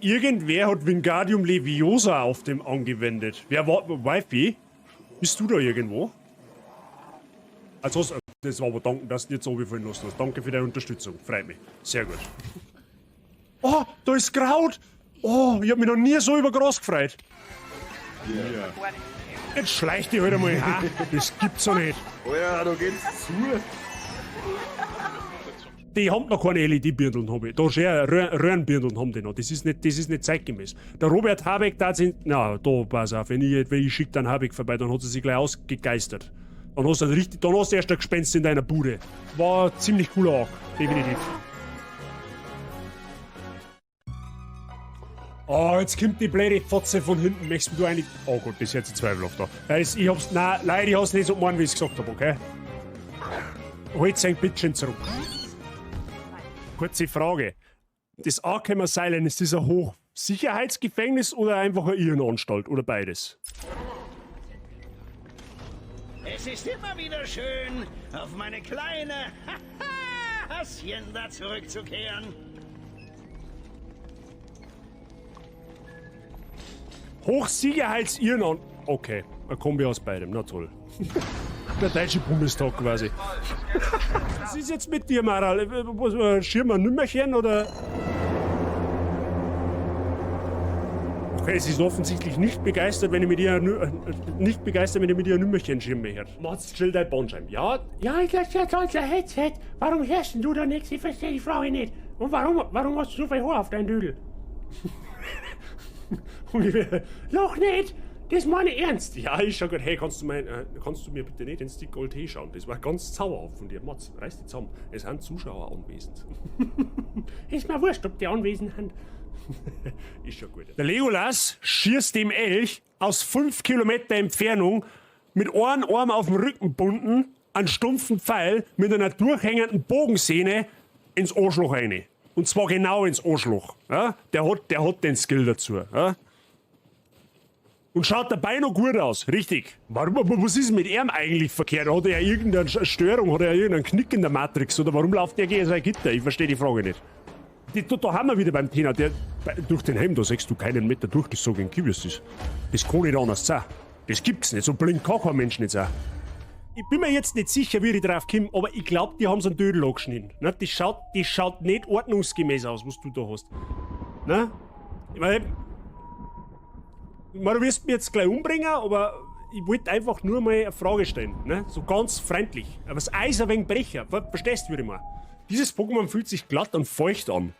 Irgendwer hat Wingardium Leviosa auf dem angewendet. Wer war. Wifey? Bist du da irgendwo? Also, das war aber danken, dass du nicht so fallen lassen hast. Danke für deine Unterstützung. Freut mich. Sehr gut. Oh, da ist Kraut! Oh, ich hab mich noch nie so über Gras gefreut. Ja. Jetzt schleich dich halt einmal. Ha? Das gibt's doch nicht. Alter, da geht's zu. Die haben noch keine LED-Birndeln, hab ich. Da schon Röhrenbirndeln haben die noch. Das ist nicht zeitgemäß. Der Robert Habeck da sind. Na, da, pass auf, wenn ich schick dann Habeck vorbei, dann hat sie sich gleich ausgegeistert. Dann hast du richtig, dann hast du erst ein Gespenst in deiner Bude. War ziemlich cooler Arc, definitiv. Oh, jetzt kommt die blöde Fotze von hinten. Möchtest du eigentlich. Oh Gott, das ist jetzt zweifelhaft da. Das, ich hab's. Nein, leider, ich hab's nicht so gemeint, wie ich gesagt hab, okay? Holt sein Bitchen zurück. Kurze Frage. Das Arkham Asylum, ist das ein Hochsicherheitsgefängnis oder einfach eine Irrenanstalt oder beides? Es ist immer wieder schön, auf meine kleine Hacienda zurückzukehren. Hochsicherheitsirrenanstalt. Okay, eine Kombi aus beidem, na toll. Der Deutsche Bundestag quasi. Was ist jetzt mit dir, Maral? Was, Schirm ein Nümmerchen oder? Okay, sie ist offensichtlich nicht begeistert, wenn ich mit ihr nicht begeistert, wenn ich mit ihr ein Nümmerchen schirme her. Mats, chill dein Bandscheiben. Ja, ich lass ja Headset. Warum hörst denn du da nichts? Ich verstehe die Frage nicht. Und warum hast du so viel Haar auf deinem Dödel? Ungefähr. Loch nicht! Das meine ich ernst. Ja, ist schon gut. Hey, kannst du mir bitte nicht ins Dekolleté schauen? Das war ganz zauberhaft von dir. Mats, reiß dich zusammen. Es sind Zuschauer anwesend. Ist mir wurscht, ob die anwesend sind. Ist schon gut. Der Legolas schießt dem Elch aus 5 Kilometer Entfernung mit einem Arm auf dem Rücken bunden, einen stumpfen Pfeil mit einer durchhängenden Bogensehne ins Arschloch rein. Und zwar genau ins Arschloch. Ja? Der hat den Skill dazu. Ja? Und schaut dabei noch gut aus, richtig. Warum, aber was ist mit ihm eigentlich verkehrt? Hat er irgendeine Störung, hat er irgendeinen Knick in der Matrix oder warum läuft der gegen sein Gitter? Ich verstehe die Frage nicht. Da haben wir wieder beim Thema, durch den Helm, da siehst du keinen Meter durch, das sag ich Kiwis. Das kann nicht anders sein. Das gibt's nicht, so blind kann kein Mensch nicht sein. Ich bin mir jetzt nicht sicher, wie ich drauf komme, aber ich glaub, die haben so einen Dödel angeschnitten. Ne? Das schaut nicht ordnungsgemäß aus, was du da hast. Ne? Ich meine, du wirst mich jetzt gleich umbringen, aber ich wollte einfach nur mal eine Frage stellen. Ne? So ganz freundlich. Aber das Eis ein wenig brechen. Verstehst du, würde ich mal. Dieses Pokémon fühlt sich glatt und feucht an.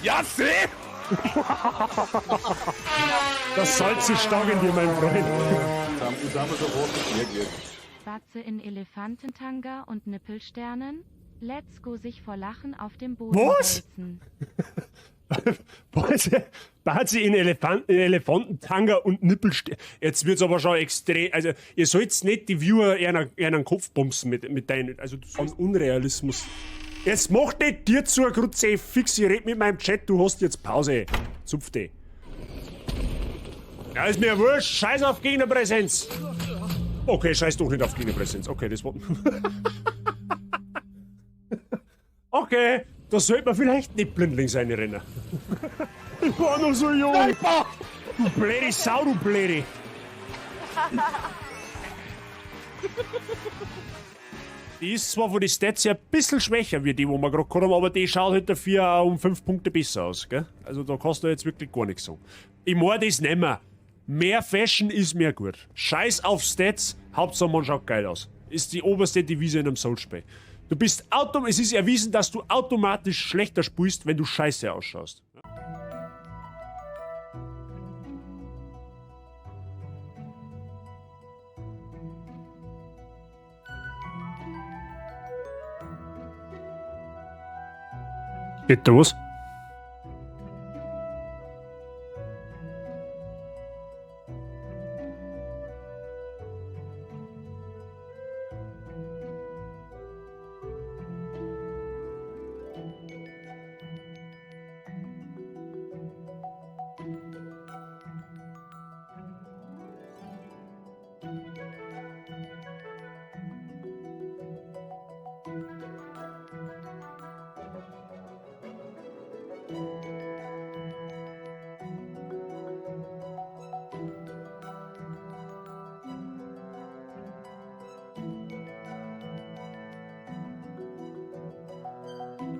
Ja, seh! Das Salz ist stark in dir, mein Freund. Jetzt haben wir sofort das Meer gekriegt. Batze in Elefantentanga und Nippelsternen. Let's go sich vor Lachen auf dem Boden Was? wälzen. Was? Bazi in Elefantentanga und Nippelstern. Jetzt wird's aber schon extrem. Also, ihr sollt nicht die Viewer einen Kopf bumsen mit deinen. Also, an Unrealismus. Jetzt mach nicht dir zu, Grutze, fix, ich red mit meinem Chat, du hast jetzt Pause. Zupf dich. Ja, ist mir wurscht, scheiß auf Gegnerpräsenz. Okay, scheiß doch nicht auf Gegnerpräsenz. Okay, das war. Okay, da sollte man vielleicht nicht blindlings reinrennen. Ich war noch so jung. Du blöde Sau, du blöde. Die ist zwar von den Stats her ein bisschen schwächer wie die, wo wir gerade gehabt haben, aber die schaut halt dafür auch um 5 Punkte besser aus, gell? Also da kannst du jetzt wirklich gar nichts sagen. Ich mein das nicht mehr. Mehr Fashion ist mehr gut. Scheiß auf Stats, Hauptsache man schaut geil aus. Ist die oberste Devise in einem Souls-Spiel. Es ist erwiesen, dass du automatisch schlechter spielst, wenn du scheiße ausschaust. Geht da was?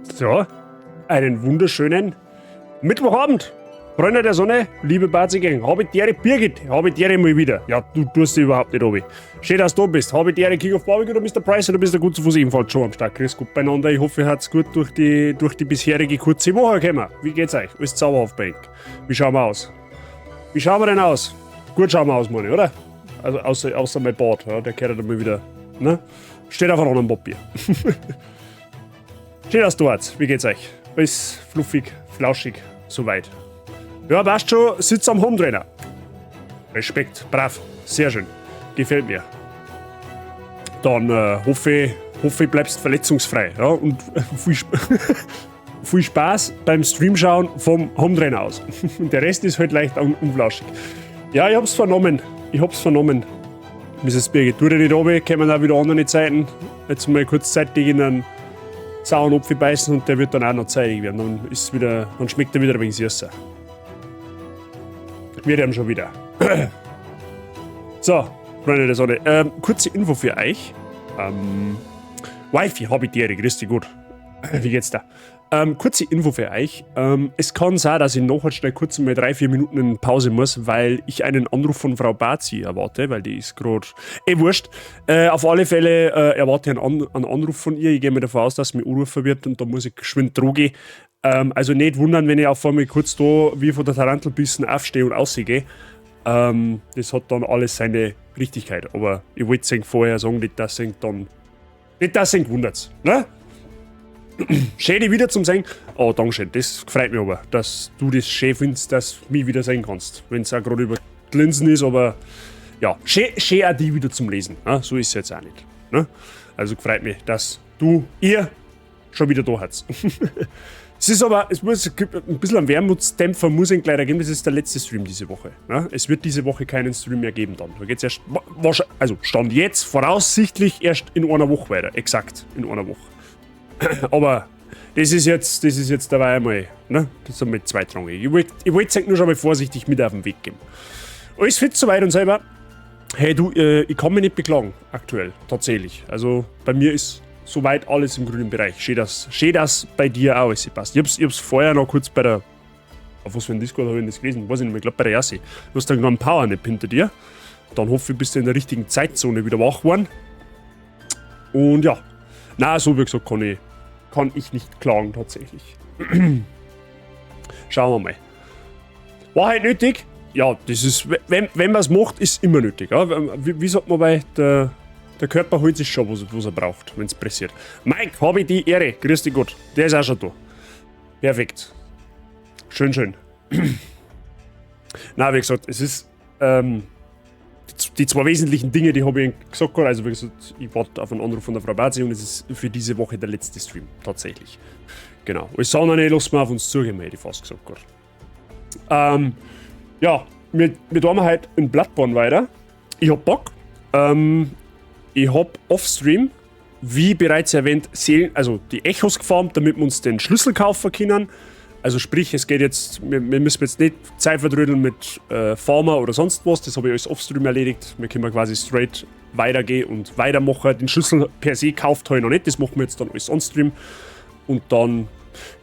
So, einen wunderschönen Mittwochabend. Freunde der Sonne, liebe Bazi-Gang, habe die Ehre, Birgit, habe die Ehre mal wieder. Ja, du tust dich überhaupt nicht obi. Schön, dass du da bist. Habe die Ehre, King of Barbecue oder Mr. Price oder bist du gut zu Fuß ebenfalls schon am Start. Grüß Gott beieinander. Ich hoffe, ihr habt's gut durch die bisherige kurze Woche gekommen. Wie geht's euch? Alles zauberhaft bei euch? Wie schauen wir aus? Wie schauen wir denn aus? Gut schauen wir aus, meine ich, oder? Also außer mein Bart, ja, der kehrt dann mal wieder. Ne? Steht auf einem anderen Papier. Schön, dass du da bist. Wie geht's euch? Alles fluffig, flauschig, soweit. Ja, passt schon, sitz am Hometrainer. Respekt, brav, sehr schön. Gefällt mir. Dann hoffe ich, bleibst verletzungsfrei. Ja, und viel Spaß beim Stream schauen vom Hometrainer aus. Und der Rest ist halt leicht unflauschig. Ja, ich hab's vernommen. Ich hab's vernommen. Mrs. Birgit, tu dir nicht runter, kommen auch wieder andere Zeiten. Jetzt mal kurzzeitig in einen sauren Apfel beißen und der wird dann auch noch zeitig werden. Dann schmeckt er wieder ein wenig süßer. Wir haben schon wieder. So, Freunde der Sonne. Kurze Info für euch. Wifi, hab ich die Ehre, grüß dich gut. Wie geht's da? Kurze Info für euch. Es kann sein, dass ich nachher schnell kurz mal 3, 4 Minuten in Pause muss, weil ich einen Anruf von Frau Bazi erwarte, weil die ist gerade. Eh, wurscht. Auf alle Fälle erwarte ich einen Anruf von ihr. Ich gehe mir davon aus, dass sie mich anrufen wird und da muss ich geschwind dran gehen. Also nicht wundern, wenn ich auf einmal kurz da wie von der Tarantel bissen aufstehe und ausgehe. Das hat dann alles seine Richtigkeit. Aber ich wollte es vorher sagen, nicht, dass ihr wundert. Ne? Schön, dich wieder zum Sehen. Oh, Dankeschön. Das freut mich aber, dass du das schön findest, dass du mich wieder sehen kannst. Wenn es auch gerade über die Linsen ist, aber ja, schön, schön auch die wieder zum Lesen. Ne? So ist es jetzt auch nicht. Ne? Also freut mich, dass du, ihr schon wieder da habt. Es ist aber, es muss ein bisschen ein Wermutsdämpfer muss es leider geben, das ist der letzte Stream diese Woche. Ne? Es wird diese Woche keinen Stream mehr geben dann. Da geht es erst, also Stand jetzt voraussichtlich erst in einer Woche weiter. Exakt in einer Woche. Aber das ist jetzt dabei einmal, ne? Das ist einmal zweitrangig. Ich wollt es nur schon mal vorsichtig mit auf den Weg geben. Alles fit soweit und selber. Hey du, ich kann mich nicht beklagen, aktuell, tatsächlich. Also bei mir ist soweit alles im grünen Bereich. Schön, dass bei dir auch alles passt. Ich hab's vorher noch kurz bei der. Auf was für ein Discord habe ich das gelesen? Weiß ich nicht mehr. Ich glaube bei der Yassi. Du hast dann noch einen Powernap hinter dir. Dann hoffe ich, bist du in der richtigen Zeitzone wieder wach geworden. Und ja. Na, so wie gesagt, kann ich nicht klagen, tatsächlich. Schauen wir mal. War halt nötig? Ja, das ist, wenn man es macht, ist immer nötig. Ja? Wie sagt man bei der Körper holt sich schon, was er braucht, wenn es pressiert. Mike, habe ich die Ehre. Grüß dich Gott. Der ist auch schon da. Perfekt. Schön, schön. Na, wie gesagt, es ist die zwei wesentlichen Dinge, die habe ich gesagt. Also, wie gesagt, ich warte auf einen Anruf von der Frau Bazi und es ist für diese Woche der letzte Stream. Tatsächlich. Genau. Alles andere lassen wir auf uns zugehen, hätte ich fast gesagt. Ja, wir tun heute in Bloodborne weiter. Ich hab Bock. Ich hab off-stream, wie bereits erwähnt, Seelen, also die Echos gefarmt, damit wir uns den Schlüssel kaufen können. Also sprich, es geht jetzt, wir müssen jetzt nicht Zeit verdrödeln mit Farmer oder sonst was, das habe ich alles off-stream erledigt. Wir können quasi straight weitergehen und weitermachen. Den Schlüssel per se kauft habe ich noch nicht, das machen wir jetzt dann alles on-stream. Und dann,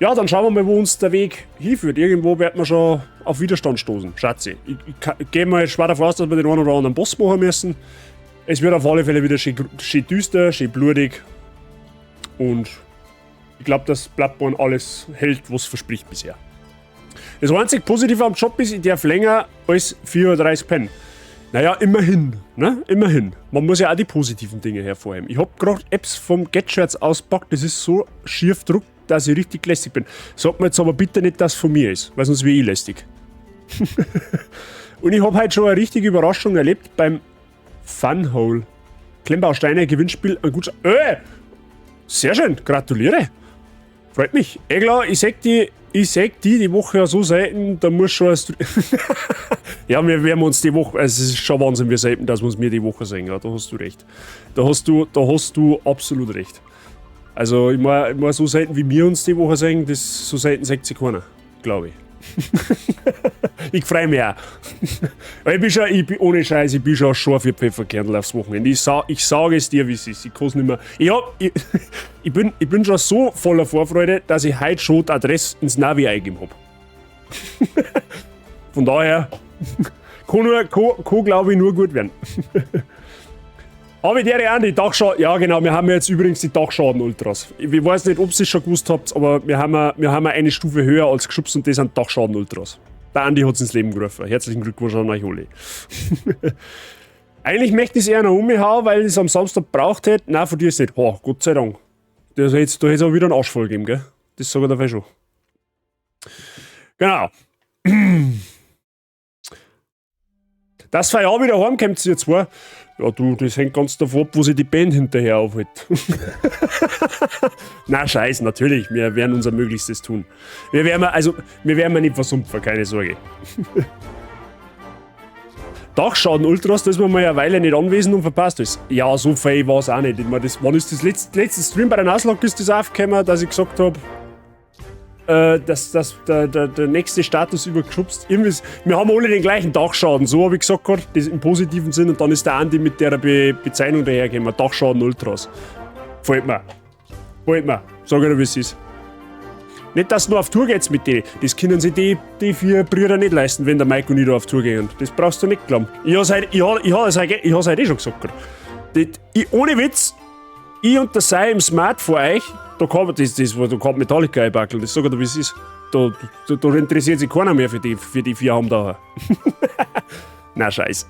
ja, dann schauen wir mal, wo uns der Weg hinführt. Irgendwo wird man schon auf Widerstand stoßen, schätze ich. Ich gehe mal schwer davon aus, dass wir den einen oder anderen Boss machen müssen. Es wird auf alle Fälle wieder schön, schön düster, schön blutig. Und ich glaube, dass Bloodborne alles hält, was verspricht bisher. Das einzig Positive am Job ist, ich darf länger als 4.30 Uhr pennen. Naja, immerhin, ne? Immerhin. Man muss ja auch die positiven Dinge hervorheben. Ich hab gerade Apps vom Get-Shirts auspackt, das ist so schief druckt, dass ich richtig lästig bin. Sag mir jetzt aber bitte nicht, dass es von mir ist, weil sonst wär ich lästig. Und ich hab heute schon eine richtige Überraschung erlebt beim Funhole. Klemmbausteine, Gewinnspiel, ein Gutschein. Sehr schön, gratuliere. Freut mich. Eh klar, ich seh die die Woche ja so selten, da muss schon. Ja, wir werden uns die Woche. Also es ist schon Wahnsinn, wie selten, dass wir uns mir die Woche sehen. Ja, da hast du recht. Da hast du absolut recht. Also, ich mein, so selten wie wir uns die Woche sehen, das so selten sieht sich keiner, glaube ich. Ich freue mich auch. Ich bin schon, ich bin, ohne Scheiß, ich bin schon scharf wie Pfefferkernl aufs Wochenende. Ich sage es dir, wie es ist. Ich kann's nicht mehr. Ich, hab, ich, ich bin schon so voller Vorfreude, dass ich heute schon die Adresse ins Navi eingegeben hab. Von daher kann glaube ich, nur gut werden. Aber der Andi, Dachschaden, ja genau, wir haben jetzt übrigens die Dachschaden-Ultras. Ich weiß nicht, ob ihr es schon gewusst habt, aber wir haben eine Stufe höher als geschubst und das sind Dachschaden-Ultras. Der Andi hat es ins Leben gerufen. Herzlichen Glückwunsch an euch alle. Eigentlich möchte ich es eher noch umhauen, weil ich es am Samstag braucht hätte. Nein, von dir ist nicht. Oh, Gott sei Dank. Da hätte es auch wieder einen Arsch voll gegeben, gell? Das sage ich dabei schon. Genau. Das war ja auch wieder heimkommt, ihr zwei. Ja, du, das hängt ganz davon ab, wo sich die Band hinterher aufhält. Na, scheiß, natürlich. Wir werden unser Möglichstes tun. Wir werden nicht versumpfen, keine Sorge. Dachschaden Ultras, da ist man mal eine Weile nicht anwesend und verpasst es. Ja, so viel war es auch nicht. Ich meine, das, wann ist das letzte Stream bei der Nuzlocke ist das aufgekommen, dass ich gesagt hab, dass der nächste Status übergeschubst. Irgendwie ist, wir haben alle den gleichen Dachschaden, so habe ich gesagt gehabt, das im positiven Sinn, und dann ist der Andi mit der Bezeichnung dahergekommen, Dachschaden Ultras. Gefällt mir. Gefällt mir. Sag ich dir, wie es ist. Nicht, dass du nur auf Tour gehst mit denen. Das können sich die vier Brüder nicht leisten, wenn der Mike und ich da auf Tour gehen. Das brauchst du nicht glauben. Ich hab's halt, ich hab, ich hab's halt, ich hab's halt eh schon gesagt gehabt. Ohne Witz, ich und der Sei im Smart vor euch, da kann man, das, das, da kann Metallica einbackeln, das sag ich dir, wie es ist. Da interessiert sich keiner mehr für die vier haben da. Na, scheiß.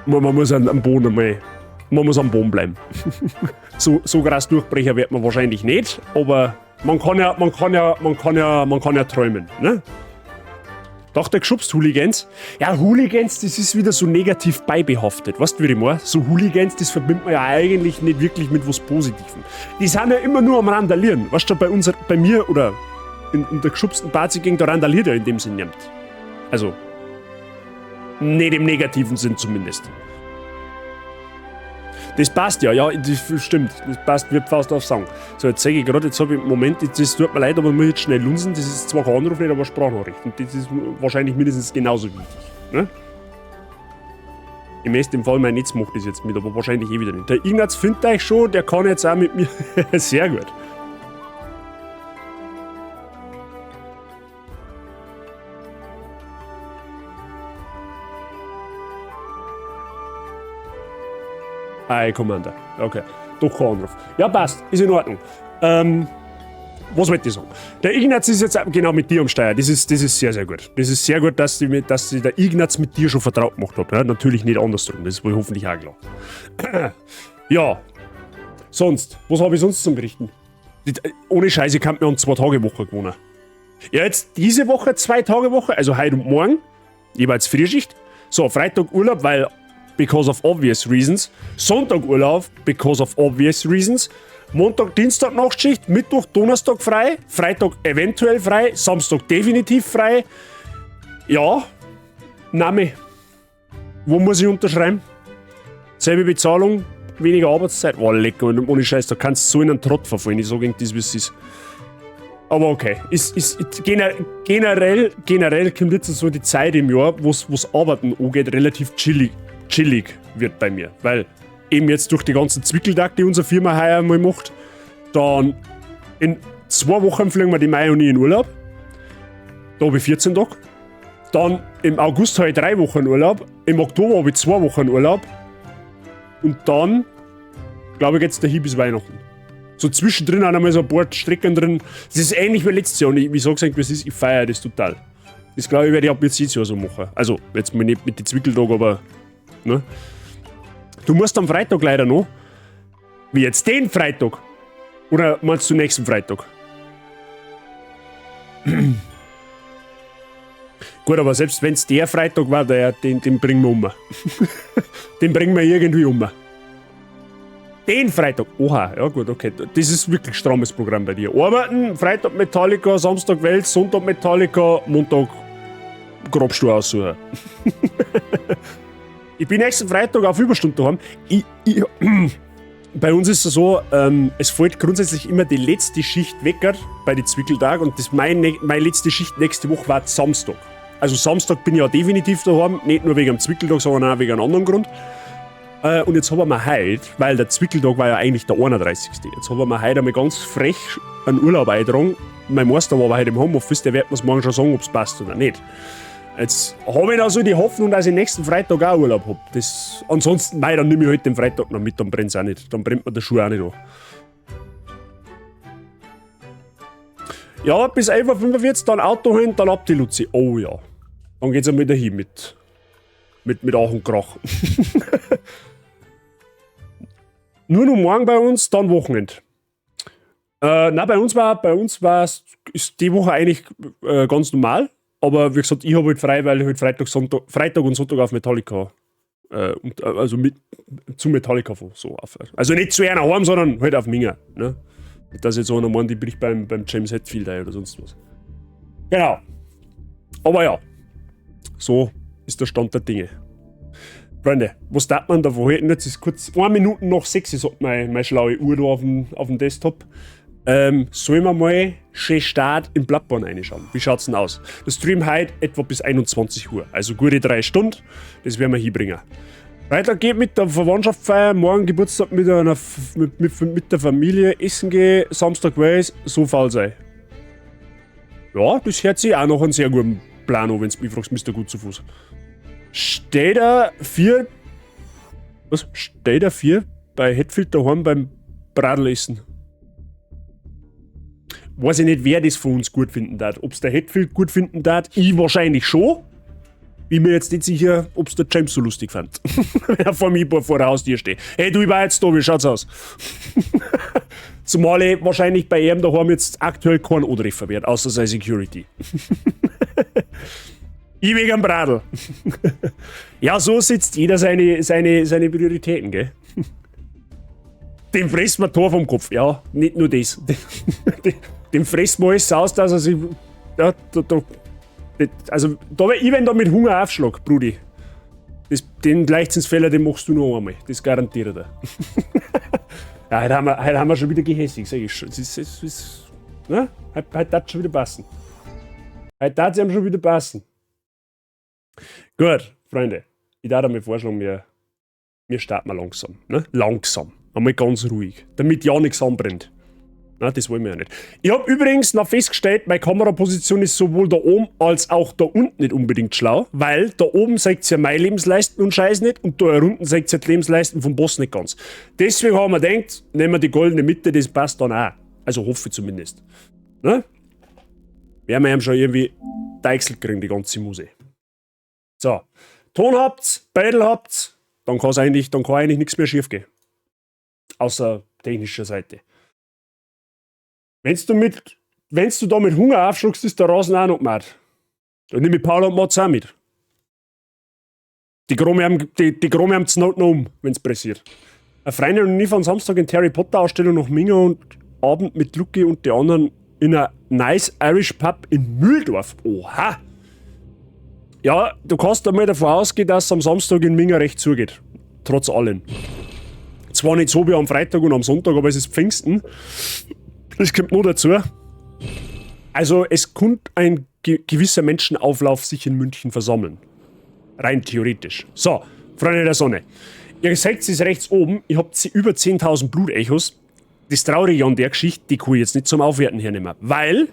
Man muss am Boden einmal, man muss am Boden bleiben. So krass Durchbrecher wird man wahrscheinlich nicht, aber man kann ja, man kann ja, man kann ja, man kann ja träumen, ne? Doch, der geschubst Hooligans. Ja, Hooligans, das ist wieder so negativ beibehaftet. Weißt du, wie ich meine? So Hooligans, das verbindet man ja eigentlich nicht wirklich mit was Positivem. Die sind ja immer nur am Randalieren. Weißt du, bei mir oder in der geschubsten Party-Gang, da randaliert ja in dem Sinn niemand. Also, nicht im negativen Sinn zumindest. Das passt ja, ja, das stimmt. Das passt wie Faust auf Sang. So, jetzt zeige ich gerade, jetzt habe ich, Moment, jetzt, das tut mir leid, aber ich muss jetzt schnell lunsen. Das ist zwar kein Anruf nicht, aber Sprachnachricht. Und das ist wahrscheinlich mindestens genauso wichtig. Ne? Im besten Fall, mein Netz macht das jetzt mit, aber wahrscheinlich eh wieder nicht. Der Ignaz findet euch schon, der kann jetzt auch mit mir. Sehr gut. Aye, Commander. Okay. Doch kein Anruf. Ja, passt. Ist in Ordnung. Was wollte ich sagen? Der Ignaz ist jetzt genau mit dir am Steuer. Das ist sehr, sehr gut. Das ist sehr gut, dass sich der Ignaz mit dir schon vertraut gemacht hat. Ja, natürlich nicht andersrum. Das ist wohl hoffentlich auch klar. Ja. Sonst. Was habe ich sonst zum Berichten? Ohne Scheiße, ich kann mir an 2-Tage-Woche gewohnen. Ja, jetzt diese Woche 2-Tage-Woche, also heute und morgen. Jeweils Frühschicht. So, Freitag Urlaub, weil because of obvious reasons. Sonntag Urlaub, because of obvious reasons. Montag, Dienstag Nachtschicht, Mittwoch, Donnerstag frei, Freitag eventuell frei, Samstag definitiv frei. Ja, Name. Wo muss ich unterschreiben? Selbe Bezahlung, weniger Arbeitszeit. Oh, lecker, ohne Scheiß, da kannst du so in einen Trott verfallen. Ich sag ihnen das, wie es ist. Aber okay, generell kommt jetzt so die Zeit im Jahr, wo's Arbeiten angeht, relativ chillig wird bei mir. Weil eben jetzt durch die ganzen Zwickeltag, die unsere Firma heuer mal macht, dann in 2 Wochen fliegen wir die Mai und ich in Urlaub. Da hab ich 14 Tage. Dann im August hab ich 3 Wochen Urlaub. Im Oktober hab ich 2 Wochen Urlaub. Und dann, glaub ich, geht's dahin bis Weihnachten. So zwischendrin auch noch mal so ein paar Strecken drin. Das ist ähnlich wie letztes Jahr. Und ich sag's eigentlich, wie es ist, ich feiere das total. Das glaub ich, werde ich ab jetzt jedes Jahr so machen. Also, jetzt mal nicht mit den Zwickeltagen, aber. Ne? Du musst am Freitag leider noch. Wie jetzt den Freitag? Oder meinst du nächsten Freitag? Gut, aber selbst wenn's der Freitag war, den bringen wir um. Den bringen wir irgendwie um. Den Freitag. Oha, ja gut, okay. Das ist wirklich strammes Programm bei dir. Arbeiten, Freitag Metallica, Samstag Wels, Sonntag Metallica, Montag Grabstuhl aussuchen. Ich bin nächsten Freitag auf Überstunde daheim. Ich Bei uns ist es so, es fällt grundsätzlich immer die letzte Schicht weg bei den Zwickeltag und das meine letzte Schicht nächste Woche war Samstag. Also Samstag bin ich ja definitiv daheim, nicht nur wegen dem Zwickeltag, sondern auch wegen einem anderen Grund. Und jetzt haben wir heute, weil der Zwickeltag war ja eigentlich der 31. Jetzt haben wir heute einmal ganz frech einen Urlaub eingetragen. Mein Meister war aber heute im Homeoffice, der wird mir's morgen schon sagen, ob's passt oder nicht. Jetzt habe ich also die Hoffnung, dass ich nächsten Freitag auch Urlaub hab. Das, ansonsten, mei, dann nehme ich halt den Freitag noch mit, dann brennt's auch nicht. Dann brennt mir der Schuh auch nicht an. Ja, bis 11:45 Uhr, dann Auto holen, dann ab die Luzi. Oh ja. Dann geht's einmal dahin mit Ach und Krach. Nur noch morgen bei uns, dann Wochenende. Nein, bei uns war's, ist die Woche eigentlich ganz normal. Aber wie gesagt, ich hab halt frei, weil ich halt Freitag und Sonntag auf Metallica und also mit, zu Metallica fahr, so auf. Also nicht zu einer heim, sondern halt auf Minga. Ne? Nicht, dass jetzt einer meint, ich brich beim James Hetfield ein oder sonst was. Genau. Aber ja, so ist der Stand der Dinge. Freunde, was darf man da verhalten? Jetzt ist kurz 1 Minute nach 6, sagt meine schlaue Uhr da auf dem Desktop. Sollen wir mal schön Start in Bloodborne reinschauen? Wie schaut's denn aus? Der Stream heute etwa bis 21 Uhr, also gute 3 Stunden, das werden wir hinbringen. Freitag geht mit der Verwandtschaft feiern, morgen Geburtstag mit der Familie essen gehen, Samstag weiß, so faul sei. Ja, das hört sich auch noch einen sehr guten Plan an, wenn's mich fragst, Mister Gut zu Fuß. Steht er 4, was? Steht er 4 bei Hetfield daheim beim Bradelessen? Weiß ich nicht, wer das von uns gut finden darf. Ob's der Hetfield gut finden darf, ich wahrscheinlich schon. Bin mir jetzt nicht sicher, ob's der James so lustig fand. Wenn er vor mir vor der Haustür steht. Hey du, ich war jetzt da, wie schaut's aus? Zumal ich wahrscheinlich bei ihm daheim jetzt aktuell keinen antreffen werde, außer seine Security. Ich wegen am Bradl. Ja, so setzt jeder seine Prioritäten, gell? Dem frisst man Tor vom Kopf. Ja, nicht nur das. Dem frisst man alles aus, dass er sich. Ja, da, da, also, da, ich wenn da mit Hunger aufschlag, Brudi. Das, den Leichtsinnsfehler, den machst du noch einmal. Das garantiere ich dir. Ja, heute haben wir schon wieder gehässig, sag ich schon. Es ist, es ist, ne? Heute, heute darf es schon wieder passen. Heute darf es ihm schon wieder passen. Gut, Freunde. Ich darf mir vorschlagen, wir starten mal langsam. Ne? Langsam. Einmal ganz ruhig. Damit ja nichts anbrennt. Na, das wollen wir ja nicht. Ich hab übrigens noch festgestellt, meine Kameraposition ist sowohl da oben als auch da unten nicht unbedingt schlau, weil da oben seht ihr meine Lebensleisten und Scheiß nicht und da unten seht ihr die Lebensleisten vom Boss nicht ganz. Deswegen haben wir gedacht, nehmen wir die goldene Mitte, das passt dann auch. Also hoffe ich zumindest. Ne? Werden wir ihm schon irgendwie Deichsel kriegen, die ganze Muse. So. Ton habt's, Bädel habt's, dann kann's eigentlich, dann kann eigentlich nichts mehr schief gehen. Außer technischer Seite. Wenn's du da mit Hunger aufschluckst, ist der Rasen auch noch gemacht. Da nehme ich Paul und Mats auch mit. Die Krome haben Not noch um, wenn's pressiert. Eine Freundin und ich fahren Samstag in die Harry Potter Ausstellung nach Minga und Abend mit Lucky und die anderen in a nice Irish Pub in Mühldorf. Oha! Ja, du kannst einmal davon ausgehen, dass es am Samstag in Minga recht zugeht. Trotz allem. Zwar nicht so wie am Freitag und am Sonntag, aber es ist Pfingsten. Das kommt nur dazu. Also es könnte ein gewisser Menschenauflauf sich in München versammeln. Rein theoretisch. So, Freunde der Sonne. Ihr seht es rechts oben, ihr habt über 10.000 Blutechos. Das Traurige an der Geschichte, die kann ich jetzt nicht zum Aufwerten hernehmen. Weil,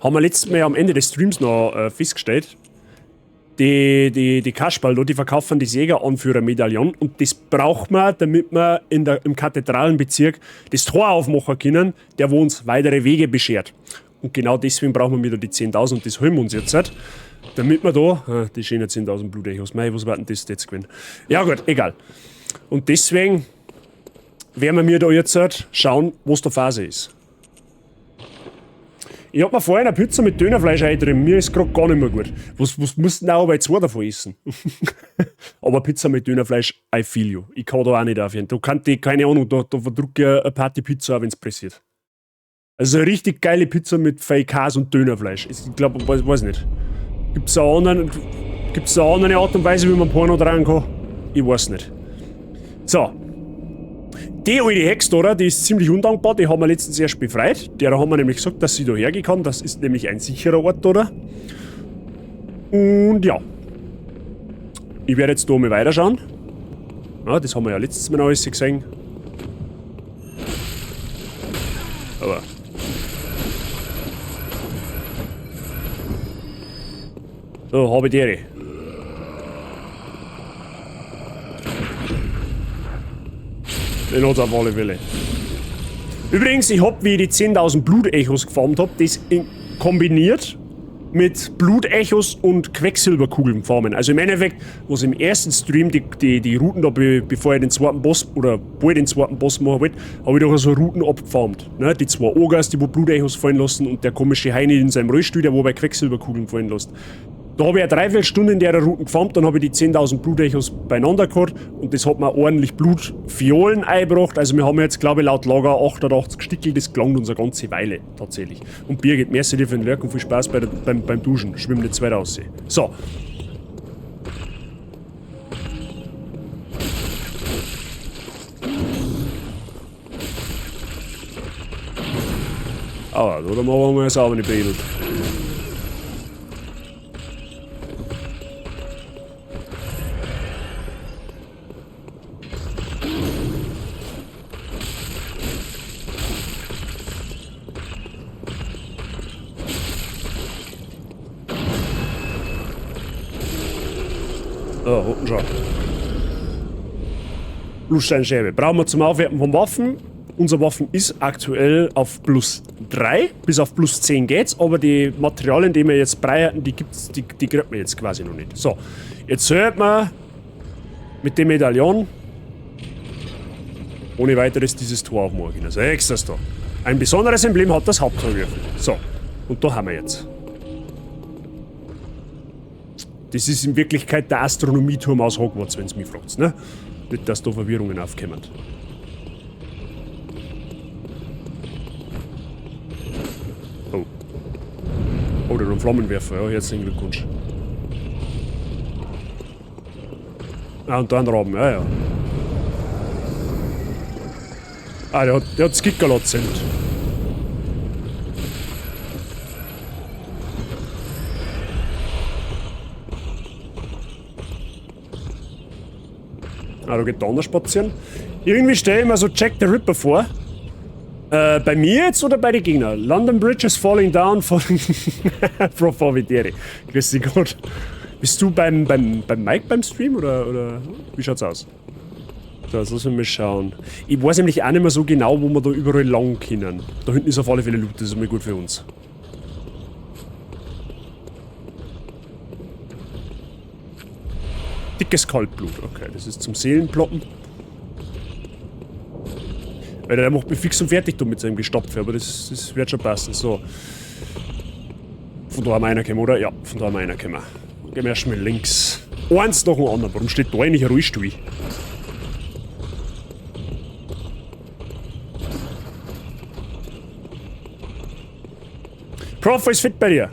haben wir letztes Mal am Ende des Streams noch festgestellt, die Kasperl da, die verkaufen das Jägeranführer-Medaillon und das braucht man, damit wir im Kathedralenbezirk das Tor aufmachen können, der wo uns weitere Wege beschert. Und genau deswegen brauchen wir wieder die 10.000 und das holen wir uns jetzt halt, damit wir da, die schönen 10.000 Blutechos, mei, was war denn das jetzt gewesen? Ja gut, egal. Und deswegen werden wir da jetzt halt schauen, was der Phase ist. Ich hab mir vorhin eine Pizza mit Dönerfleisch eingetrieben, mir ist grad gar nicht mehr gut. Was musst du denn auch bei zwei davon essen? Aber Pizza mit Dönerfleisch, I feel you. Ich kann da auch nicht aufhören. Da kann die, keine Ahnung, da verdruck ich eine Party-Pizza, wenn's pressiert. Also eine richtig geile Pizza mit Käse und Dönerfleisch. Ich glaub, weiß nicht. Gibt's da eine andere Art und Weise, wie man Porno drehen kann? Ich weiß nicht. So. Die alte Hex, oder? Die ist ziemlich undankbar, die haben wir letztens erst befreit. Der haben wir nämlich gesagt, dass sie da hergehen kann. Das ist nämlich ein sicherer Ort, oder? Und ja. Ich werde jetzt da mal weiterschauen. Ja, das haben wir ja letztes Mal noch alles gesehen. Aber. So, habe die Ehre. Den hat's auf alle Fälle. Übrigens, ich hab, wie ich die 10.000 Blutechos gefarmt hab, das kombiniert mit Blutechos und Quecksilberkugeln farmen. Also im Endeffekt, was im ersten Stream die Routen da, bevor ich den zweiten Boss oder bald den zweiten Boss machen wollte, hab ich doch so Routen abgefarmt. Ne? Die zwei Ogres, die wo Blutechos fallen lassen und der komische Heini in seinem Rollstuhl, der wo bei Quecksilberkugeln fallen lässt. Da hab ich eine Dreiviertelstunde in der Routen gefarmt, dann hab ich die 10.000 Blutechos beieinander gehabt und das hat mir ordentlich Blutfiolen eingebracht. Also wir haben jetzt, glaube ich, laut Lager 88 Stickel, das gelangt uns eine ganze Weile tatsächlich. Und Birgit, merci dir für den Lurk und viel Spaß beim Duschen. Schwimm nicht zu weit raus. So. Ah, da haben wir mal sauber nicht beedelt. So, unten schon. Blutsteinscherbe. Brauchen wir zum Aufwerten von Waffen. Unser Waffen ist aktuell auf plus 3. Bis auf plus 10 geht's, aber die Materialien, die wir jetzt breiten, die gibt's, die kriegt man jetzt quasi noch nicht. So, jetzt hört man mit dem Medaillon ohne weiteres dieses Tor aufmachen können. Also, extra das da. Ein besonderes Emblem hat das Haupttor geöffnet. So, und da haben wir jetzt. Das ist in Wirklichkeit der Astronomieturm aus Hogwarts, wenn's mich fragt, ne? Nicht, dass da Verwirrungen aufkommen. Oh. Oh, der hat einen Flammenwerfer, ja, herzlichen Glückwunsch. Ah, und da einen Raben, ja, ja. Ah, der hat das Gickerl erzählt. Ah, da geht der anders spazieren. Irgendwie stelle ich mir so Jack the Ripper vor. Bei mir jetzt oder bei den Gegnern? London Bridge is falling down, falling from Forvitere. Grüß dich Gott. Bist du beim Mike beim Stream oder wie schaut's aus? So, jetzt lass mich mal schauen. Ich weiß nämlich auch nicht mehr so genau, wo wir da überall lang können. Da hinten ist auf alle Fälle Loot, das ist mal gut für uns. Dickes Kaltblut, okay, das ist zum Seelenploppen. Weil der macht mich fix und fertig da mit seinem Gestapfe, aber das wird schon passen. So. Von da haben wir einer gekommen, oder? Ja, von da haben wir einer gekommen. Gehen wir erstmal links. Eins nach dem anderen. Warum steht da eigentlich ein Rollstuhl? Prof, ist fit bei dir?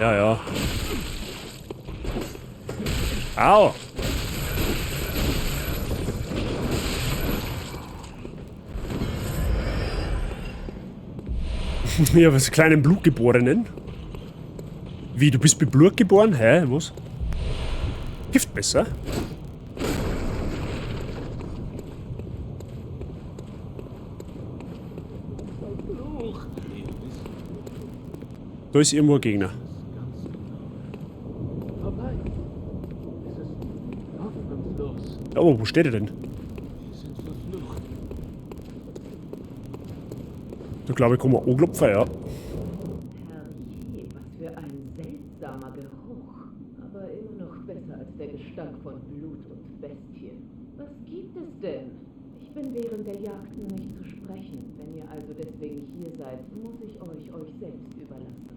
Ja, ja. Au! Ja, was kleinen Blutgeborenen? Wie, du bist mit Blut geboren? Hä, was? Giftmesser? Da ist irgendwo ein Gegner. Oh, wo steht er denn? Da glaube ich, kann man anklopfen, ja. Herrje, was für ein seltsamer Geruch. Aber immer noch besser als der Gestank von Blut und Bestien. Was gibt es denn? Ich bin während der Jagden nicht zu sprechen. Wenn ihr also deswegen hier seid, muss ich euch euch selbst überlassen.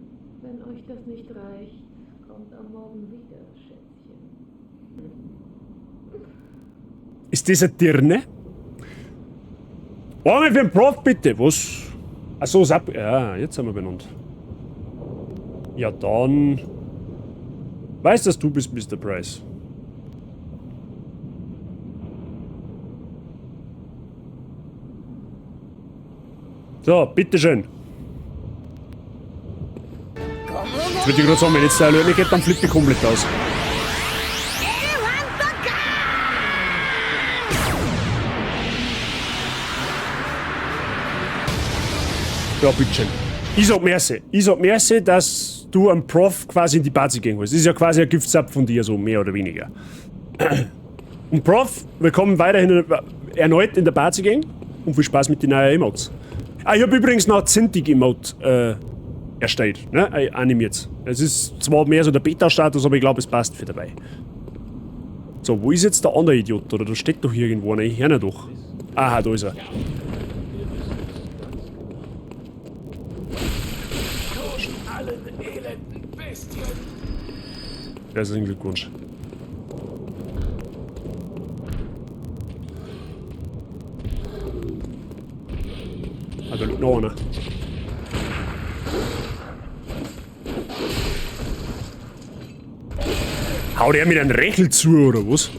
Wenn euch das nicht reicht, kommt am Morgen wieder, Schätzchen. Ist das eine Dirne? Einmal für den Prof, bitte. Was? Achso, Sap. Ja, jetzt sind wir benannt. Ja, dann. Weißt, dass du bist, Mister Price. So, bitteschön. Jetzt würde ich gerade sagen, wenn jetzt der alleine geht, dann flippt ich komplett aus. Ja, bitteschön. Ich sag merci. Ich sag merci, dass du am Prof quasi in die Party gehen willst. Das ist ja quasi ein Giftzapf von dir, so mehr oder weniger. Und Prof, willkommen weiterhin erneut in der Party Gang und viel Spaß mit den neuen Emotes. Ah, ich hab übrigens noch Zintig Emote erstellt, ne? Animiert. Es ist zwar mehr so der Beta-Status, aber ich glaube, es passt für dabei. So, wo ist jetzt der andere Idiot? Oder da steht doch hier irgendwo einer. Ich hör ihn doch. Aha, da ist er. Herzlichen Glückwunsch. Ah, da liegt noch einer. Haut er mit einem Rechel zu, oder was?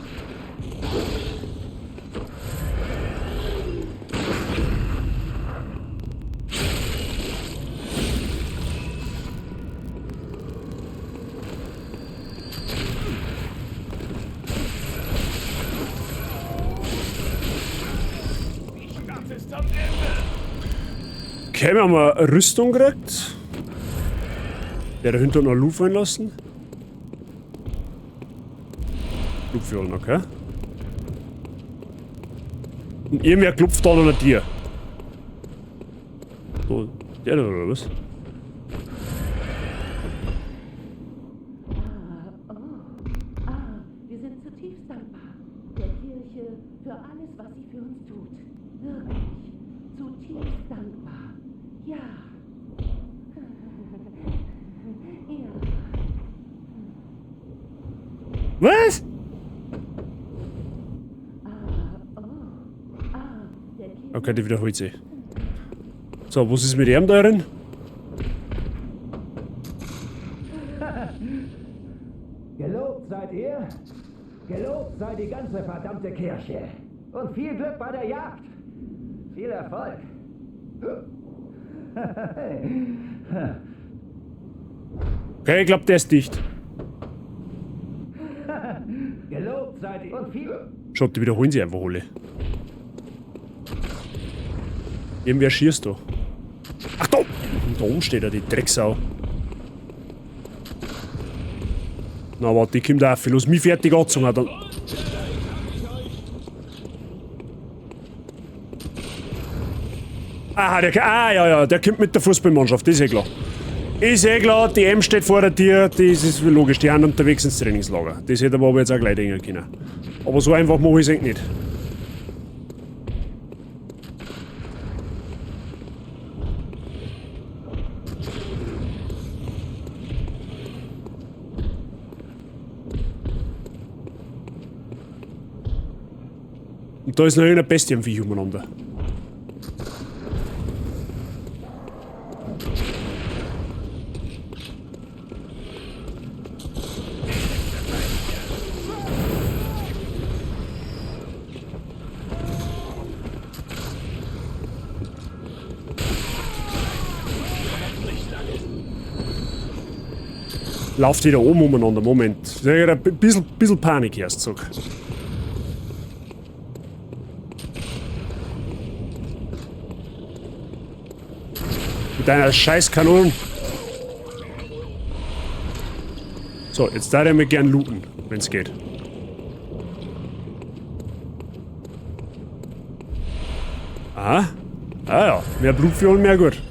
Okay, wir haben eine Rüstung gekriegt. Der dahinter noch Loot fallen lassen. Loot okay. Und irgendwer klopft da noch an dir. So, der da oder was? Wir sind zutiefst dankbar. Der Kirche für alles, was sie für uns tut. Wirklich. Zutiefst dankbar. Ja. Ja. Was? Okay, die wiederholt sich. So, was ist mit ihm da drin? Gelobt seid ihr. Gelobt sei die ganze verdammte Kirche. Und viel Glück bei der Jagd. Viel Erfolg. Okay, ich glaub, der ist dicht. Gelobt seid ihr und viel. Schaut, die wiederholen sie einfach alle. Irgendwer schießt da. Ach da! Da oben steht er, die Drecksau. Na warte, ich komm da auf. Lass mich fertig angezogen, dann. Aha, der, ah, ja, ja, der kommt mit der Fußballmannschaft, das ist eh klar. Ist eh klar, die M steht vor der Tür, das ist logisch, die sind unterwegs ins Trainingslager. Das hätte man aber jetzt auch gleich denken können. Aber so einfach mache ich's eigentlich nicht. Und da ist noch irgendein Bestienviech umeinander. Lauft wieder oben umeinander, Moment. Ein bisschen Panik erst, sag. Mit deiner scheiß Kanone. So, jetzt darf ich mir gern looten, wenn's geht. Aha. Ah ja, mehr Blutfiolen, mehr gut.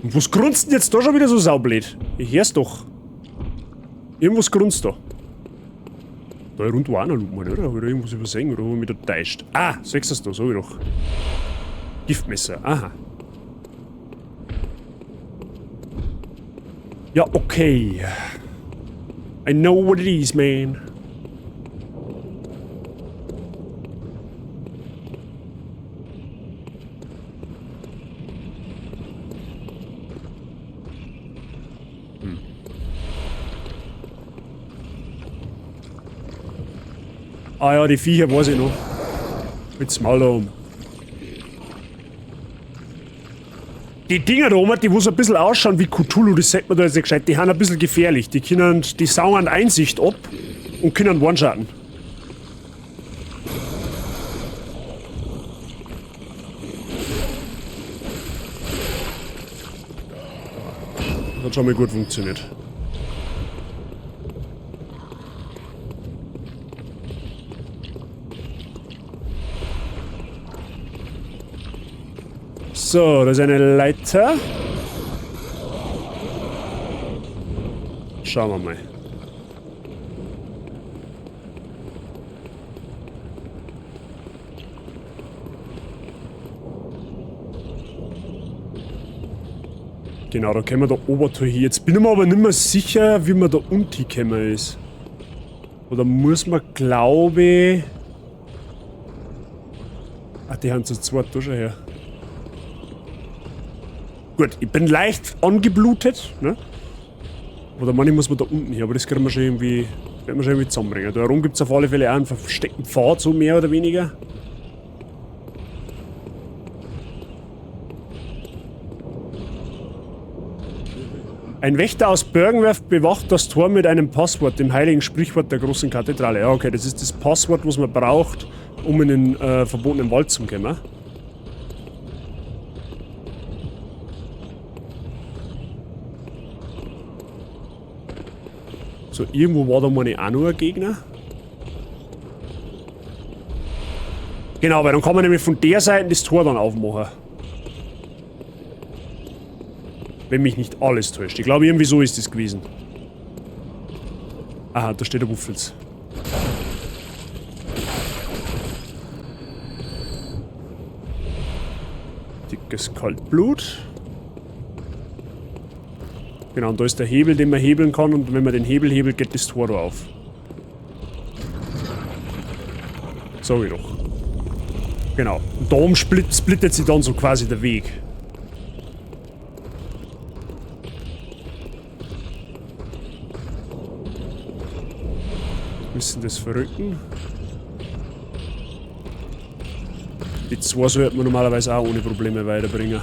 Und was grunzt denn jetzt da schon wieder so saublöd? Ich hör's doch. Irgendwas grunzt da. Da rund war auch noch looten, oder? Hab ich da irgendwas übersehen oder hab ich mich da täuscht? Ah, siehst du's da, sag ich doch. Giftmesser, aha. Ja, okay. I know what it is, man. Ah ja, die Viecher weiß ich noch. Mit Maul da oben. Die Dinger da oben, die wo so ein bisschen ausschauen wie Cthulhu, das sagt man da jetzt nicht gescheit, die sind ein bisschen gefährlich. Die können, die saugen Einsicht ab und können one-shotten. Das hat schon mal gut funktioniert. So, da ist eine Leiter. Schauen wir mal. Genau, da können wir da oben hier. Jetzt bin ich mir aber nicht mehr sicher, wie man da unten gekommen ist. Oder muss man, glaube ich... Ah, die haben zu zweit da schon her. Gut, ich bin leicht angeblutet, ne? Oder manchmal muss man da unten her, aber das können wir schon irgendwie, werden wir schon irgendwie zusammenbringen. Da herum gibt's auf alle Fälle auch einen versteckten Pfad, so mehr oder weniger. Ein Wächter aus Byrgenwerth bewacht das Tor mit einem Passwort, dem heiligen Sprichwort der großen Kathedrale. Ja, okay, das ist das Passwort, was man braucht, um in den verbotenen Wald zu kommen. So, irgendwo war da meine auch noch ein Gegner. Genau, weil dann kann man nämlich von der Seite das Tor dann aufmachen. Wenn mich nicht alles täuscht. Ich glaube, irgendwie so ist es gewesen. Aha, da steht der Wuffels. Dickes Kaltblut. Genau, und da ist der Hebel, den man hebeln kann. Und wenn man den Hebel hebelt, geht das Tor da auf. Sag ich doch. Genau. Und da oben splittet sich dann so quasi der Weg. Müssen das verrücken. Die zwei sollte man normalerweise auch ohne Probleme weiterbringen.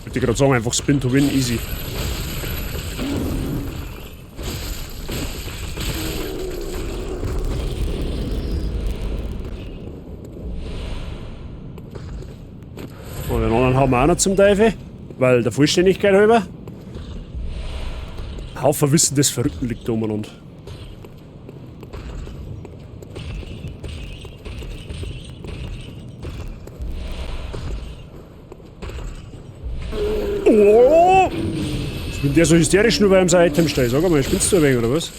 Würde ich gerade sagen, einfach Spin to Win, easy. Und den anderen haben wir auch noch zum Teufel, weil der Vollständigkeit halber. Haufen Wissen des Verrückten liegt da umeinander. Oh! Jetzt bin der so hysterisch nur, weil ihm sein Item steht. Sag mal, spinnst du ein wenig oder was?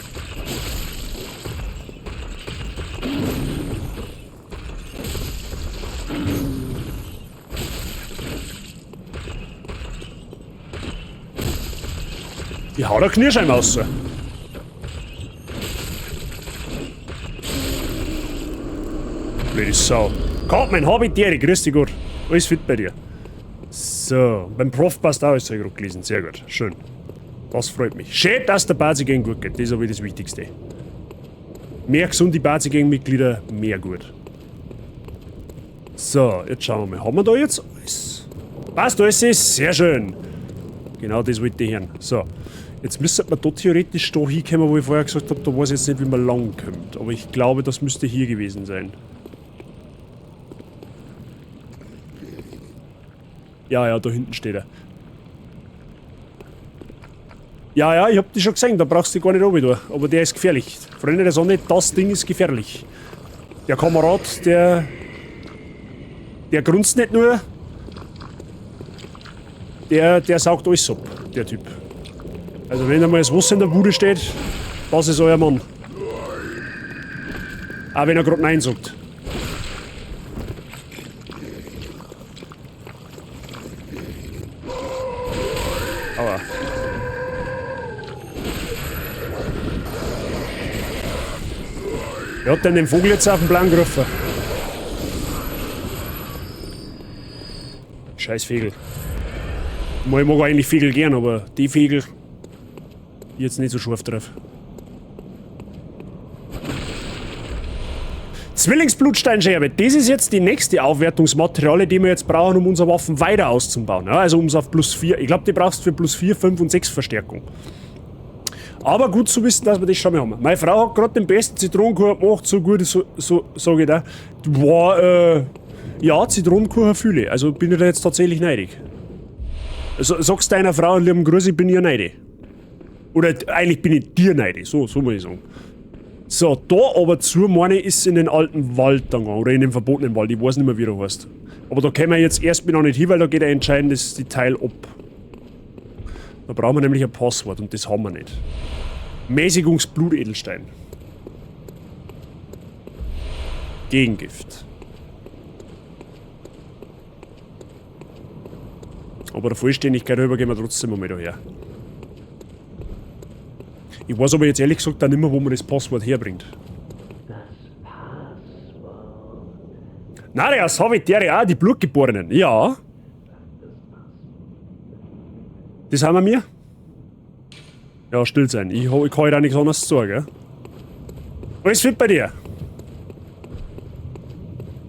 Ich hau da Knirschheim raus. Blöde Sau. Komm, mein Hobby, dir, grüß dich Gott. Alles fit bei dir. So, beim Prof passt auch alles, hab ich grad gelesen. Sehr gut, schön. Das freut mich. Schön, dass der Partygang gut geht. Das ist aber das Wichtigste. Mehr gesunde Partygang-Mitglieder, mehr gut. So, jetzt schauen wir mal. Haben wir da jetzt alles? Passt alles, ist sehr schön. Genau das wollte ich hören. So, jetzt müsste man da theoretisch da hinkommen, wo ich vorher gesagt hab, da weiß ich jetzt nicht, wie man lang kommt. Aber ich glaube, das müsste hier gewesen sein. Ja, ja, da hinten steht er. Ja, ja, ich hab dich schon gesehen, da brauchst du dich gar nicht runter. Aber der ist gefährlich. Freunde der Sonne, das Ding ist gefährlich. Der Kamerad, der grunzt nicht nur. Der saugt alles ab, der Typ. Also wenn einmal das Wasser in der Bude steht, das ist euer Mann. Auch wenn er grad Nein sagt. Aua. Wer hat denn den Vogel jetzt auf den Plan gerufen? Scheiß Vögel. Ich mag eigentlich Vögel gern, aber die Vögel jetzt nicht so scharf drauf. Zwillingsblutsteinscherbe, das ist jetzt die nächste Aufwertungsmaterial, die wir jetzt brauchen, um unsere Waffen weiter auszubauen. Ja, also um es auf plus 4, ich glaube, die brauchst du für plus 4, 5 und 6 Verstärkung. Aber gut zu wissen, dass wir das schon mal haben. Meine Frau hat gerade den besten Zitronenkuchen gemacht, so gut, so sag ich da. War, ja, Zitronenkuchen fühle ich. Also bin ich da jetzt tatsächlich neidig. Also, sagst deiner Frau einen lieben Gruß, ich bin ihr neidig. Oder eigentlich bin ich dir neidig, so muss ich sagen. So, da aber zu, meine ich, ist in den alten Wald dann gegangen, oder in den verbotenen Wald, ich weiß nicht mehr, wie der heißt. Aber da können wir jetzt erstmal noch nicht hin, weil da geht ein entscheidendes Detail ab. Da brauchen wir nämlich ein Passwort und das haben wir nicht. Mäßigungsblutedelstein. Gegengift. Aber der Vollständigkeit halber gehen wir trotzdem einmal daher. Ich weiß aber jetzt ehrlich gesagt auch nicht mehr, wo man das Passwort herbringt. Das Passwort. Nein, das hab ich der auch, die Blutgeborenen. Ja. Das haben wir mir. Ja, still sein. Ich kann heute auch nichts anderes sagen, gell? Alles fit bei dir?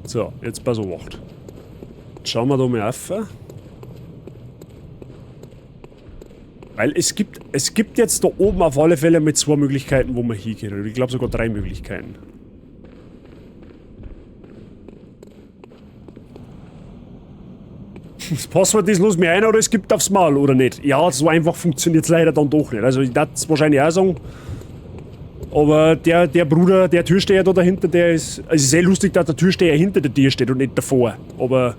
So, jetzt pass auf. Jetzt schauen wir da mal auf. Weil es gibt jetzt da oben auf alle Fälle mit 2 Möglichkeiten, wo man hingehen. Ich glaub sogar 3 Möglichkeiten. Das Passwort ist, los mir ein oder es gibt aufs Maul, oder nicht? Ja, so einfach funktioniert's leider dann doch nicht. Also ich darf es wahrscheinlich auch sagen. Aber der Bruder, der Türsteher da dahinter, der ist... Also es ist sehr lustig, dass der Türsteher hinter der Tür steht und nicht davor. Aber...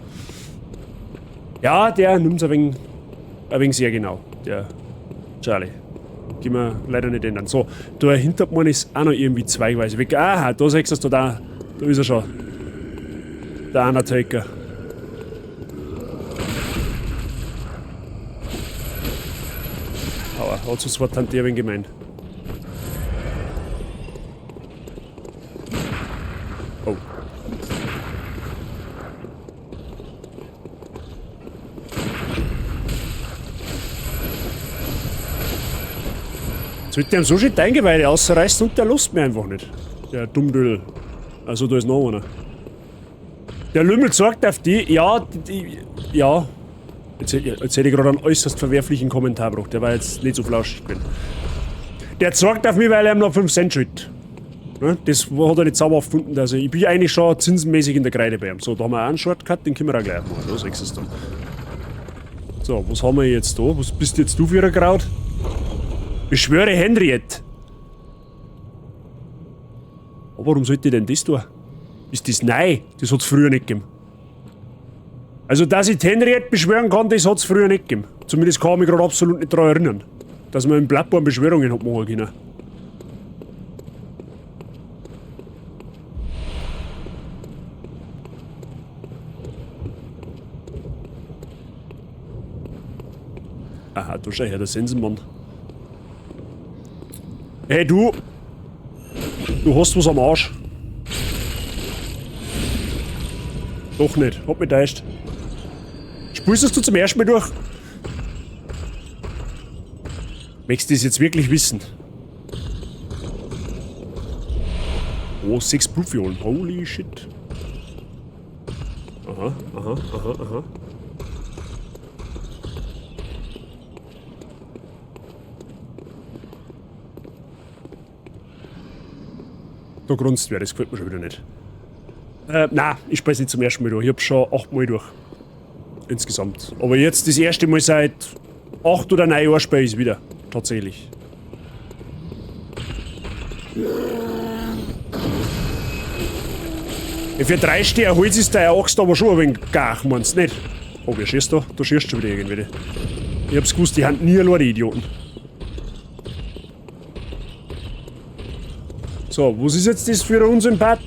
Ja, der nimmt's ein wenig sehr genau. Der Charlie. Können wir leider nicht ändern. So, da hinter mir ist auch noch irgendwie zweigweise weg. Aha, da siehst du da. Da ist er schon. Der Undertaker. Aua, hat so zwei Tante ein wenig gemein. Oh. Jetzt wird dem so schön die Eingeweide ausreißen und der lässt mich einfach nicht. Der Dummdödel. Also da ist noch einer. Der Lümmel zeigt auf die, ja, die, ja. Jetzt hätte ich gerade einen äußerst verwerflichen Kommentar gebracht, der war jetzt nicht so flauschig gewesen. Der zeigt auf mich, weil er ihm noch 5 Cent schuldet. Ne? Das hat er nicht sauber gefunden. Also ich bin eigentlich schon zinsenmäßig in der Kreide bei ihm. So, da haben wir auch einen Shortcut, den können wir auch gleich machen. Da siehst du es dann. So, was haben wir jetzt da? Was bist jetzt du für ein Kraut? Beschwöre Henriette. Aber warum sollte ich denn das tun? Ist das neu? Das hat's früher nicht gegeben. Also, dass ich Henriette beschwören kann, das hat's früher nicht gegeben. Zumindest kann ich mich grad absolut nicht daran erinnern, dass man im Bloodborne Beschwörungen hat machen können. Aha, da schau her, der Sensenmann. Hey, du! Du hast was am Arsch. Doch nicht, hab mich täuscht. Spulst du zum ersten Mal durch? Möchtest du das jetzt wirklich wissen? Oh, 6 Blutfiolen. Holy shit. Aha, aha, aha, aha. Da grunzt wer, das gefällt mir schon wieder nicht. Nein, ich spiel's nicht zum ersten Mal durch. Ich hab schon 8 Mal durch. Insgesamt. Aber jetzt das erste Mal seit 8 oder 9 Jahren spiel ich's wieder. Tatsächlich. Ja, für 3 Sterne Holz ist der Axt aber schon ein wenig gar, meinst du nicht? Oh, wer schießt da? Da schießt schon wieder irgendwie. Ich hab's gewusst, die haben nie allein, die Idioten. So, was ist jetzt das für uns im Bad?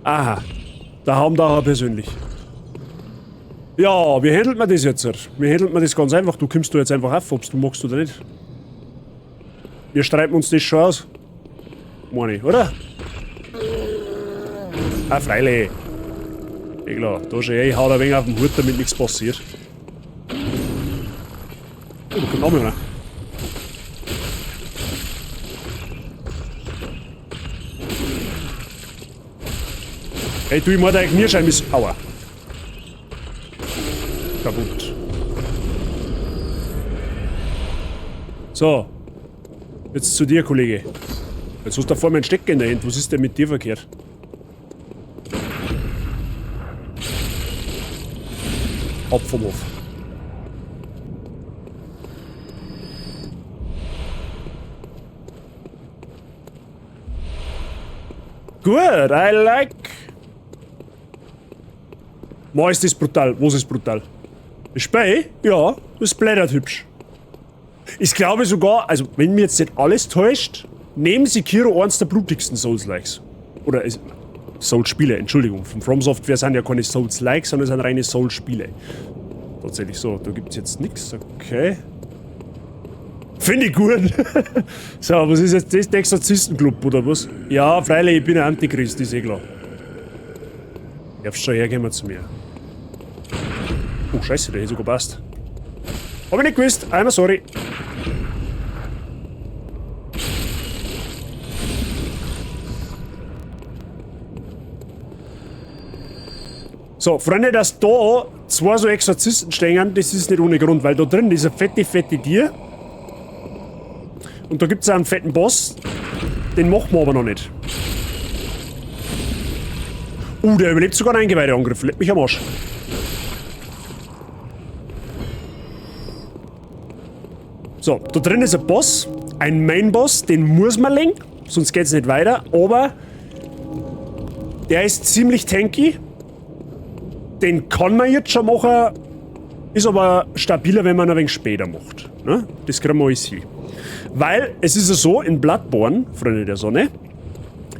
Aha, der Haumdacher persönlich. Ja, wie handelt man das jetzt? Wie handelt man das ganz einfach? Du kommst da jetzt einfach auf, ob's du magst oder nicht. Wir streiten uns das schon aus. Meine ich, oder? Ah, freilich. Eh klar, da schon ich hau da ein wenig auf den Hut, damit nichts passiert. Oh, da kommt noch einer. Hey, du, ich muss eigentlich mir scheinen müssen. Aua. Kaputt. So. Jetzt zu dir, Kollege. Jetzt hast du da vor mir einen Stecker in der Hand. Was ist denn mit dir verkehrt? Ab vom Hof. Gut, I like. Boah, ist das brutal. Was ist brutal? Das Spiel? Ja, das blättert hübsch. Ich glaube sogar, also wenn mir jetzt nicht alles täuscht, neben Sekiro eins der blutigsten Souls-Likes. Oder Souls-Spiele, Entschuldigung. Von From Software sind ja keine Souls-Likes, sondern es sind reine Souls-Spiele. Tatsächlich so, da gibt's jetzt nix, okay. Finde ich gut. So, was ist jetzt das? Der Exorzistenclub oder was? Ja, freilich, ich bin ein Antichrist, ist eh klar. Darfst schon herkommen zu mir. Oh, scheiße, der hätte sogar passt. Hab ich nicht gewusst, I'm sorry. So, Freunde, dass da zwei so Exorzisten stehen, das ist nicht ohne Grund, weil da drin ist ein fette, fette Tier. Und da gibt's auch einen fetten Boss. Den machen wir aber noch nicht. Der überlebt sogar einen Eingeweideangriff. Leck mich am Arsch. So, da drin ist ein Boss. Ein Main-Boss, den muss man lenken, sonst geht's nicht weiter. Aber der ist ziemlich tanky. Den kann man jetzt schon machen, ist aber stabiler, wenn man ein wenig später macht. Ne? Das kriegen wir alles hin. Weil es ist ja so, in Bloodborne, Freunde der Sonne,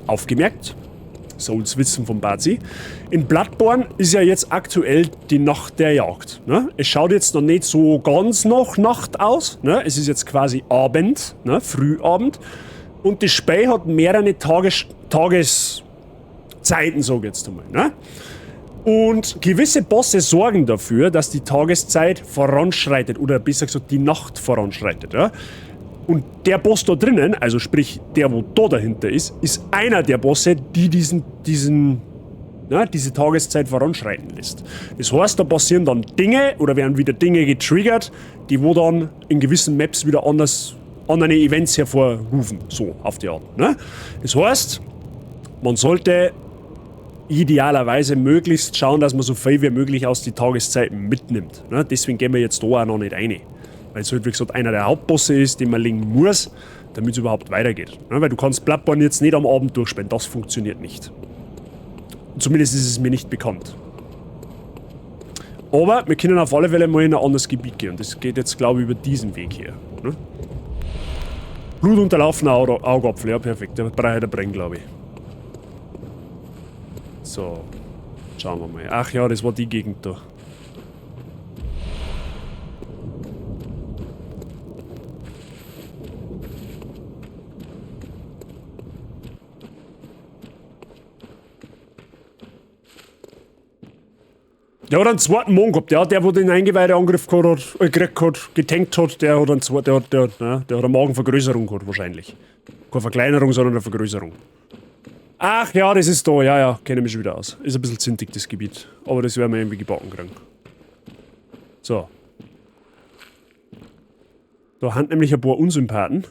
aufgemerkt, Souls Wissen vom Bazi, in Bloodborne ist ja jetzt aktuell die Nacht der Jagd. Ne? Es schaut jetzt noch nicht so ganz nach Nacht aus. Ne? Es ist jetzt quasi Abend, ne? Frühabend. Und das Spiel hat mehrere Tageszeiten, sag ich jetzt einmal. Ne? Und gewisse Bosse sorgen dafür, dass die Tageszeit voranschreitet, oder besser gesagt die Nacht voranschreitet. Ja? Und der Boss da drinnen, also sprich der, wo da dahinter ist, ist einer der Bosse, die diese Tageszeit voranschreiten lässt. Das heißt, da passieren dann Dinge oder werden wieder Dinge getriggert, die wo dann in gewissen Maps wieder andere Events hervorrufen. So, auf die Art. Ne? Das heißt, man sollte idealerweise möglichst schauen, dass man so viel wie möglich aus den Tageszeiten mitnimmt. Ne? Deswegen gehen wir jetzt da auch noch nicht rein. Weil es halt, wie gesagt, einer der Hauptbosse ist, den man legen muss, damit es überhaupt weitergeht. Ne? Weil du kannst Bloodborne jetzt nicht am Abend durchspielen, das funktioniert nicht. Zumindest ist es mir nicht bekannt. Aber wir können auf alle Fälle mal in ein anderes Gebiet gehen. Und das geht jetzt, glaube ich, über diesen Weg hier. Ne? Blutunterlaufener Augapfel, ja perfekt. Der braucht der Brenn, glaube ich. So, schauen wir mal. Ach ja, das war die Gegend da. Der hat einen zweiten Magen gehabt, ja, der, wo den Eingeweideangriff gehabt hat, gekriegt hat, getankt hat, der hat einen zweiten, der hat eine Magenvergrößerung gehabt, wahrscheinlich. Keine Verkleinerung, sondern eine Vergrößerung. Ach ja, das ist da, ja, ja, kenne mich schon wieder aus. Ist ein bisschen zintig, das Gebiet. Aber das werden wir irgendwie gebacken kriegen. So. Da haben nämlich ein paar Unsympathen.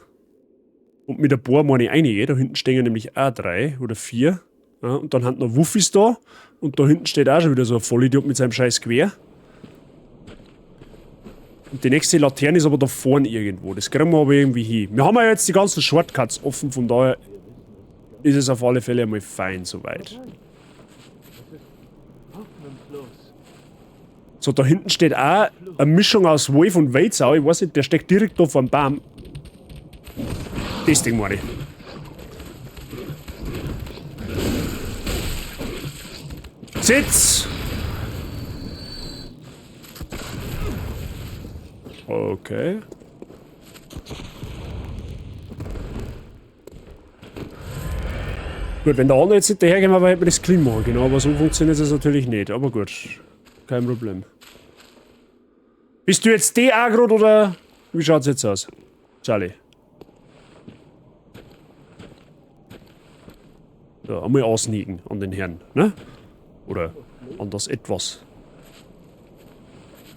Und mit ein paar meine ich einige. Da hinten stehen nämlich auch 3 oder 4. Ja, und dann haben noch Wuffis da. Und da hinten steht auch schon wieder so ein Vollidiot mit seinem scheiß Gewehr. Und die nächste Laterne ist aber da vorne irgendwo. Das kriegen wir aber irgendwie hin. Wir haben ja jetzt die ganzen Shortcuts offen, von daher ist es auf alle Fälle einmal fein soweit. So, da hinten steht auch eine Mischung aus Wolf und Wildsau. Ich weiß nicht, der steckt direkt da vor dem Baum. Das Ding meine ich. Sitz! Okay. Gut, wenn der andere jetzt hinterhergehen war, hätte man das clean machen können, aber so funktioniert es natürlich nicht. Aber gut, kein Problem. Bist du jetzt de-aggro oder wie schaut's jetzt aus? Charlie. So, einmal ausnicken an den Herrn, ne? Oder an das Etwas.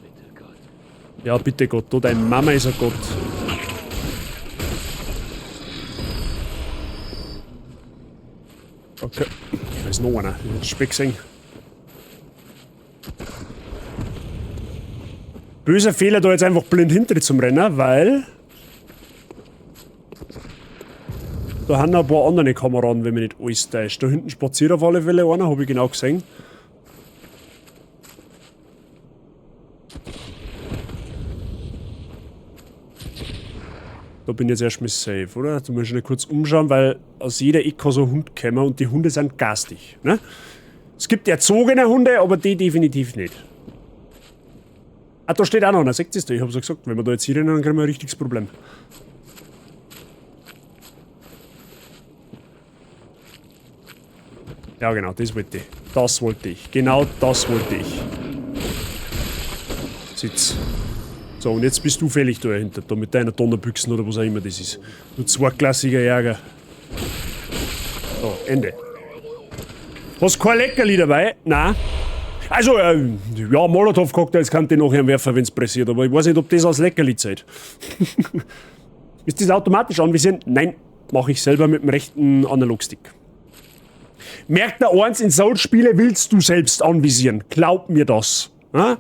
Bitte Gott. Ja, bitte Gott, du, deine Mama ist ein Gott. Okay. Da ist noch einer. Ich hab Speck gesehen. Böser Fehler, da jetzt einfach blind hinter zum Rennen, weil da haben noch ein paar andere Kameraden, wenn mich nicht alles täuscht. Da hinten spaziert auf alle Fälle einer, hab ich genau gesehen. Da bin ich jetzt erstmal safe, oder? Da muss ich schnell kurz umschauen, weil aus jeder Ecke kann so ein Hund kommen und die Hunde sind garstig. Ne? Es gibt erzogene Hunde, aber die definitiv nicht. Ah, da steht auch noch einer, seht ihr das da? Ich hab's ja gesagt, wenn wir da jetzt hier rennen, dann kriegen wir ein richtiges Problem. Ja, genau, das wollte ich. Das wollte ich. Genau das wollte ich. Sitz. So, und jetzt bist du fällig da dahinter, da mit deiner Donnerbüchsen oder was auch immer das ist. Du zweiklassiger Jäger. So, Ende. Hast kein Leckerli dabei? Nein. Also, ja, Molotow-Cocktails kann ich nachher werfen, wenn's pressiert, aber ich weiß nicht, ob das als Leckerli zählt. Ist das automatisch anvisieren? Nein, mach ich selber mit dem rechten Analogstick. Merkt der eins, in Souls-Spiele willst du selbst anvisieren. Glaub mir das. Ja?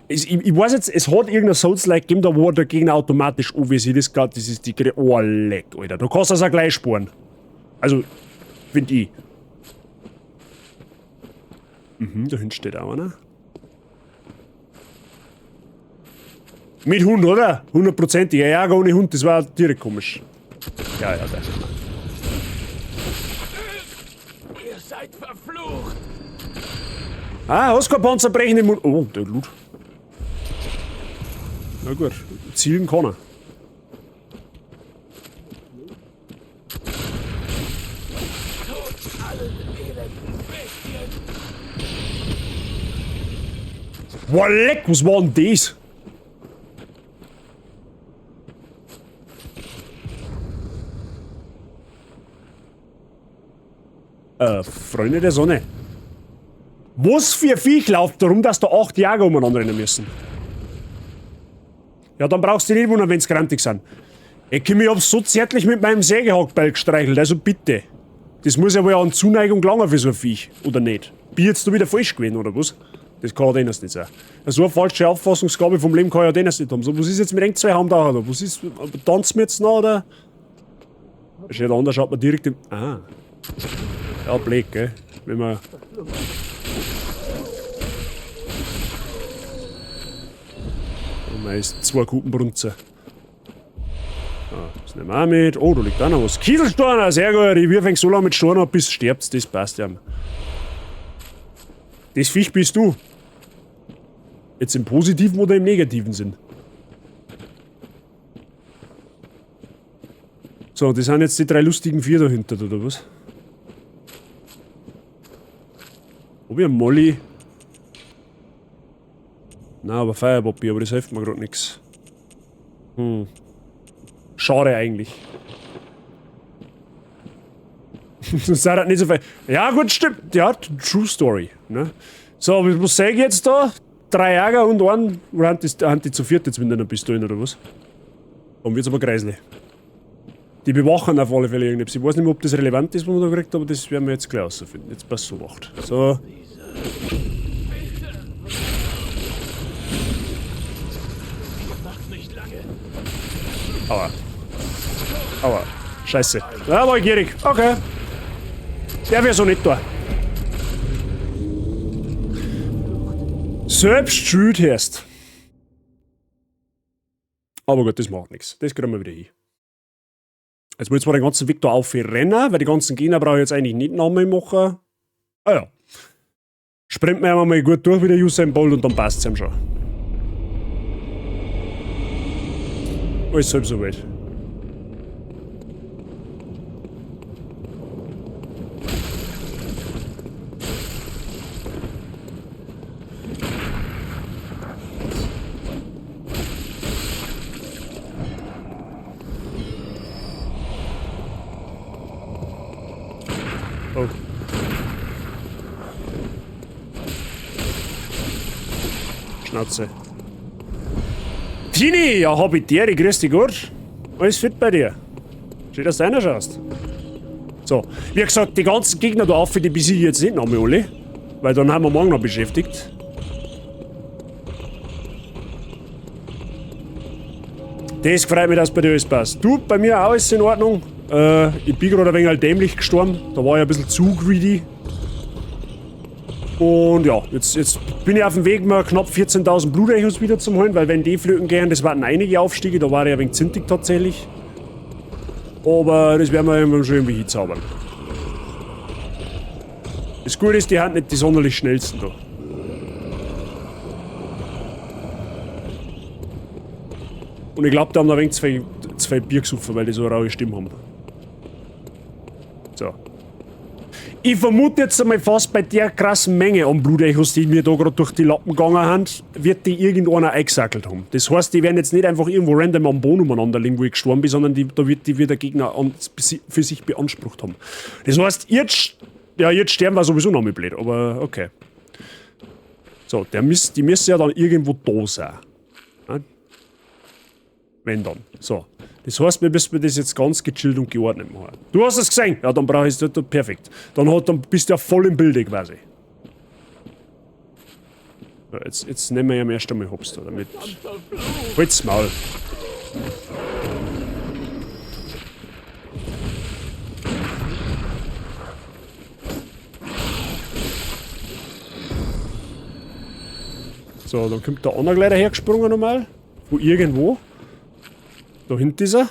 Ich weiß jetzt, es hat irgendein Souls-like gegeben, da wo der Gegner automatisch anvisiert ist. Grad, das ist die oh, leck, Alter. Du kannst das auch gleich sparen. Also, find ich. Mhm, da hinten steht auch einer. Mit Hund, oder? Hundertprozentig. Ja, ja, ohne Hund, das war direkt komisch. Ja, ja, das ist. Ihr seid verflucht! Ah, hast kein Panzerbrechen im Mund. Oh, der Loot. Na gut, zielen kann er. Tod allen elenden Bestien! Boah, leck, was war denn das? Freunde der Sonne. Was für Viech läuft da rum, dass da 8 Jäger umeinander rennen müssen? Ja, dann brauchst du dich nicht wundern, wenn's grantig sind. Ey, Kimi, ich hab's so zärtlich mit meinem Sägehackbeil gestreichelt, also bitte. Das muss ja wohl an Zuneigung gelangen für so ein Viech, oder nicht? Bin jetzt da wieder falsch gewesen, oder was? Das kann ja Dennis nicht sein. So eine falsche Auffassungsgabe vom Leben kann ja Dennis nicht haben. So, was ist jetzt mit den 2 Heimtaucher da? Was ist. Tanzen wir jetzt noch, oder? Steht anders, schaut man direkt im. Ah. Ja, blöd, gell? Wenn man. Oh, mei, ist 2 Kupenbrunzer. Ah, das nehmen wir auch mit. Oh, da liegt auch noch was. Kieselsteiner, sehr gut. Ich wirf so lange mit Steinen ab, bis du stirbst. Das passt ja. Das Viech bist du. Jetzt im positiven oder im negativen Sinn? So, das sind jetzt die 3 lustigen 4 dahinter, oder was? Hab ich einen Molly? Na, aber Feierpapier, aber das hilft mir grad nix. Schade eigentlich. Das sei halt nicht so viel. Ja, gut, stimmt. Ja, True Story. Ne? So, was sag ich jetzt da? 3 Jäger und einen. Oder haben die zu viert jetzt mit einer Pistole oder was? Dann wird's aber kreislich. Die bewachen auf alle Fälle irgendetwas. Ich weiß nicht mehr, ob das relevant ist, was man da kriegt, aber das werden wir jetzt gleich rausfinden. Jetzt passt so wacht. So. Aua. Aua. Scheiße. Da war ich gierig. Okay. Der wär so nicht da. Selbst schuld erst. Aber gut, das macht nix. Das kriegen wir wieder hin. Jetzt muss ich zwar den ganzen Weg da auf rennen, weil die ganzen Gegner brauche ich jetzt eigentlich nicht nochmal machen. Ah ja. Sprinten wir einmal gut durch wie der Usain Bolt und dann passt's ihm schon. Alles halb so wild. Schnauze. Tini, ja, hab ich dir, grüß dich gut. Alles fit bei dir. Schön, dass du reinschaust. So, wie gesagt, die ganzen Gegner da auf, die besiege ich jetzt nicht noch mehr alle. Weil dann haben wir morgen noch beschäftigt. Das freut mich, dass bei dir alles passt. Du, bei mir auch alles in Ordnung. Ich bin gerade ein wenig dämlich gestorben. Da war ich ein bisschen zu greedy. Und ja, jetzt bin ich auf dem Weg, mir knapp 14.000 Blutechos wieder zu holen, weil wenn die flöten gehen, das waren einige Aufstiege, da war ich ein wenig zintig tatsächlich. Aber das werden wir irgendwann schon irgendwie hinzaubern. Das Gute ist, die haben nicht die sonderlich schnellsten da. Und ich glaub, da haben noch ein wenig zwei Bier gesoffen, weil die so eine raue Stimme haben. So. Ich vermute jetzt einmal fast bei der krassen Menge an Blutechos, die mir da grad durch die Lappen gegangen haben, wird die irgendeiner eingesackelt haben. Das heißt, die werden jetzt nicht einfach irgendwo random am Boden umeinander liegen, wo ich gestorben bin, sondern da wird die wieder Gegner für sich beansprucht haben. Das heißt, jetzt sterben wir sowieso noch mal blöd, aber okay. So, die müssen ja dann irgendwo da sein. Ja? Wenn dann. So. Das heißt, wir müssen das jetzt ganz gechillt und geordnet machen. Du hast es gesehen? Ja, dann brauche ich es nicht. Perfekt. Dann bist du ja voll im Bilde quasi. So, jetzt nehmen wir ja erst einmal Hops da, damit. Halt's Maul. So, dann kommt der andere gleich dahergesprungen nochmal. Von irgendwo. Da hinten ist er.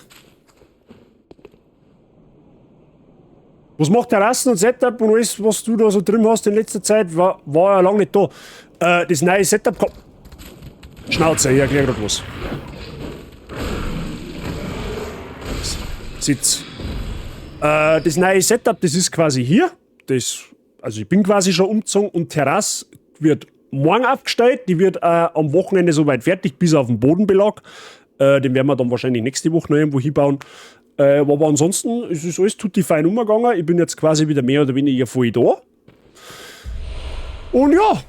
Was macht der Rassen und Setup und alles, was du da so drin hast in letzter Zeit, war ja lange nicht da. Das neue Setup kommt. Schnauze, ich erklär grad was. Sitz. Das neue Setup, das ist quasi hier. Ich bin quasi schon umgezogen und Terrasse wird morgen aufgestellt. Die wird am Wochenende soweit fertig, bis auf den Bodenbelag. Den werden wir dann wahrscheinlich nächste Woche noch irgendwo hinbauen. Aber ansonsten es ist alles tutti fein umgegangen. Ich bin jetzt quasi wieder mehr oder weniger voll da. Und ja,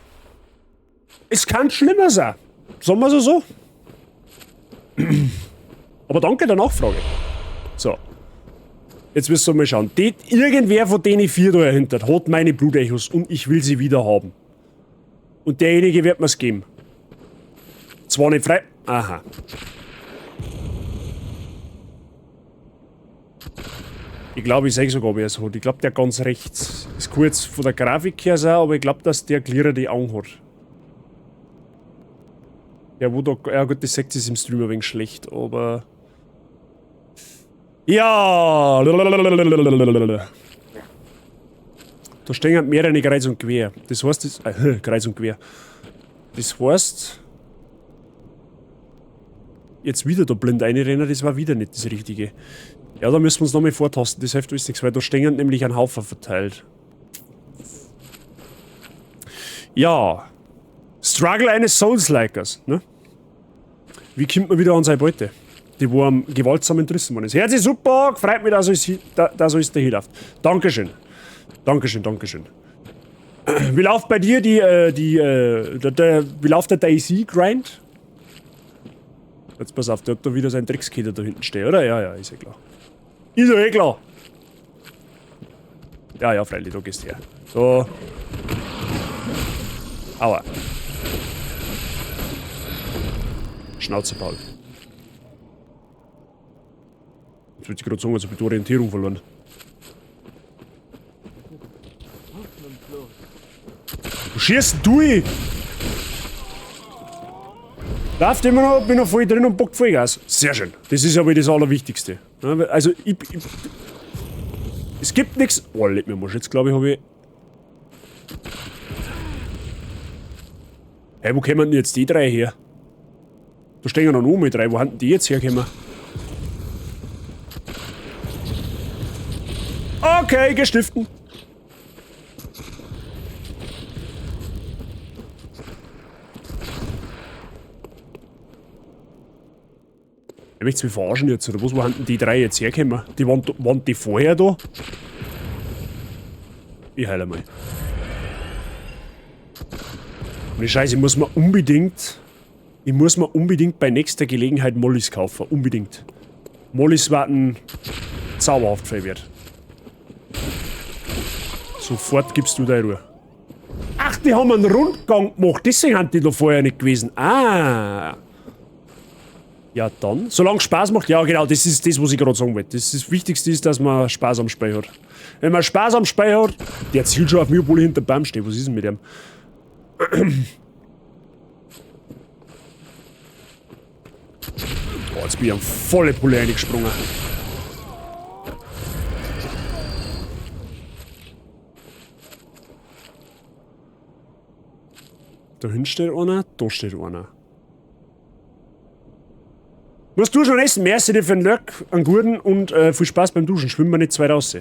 es kann schlimmer sein. Sagen wir es so. Aber danke der Nachfrage. So. Jetzt müssen wir mal schauen. Irgendwer von denen vier da dahinter hat meine Blutechos und ich will sie wieder haben. Und derjenige wird mir's geben. Zwar nicht frei. Aha. Ich glaube, ich sehe sogar, wer es hat. Ich glaube, der ganz rechts. Ist kurz von der Grafik her so, aber ich glaube, dass der Clearer die Augen hat. Ja, wo da. Ja gut, das seht ihr im Stream ein wenig schlecht, aber. Ja! Da stehen halt mehrere kreuz und quer. Das heißt, das, kreuz und quer. Das heißt. Jetzt wieder da blind reinrennen, das war wieder nicht das Richtige. Ja, da müssen wir uns nochmal vortasten, das hilft alles nichts, weil da stehen nämlich ein Haufen verteilt. Ja. Struggle eines Souls-Likers, ne? Wie kommt man wieder an seine Beute? Die, wo am gewaltsam entrissen worden ist. Herzlich super, freut mich, dass alles dahin läuft. Dankeschön. Dankeschön, Dankeschön. Wie läuft bei dir wie läuft der DayZ-Grind? Jetzt pass auf, der hat da wieder seinen Drecksketer da hinten stehen, oder? Ja, ja, ist ja klar. Ist ja eh klar. Ja, ja, freilich, da gehst du her. So. Aua. Schnauze, Paul. Jetzt würde ich gerade sagen, als ob ich die Orientierung verloren. Wo schießt du? Läuft immer noch, bin noch voll drin und bockt Vollgas. Sehr schön. Das ist aber das Allerwichtigste. Ja, also, ich, ich, es gibt nix. Oh, leck mir mal. Jetzt glaube ich, hab ich. Hey, wo kommen denn jetzt die drei her? Da stehen ja noch mal drei. Wo haben denn die jetzt hergekommen? Okay, gestiften. Ich möchte mich verarschen jetzt, oder was? Wo haben denn die drei jetzt hergekommen? Die waren die vorher da? Ich heile mal. Und die Scheiße, ich muss mir unbedingt. Ich muss mir unbedingt bei nächster Gelegenheit Mollys kaufen. Unbedingt. Mollys warten zauberhaft viel wert. Sofort gibst du deine Ruhe. Ach, die haben einen Rundgang gemacht. Deswegen haben die da vorher nicht gewesen. Ah. Ja, dann. Solange Spaß macht. Ja, genau, das ist das, was ich gerade sagen wollte. Das Wichtigste ist, dass man Spaß am Spiel hat. Wenn man Spaß am Spiel hat, der zielt schon auf mich, obwohl ich hinter dem Baum stehe. Was ist denn mit dem? Oh, jetzt bin ich am volle Pulle reingesprungen. Da hinten steht einer, da steht einer. Musst du schon essen? Merci dir für den Lurk, einen guten und viel Spaß beim Duschen. Schwimmen wir nicht zu weit raus.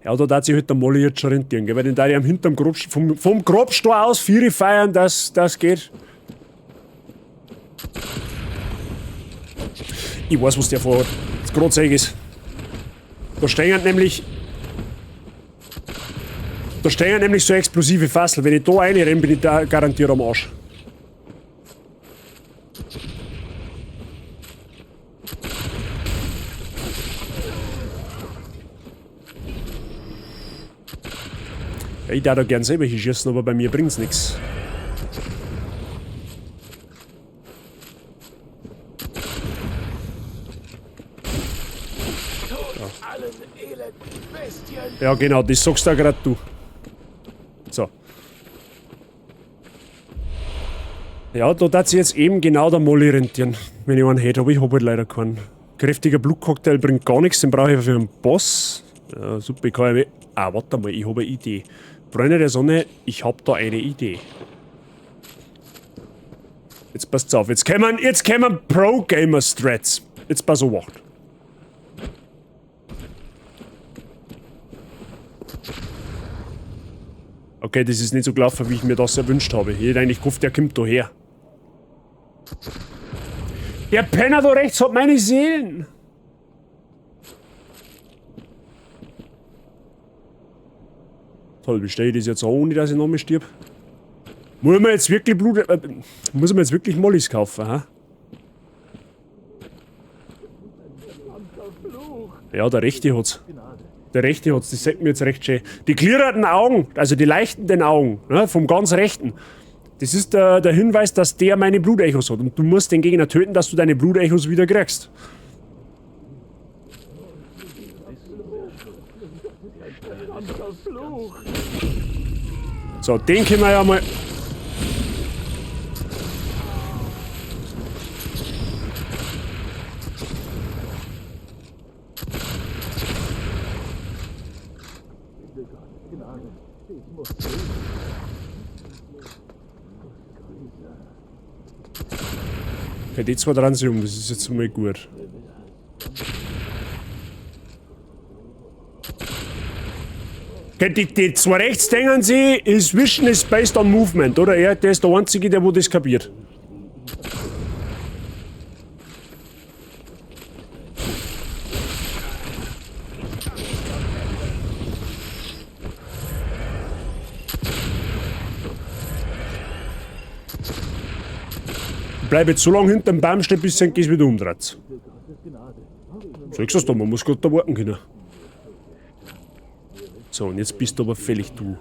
Ja, da darf sich halt der Molly jetzt schon rentieren, gell? Weil den da ich am hinterm Grobst, vom Grobstor aus Vieri feiern, das geht. Ich weiß, was der vorhat. Das grad ist. Da stehen nämlich. Da stehen nämlich so explosive Fassel. Wenn ich da reinrenne, bin ich da garantiert am Arsch. Ja, ich darf da gern selber hinschießen, aber bei mir bringt's nix. Ja, genau, das sagst du auch grad du. So. Ja, da darf sich jetzt eben genau der Molly rentieren, wenn ich einen hätte, aber ich hab halt leider keinen. Kräftiger Blutcocktail bringt gar nichts, den brauche ich für einen Boss. Ja, super, ich kann ja. Ah, warte mal, ich habe eine Idee. Freunde der Sonne, ich hab da eine Idee. Jetzt passt's auf, jetzt kämen Pro-Gamer-Strats. Jetzt pass auf. Okay, das ist nicht so gelaufen, wie ich mir das erwünscht habe. Ich hätte eigentlich gehofft, der kommt da her. Der Penner da rechts hat meine Seelen. Toll, wie stelle ich das jetzt an, ohne dass ich nochmal stirb? Muss man jetzt wirklich Blut... muss man jetzt wirklich Mollys kaufen, ha? Ja, der Rechte hat's. Der Rechte hat's, das sagt mir jetzt recht schön. Die klirrenden Augen, also die leichtenden Augen, ne, vom ganz Rechten. Das ist der Hinweis, dass der meine Blutechos hat. Und du musst den Gegner töten, dass du deine Blutechos wieder kriegst. So, den können wir ja mal... Okay, die zwei dran sich um, das ist jetzt mal gut. Okay, die zwei rechts denken sie, his vision is based on movement, oder? Er, der ist der Einzige, der wo das kapiert. Ich bleib jetzt so lange hinterm Baum stehen, bis es wieder umdreht. Sagst du das da, man muss grad da warten können. So, und jetzt bist du aber fällig, du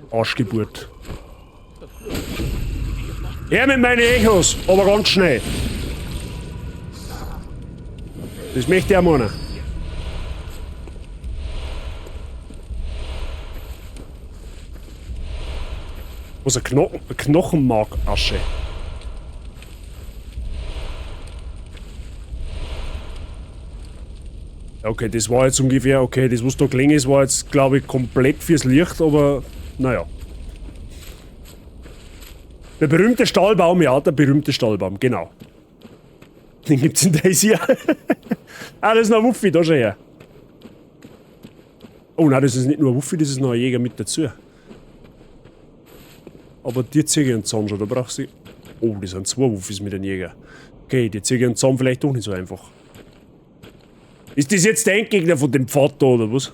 Arschgeburt. Her mit meinen Echos, aber ganz schnell. Das möchte ich auch meinen. Was, ein Knochenmarkasche? Okay, das war jetzt ungefähr, okay, das was da gelegen ist, war jetzt, glaube ich, komplett fürs Licht, aber naja. Der berühmte Stahlbaum, ja, der berühmte Stahlbaum, genau. Den gibt's in DayZ. Ah, das ist noch ein Wuffi, da schon her. Oh nein, das ist nicht nur ein Wuffi, das ist noch ein Jäger mit dazu. Aber dir zieh ich einen Zahn schon, da brauchst du... Oh, das sind zwei Wuffis mit dem Jäger. Okay, dir zieh ich einen Zahn vielleicht doch nicht so einfach. Ist das jetzt der Endgegner von dem Pfad da, oder was?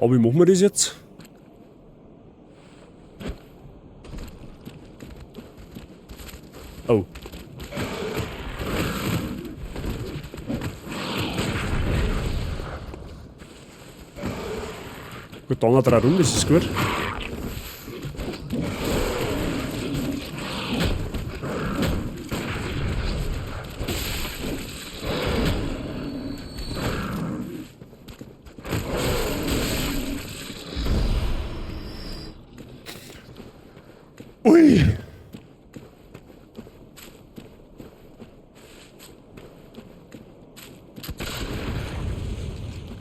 Aber wie machen wir das jetzt? Oh. Gut, dann noch rum, das ist gut. Ui!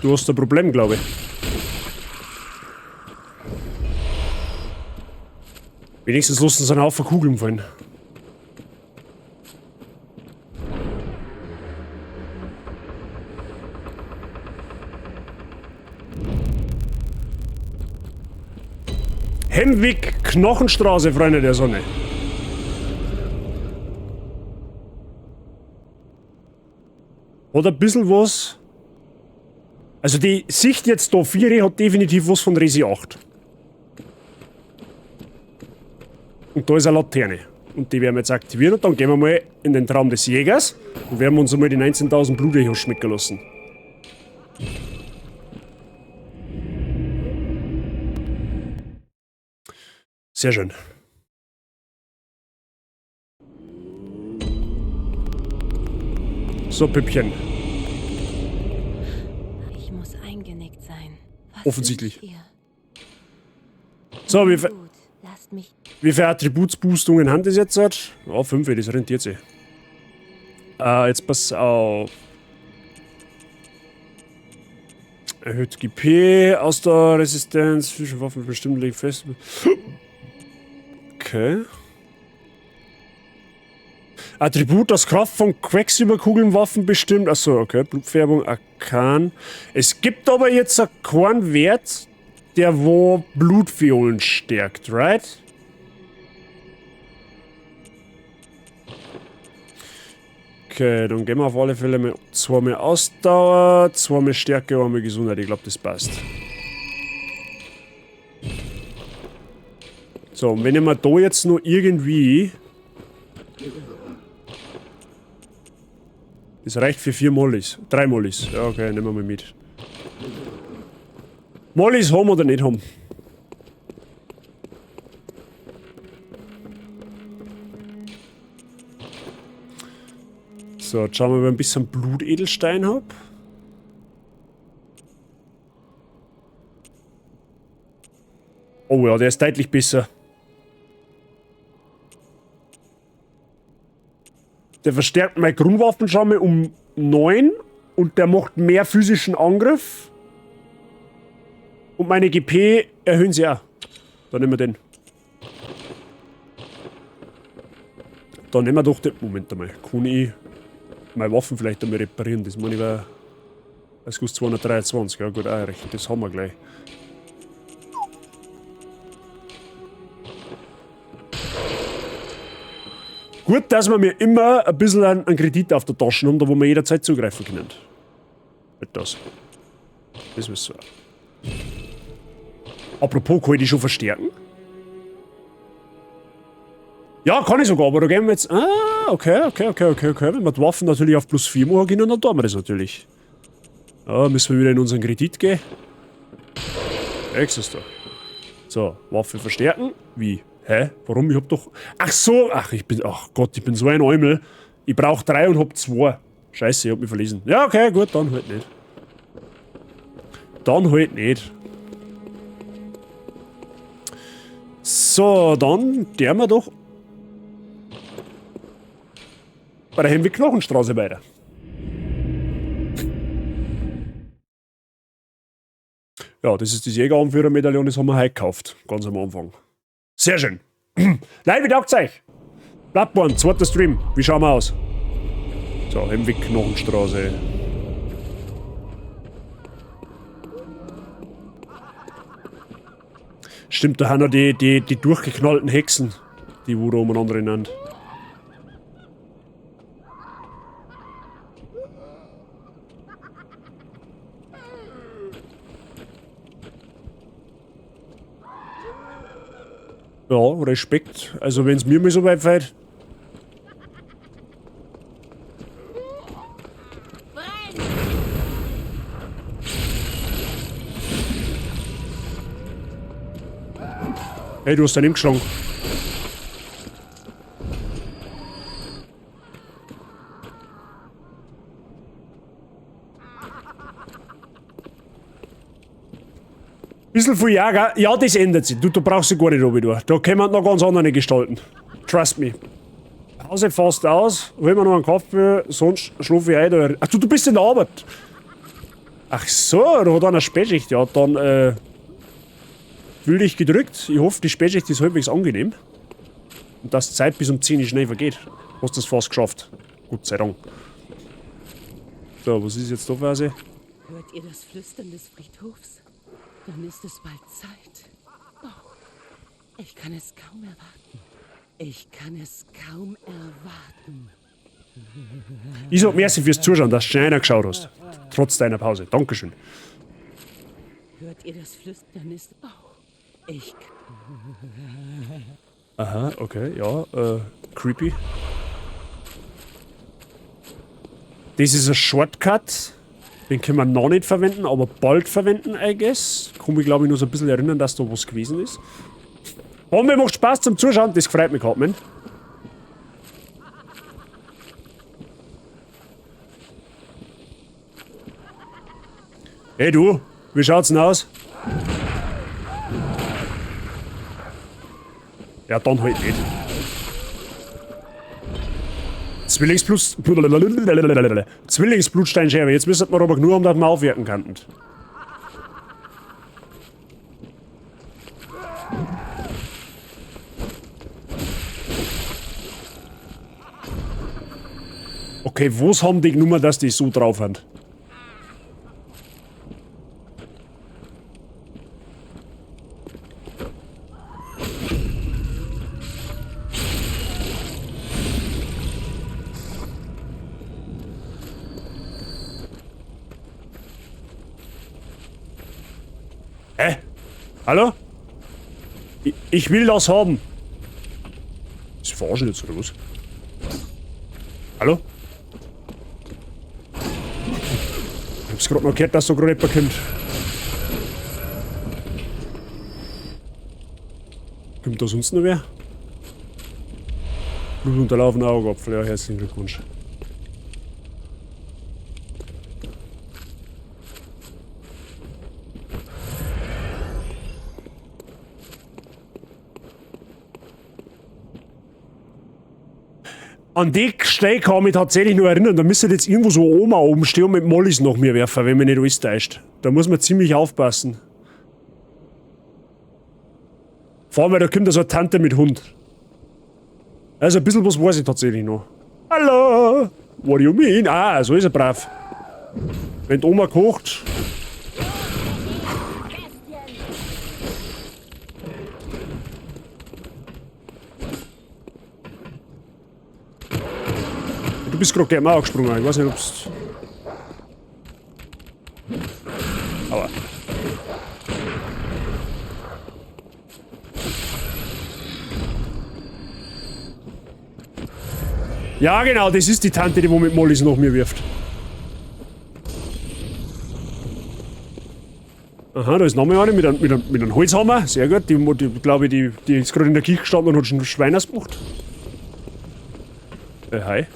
Du hast ein Problem, glaube ich. Wenigstens lassen sie einen Haufen Kugeln fallen. Hemwig Knochenstraße, Freunde der Sonne. Hat ein bisschen was. Also die Sicht jetzt da 4 hat definitiv was von Resi 8. Und da ist eine Laterne. Und die werden wir jetzt aktivieren und dann gehen wir mal in den Traum des Jägers und werden uns einmal die 19.000 Blutechos schmecken lassen. Sehr schön. So, Püppchen. Ich muss eingenickt sein. Was Offensichtlich. wünscht ihr? So, wie, Gut, lasst mich. wie viele Attributsboostungen haben das jetzt? Ja, 5, das rentiert sich. Jetzt pass auf. Erhöht GP, Ausdauerresistenz, physische Waffen bestimmt legen fest. Okay. Attribut, das Kraft von Quecksilberkugelnwaffen bestimmt. Achso, okay. Blutfärbung, Arkan. Es gibt aber jetzt keinen Wert, der wo Blutfiolen stärkt, right? Okay, dann gehen wir auf alle Fälle mit zweimal Ausdauer, zweimal Stärke, einmal Gesundheit. Ich glaube, das passt. So, und wenn ich mir da jetzt noch irgendwie... Das reicht für 4 Mollys. 3 Mollys. Ja, okay, nehmen wir mal mit. Mollys haben oder nicht haben? So, jetzt schauen wir mal, ob ich ein bisschen Blutedelstein hab. Oh ja, der ist deutlich besser. Der verstärkt meine Grundwaffen schon mal um 9 und der macht mehr physischen Angriff. Und meine GP erhöhen sie auch. Dann nehmen wir den. Dann nehmen wir doch den. Moment einmal. Kann ich meine Waffen vielleicht einmal reparieren? Das meine ich war. Das kostet 223. Ja gut, auch recht. Das haben wir gleich. Gut, dass wir mir immer ein bisschen einen Kredit auf der Tasche haben, da wo wir jederzeit zugreifen können. Halt das. Das müssen wir. Apropos, kann ich die schon verstärken? Ja, kann ich sogar, aber da gehen wir jetzt... Ah, okay. Wenn wir die Waffen natürlich auf plus 4 machen können, dann tun wir das natürlich. Ja, müssen wir wieder in unseren Kredit gehen. Extra. So, Waffe verstärken. Wie? Hä? Warum? Ich hab doch... Ach so! Ach, ich bin... Ach Gott, ich bin so ein Eumel. Ich brauch 3 und hab 2. Scheiße, ich hab mich verlesen. Ja, okay, gut, dann halt nicht. Dann halt nicht. So, dann der wir doch bei der Hemwig Knochenstraße weiter. Ja, das ist das Jägeranführer-Medaillon, das haben wir heute gekauft. Ganz am Anfang. Sehr schön. Nein, wie taugt's euch? Bloodborne, zweiter Stream. Wie schauen wir aus? So, Hemwig Knochenstraße. Stimmt, da haben noch die durchgeknallten Hexen, die wo da umeinander rennen. Ja, Respekt. Also wenn es mir mal so weit fällt. Hey, du hast daneben geschlagen. Bisschen viel Ärger. Ja, das ändert sich. Du, du brauchst sie gar nicht runter. Da kommen noch ganz andere Gestalten. Trust me. Pause fast aus. Hol mir noch einen Kaffee, sonst schlafe ich ein. Ach du, du bist in der Arbeit. Ach so, da hat einer Spätschicht. Ja, dann, fühl dich gedrückt. Ich hoffe, die Spätschicht ist halbwegs angenehm. Und dass die Zeit bis um 10 Uhr schnell vergeht. Hast du das fast geschafft. Gott sei Dank. So, was ist jetzt da quasi? Hört ihr das Flüstern des Friedhofs? Dann ist es bald Zeit. Oh, ich kann es kaum erwarten. Ich kann es kaum erwarten. Ich sag merci fürs Zuschauen, dass du schnell reingeschaut hast. Trotz deiner Pause. Dankeschön. Hört ihr das Flüstern? Ist. Oh, ich. Aha, okay, ja, creepy. Das ist ein Shortcut. Den können wir noch nicht verwenden, aber bald verwenden, I guess. Kann mich, glaub ich, nur so ein bisschen erinnern, dass da was gewesen ist. Bombe macht Spaß zum Zuschauen, das freut mich, Cartman. Hey du, wie schaut's denn aus? Ja, dann halt nicht. Zwillingsblutsteinscherbe. Jetzt müsste man aber genug haben, dass wir aufwerten könnten. Okay, was haben die genommen, dass die so drauf sind? Hä? Hallo? Ich will das haben. Das verarschen jetzt, oder was? Hallo? Ich hab's grad noch gehört, dass da grad jemand kommt. Kommt da sonst noch wer? Blutunterlaufener Augapfel, ja, herzlichen Glückwunsch. An die Stelle kann ich mich tatsächlich nur erinnern, da müsste jetzt irgendwo so Oma oben stehen und mit Mollys nach mir werfen, wenn mich nicht alles täuscht. Da muss man ziemlich aufpassen. Vor allem, weil da kommt da so eine Tante mit Hund. Also ein bisschen was weiß ich tatsächlich noch. Hallo! What do you mean? Ah, so ist er brav. Wenn die Oma kocht. Du bist grad gleich mal angesprungen, ich weiß nicht, ob's. Aua. Ja, genau, das ist die Tante, die wo mit Mollys nach mir wirft. Aha, da ist noch mal eine mit einem Holzhammer. Sehr gut, die glaube ich, die ist gerade in der Kirche gestanden und hat schon Schweiners gemacht. Hi.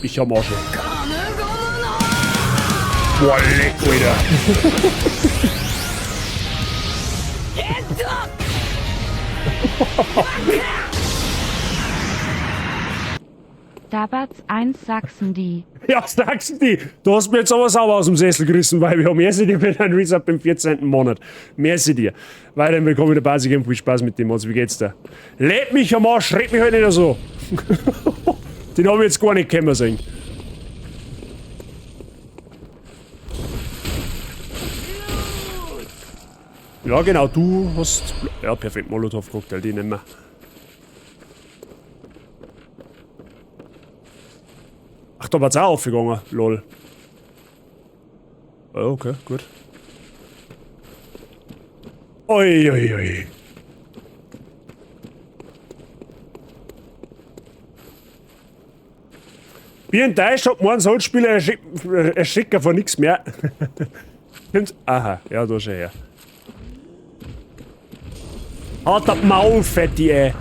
Ich am Arsch. Boah, leck, Alter. Dabatz 1 Sachsen die. Ja, Sachsen die. Du hast mir jetzt aber sauber aus dem Sessel gerissen, weil wir haben merci dir für deinen Resub im 14. Monat. Merci dir. Weiterhin willkommen in der Basic Game. Viel Spaß mit dem Mods. Wie geht's dir? Leck mich am Arsch, schreck mich halt nicht so. Den hab ich jetzt gar nicht kommen sehen. Ja, genau, du hast... Ja, perfekt, Molotow-Cocktail, die nehmen wir. Ach, da war's auch aufgegangen, lol. Ja, okay, gut. Oi, oi, oi. Wie enttäuscht hat man Soul-Spieler erschrecken von nichts mehr. Aha, ja, da schon her. Hat das Maul, Fetti, ey.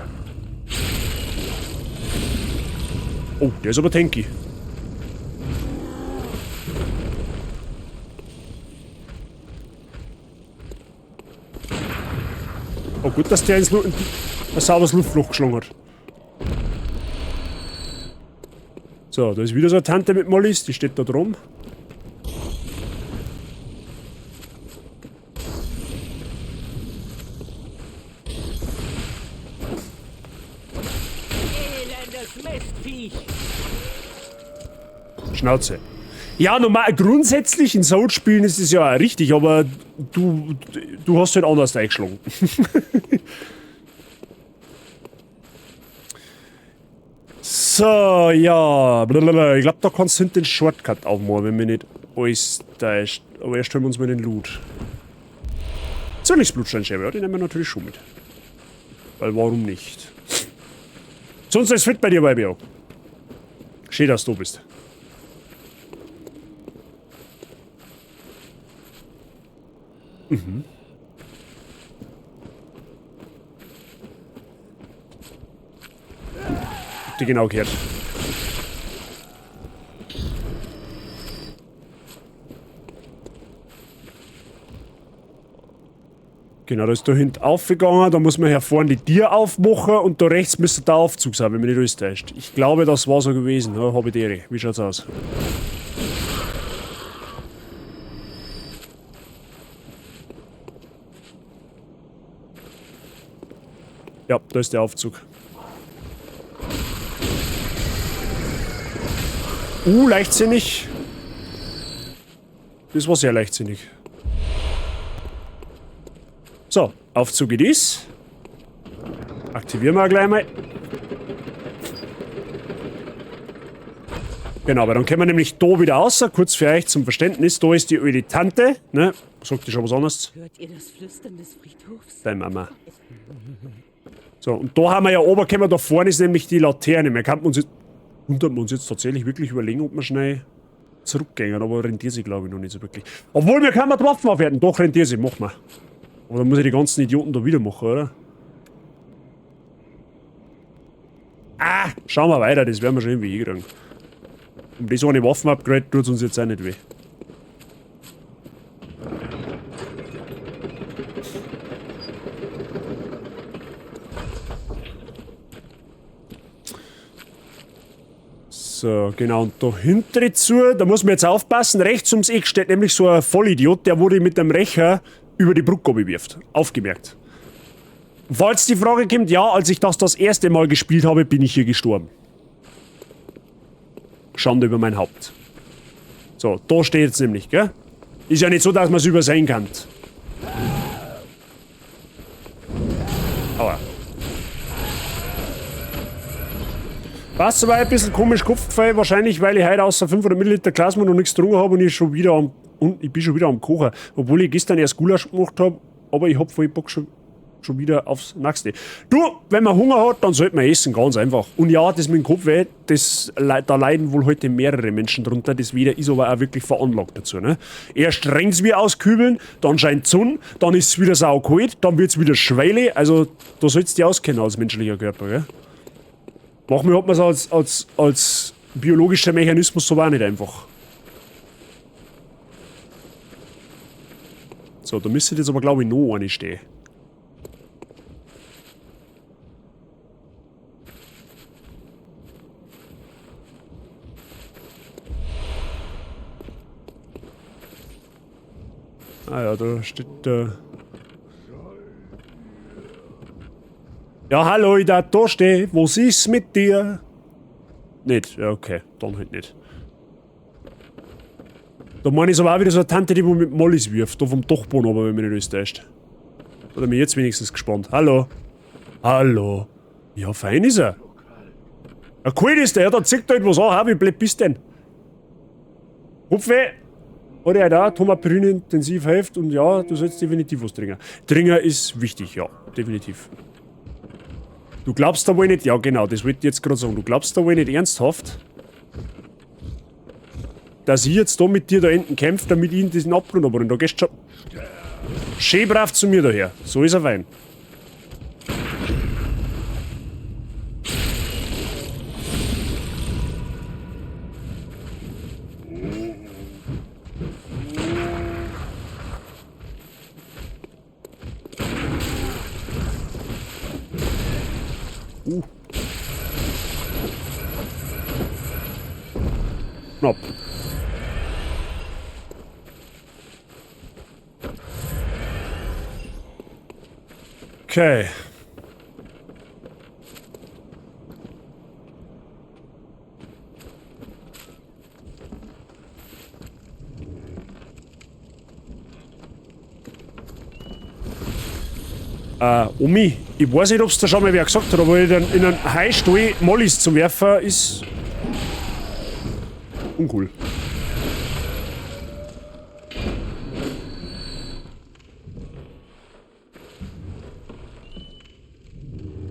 Oh, der ist aber tanky. Oh, gut, dass der ins ein sauberes Luftloch geschlagen hat. So, da ist wieder so eine Tante mit Mollys, die steht da drum. Schnauze. Ja, normal, grundsätzlich in Souls-Spielen ist es ja auch richtig, aber du hast halt anders eingeschlagen. So, ja. Blablabla. Ich glaub, da kannst du hinten den Shortcut aufmachen, wenn mir nicht alles täuscht. Aber erst holen wir uns mal den Loot. Zwillingsblutsteinscheibe, ja, die nehmen wir natürlich schon mit. Weil warum nicht? Sonst ist fit bei dir, YBO. Schön, dass du bist. Mhm. Die genau gehört. Genau, da ist da hinten aufgegangen, da muss man hier vorne die Tür aufmachen und da rechts müsste der Aufzug sein, wenn mich nicht alles täuscht. Ich glaube, das war so gewesen. Ja, hab ich die Ehre. Wie schaut's aus? Ja, da ist der Aufzug. Leichtsinnig. Das war sehr leichtsinnig. So, Aufzug it is. Aktivieren wir gleich mal. Genau, aber dann können wir nämlich da wieder raus. Kurz für euch zum Verständnis. Da ist die öde Tante. Ne? Sagt die schon was anderes? Hört ihr das Flüstern des Friedhofs? Deine Mama. So, und da haben wir ja oben, können wir da vorne ist nämlich die Laterne. Wir könnten uns jetzt, wundert wir uns jetzt tatsächlich wirklich überlegen, ob wir schnell zurückgehen. Aber rentiert sich, glaube ich, noch nicht so wirklich. Obwohl, wir können die Waffen aufwerten. Doch, rentiert sich, machen wir. Aber dann muss ich die ganzen Idioten da wieder machen, oder? Ah, schauen wir weiter, das werden wir schon irgendwie hinkriegen. Um das eine Waffen-Upgrade tut's uns jetzt auch nicht weh. So, genau, und da hinten zu, da muss man jetzt aufpassen, rechts ums Eck steht nämlich so ein Vollidiot, der wurde mit dem Rächer über die Brücke wirft. Aufgemerkt. Falls die Frage kommt, ja, als ich das erste Mal gespielt habe, bin ich hier gestorben. Schande über mein Haupt. So, da steht's nämlich, gell? Ist ja nicht so, dass man's übersehen kann. Aua. Was war ein bisschen komisch Kopfgefall, wahrscheinlich, weil ich heute außer 500 Milliliter Glas noch nichts getrunken habe und ich schon wieder am, und ich bin schon wieder am Kochen. Obwohl ich gestern erst Gulasch gemacht habe, aber ich hab voll Bock schon wieder aufs nächste. Du, wenn man Hunger hat, dann sollte man essen, ganz einfach. Und ja, das mit dem Kopfweh, da leiden wohl heute mehrere Menschen drunter. Das wieder ist aber auch wirklich veranlagt dazu. Ne? Erst rennt's wie auskübeln, dann scheint die Sonne, dann ist's wieder saukalt, dann wird's wieder schweile. Also, da sollst du dich auskennen als menschlicher Körper, gell? Manchmal hat man's als biologischer Mechanismus so auch nicht einfach. So, da müsste jetzt aber, glaub ich, noch eine stehen. Ah ja, da steht der. Ja, hallo, ich da stehe. Was ist mit dir? Nicht? Ja, okay. Dann halt nicht. Da meine ich aber auch wieder so eine Tante, die mit Mollys wirft. Da vom Dachboden aber, wenn mich nicht alles täuscht. Oder mir jetzt wenigstens gespannt. Hallo. Hallo. Ja, fein ist er. Ja, kalt ist der. Ja, da zieht da etwas an. Wie blöd bist du denn? Kopfweh. Hat er da, Thomapyrin intensiv hilft und ja, du sollst definitiv was trinken. Trinken ist wichtig, ja, definitiv. Du glaubst da wohl nicht, ja genau, das wollte ich jetzt gerade sagen, du glaubst da wohl nicht ernsthaft, dass ich jetzt da mit dir da hinten kämpfe, damit ich in diesen Abgrund runter. Da gehst du schon schön brav zu mir daher. So ist er Wein. Knapp. Okay. Omi, ich weiß nicht, ob's da schon mal wer gesagt hat, aber in einem Heistall Mollys zu werfen ist uncool.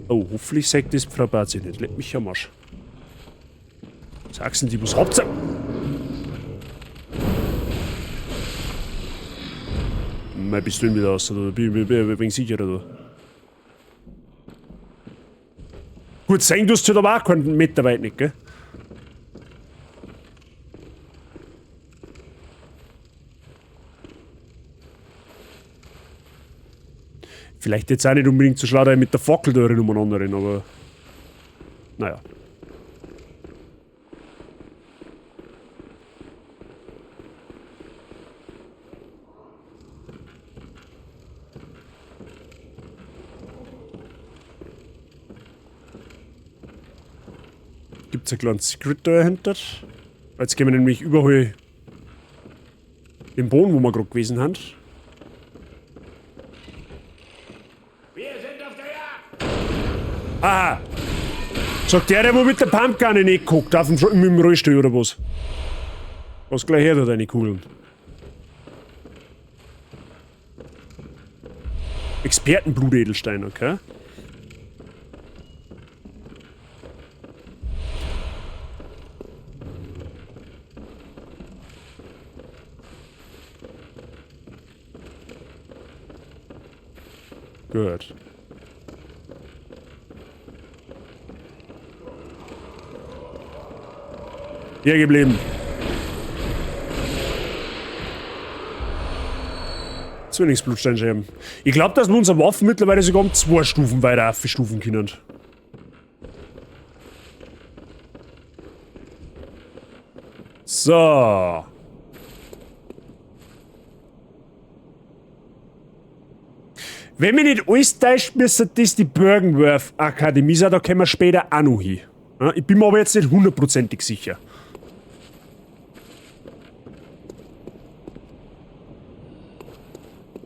Oh, hoffentlich sagt das Frau Bazi nicht. Leck mich am Arsch. Sag's denn die, was habt ihr? Mei, bist du denn wieder aus, oder? Bin ich ein wenig sicherer da. Gut, sehen tust du halt aber auch keinen Meter weit nicht, gell? Vielleicht jetzt auch nicht unbedingt so schlau, da ich mit der Fackel da drin umeinander renne, aber naja. Gibt's einen kleinen Secret da dahinter? Jetzt gehen wir nämlich überall den Boden, wo wir grad gewesen sind. Wir sind auf der Jagd! Aha! Sagt der, der wo mit der Pumpgun in die Ecke guckt, auf dem mit dem Rollstuhl oder was? Was gleich her da, deine Kugeln? Expertenblutedelstein, okay. Gut. Hier geblieben. Zwillingsblutsteinscherben. Ich glaub, dass wir unsere Waffen mittlerweile sogar um 2 Stufen weiter aufstufen können. So. Wenn mich nicht alles täuscht, müsste das die Byrgenwerth Akademie sein, da kommen wir später auch noch hin. Ja, ich bin mir aber jetzt nicht hundertprozentig sicher.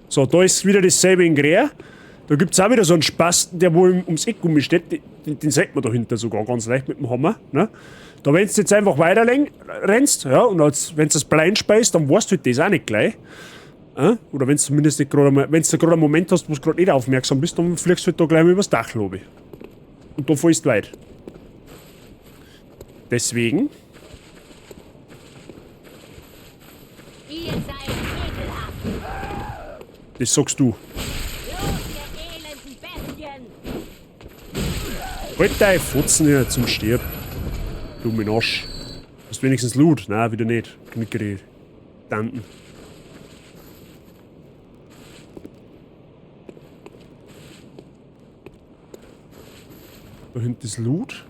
So, da ist wieder dasselbe in Grä. Da gibt's auch wieder so einen Spasten, der wohl ums Eck rum steht. Den sieht man dahinter sogar ganz leicht mit dem Hammer. Ne? Da, wenn du jetzt einfach weiter rennst, ja, und als, wenn du das blind speist, dann weißt du halt das auch nicht gleich. Ja? Oder wenn du zumindest nicht gerade einmal, wenn du gerade einen Moment hast, wo du gerade nicht aufmerksam bist, dann fliegst du halt da gleich mal übers Dach, glaub ich. Und da fällst du weit. Deswegen. Ihr seid ekelhaft. Das sagst du. Los, ihr elenden Bestien! Halt deine Fotzen hier zum Stirb. Du mein Arsch. Hast wenigstens Loot? Nein, wieder nicht. Knickere Tanten. Da hinten ist Loot.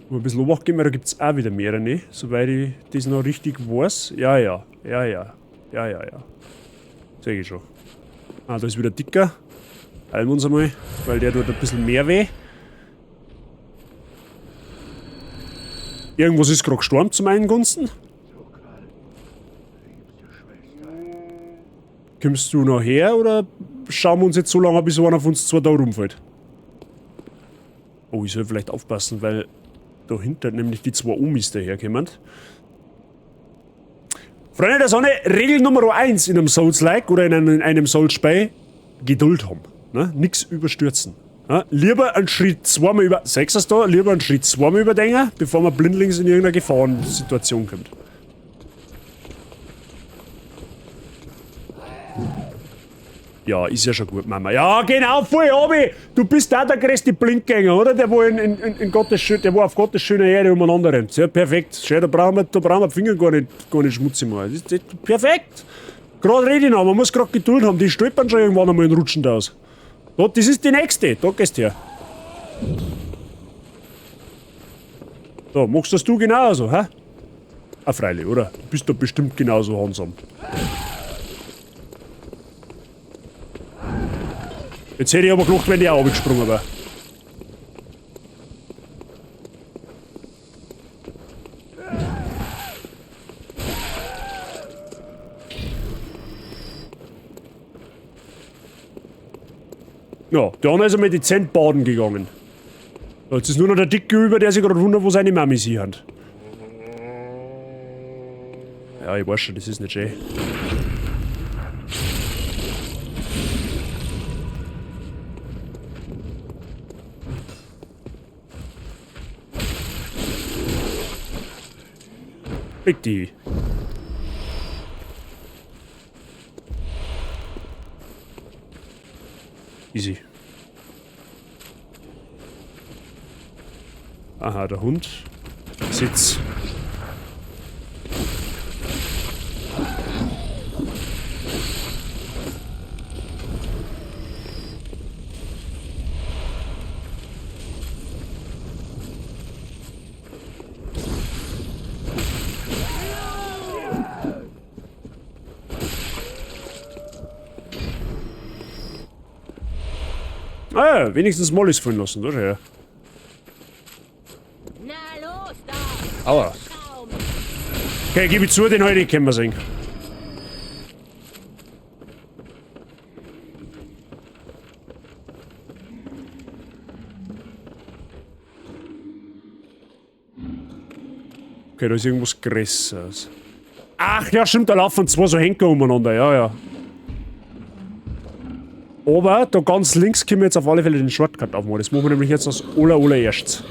Mal ein bisschen Obacht geben, weil da gibt's auch wieder mehrere, ne? Soweit ich das noch richtig weiß. Ja, ja, ja, ja. Ja, ja, ja. Seh ich schon. Ah, da ist wieder dicker. Heilen wir uns einmal, weil der tut ein bisschen mehr weh. Irgendwas ist grad gestorben zu meinen Gunsten. Kommst du noch her oder schauen wir uns jetzt so lange, bis einer von uns zwei da rumfällt? Oh, ich soll vielleicht aufpassen, weil dahinter nämlich die zwei Omis daherkommen. Freunde der Sonne, Regel Nummer 1 in einem Souls-like oder in einem Souls-Spiel: Geduld haben. Ne? Nix überstürzen. Ja? Lieber einen Schritt zweimal über. Sechs da, lieber einen Schritt zweimal überdenken, bevor man blindlings in irgendeine Gefahrensituation kommt. Ja, ist ja schon gut, Mama. Ja, genau, voll, Abi. Du bist auch der größte Blindgänger, oder? Der, wo in Gottes schön, der wo auf Gottes schöner Erde umeinander rennt. Ja, perfekt. Schön, da brauchen wir die Finger gar nicht schmutzig machen. Das ist perfekt. Gerade rede ich noch, man muss gerade Geduld haben. Die stolpern schon irgendwann einmal und rutschen da aus. Da, das ist die nächste. Da gehst du her. So, machst das du genauso, hä? Ah, freilich, oder? Du bist doch bestimmt genauso handsam. Jetzt hätte ich aber gelacht, wenn die auch runtergesprungen wäre. Ja, der andere ist einmal dezent baden gegangen. Jetzt ist nur noch der Dicke über, der sich gerade wundert, wo seine Mami sie hat. Ja, ich weiß schon, das ist nicht schön. Fick die. Easy. Aha, der Hund. Sitz. Ah, wenigstens Mollys fallen lassen, das ja. Na los da! Aua. Okay, gebe ich zu, den heute können wir sehen. Okay, da ist irgendwas Größeres. Ach ja, stimmt, da laufen zwei so Henker umeinander, ja, ja. Aber da ganz links können wir jetzt auf alle Fälle den Shortcut aufmachen. Das machen wir nämlich jetzt als allererstes.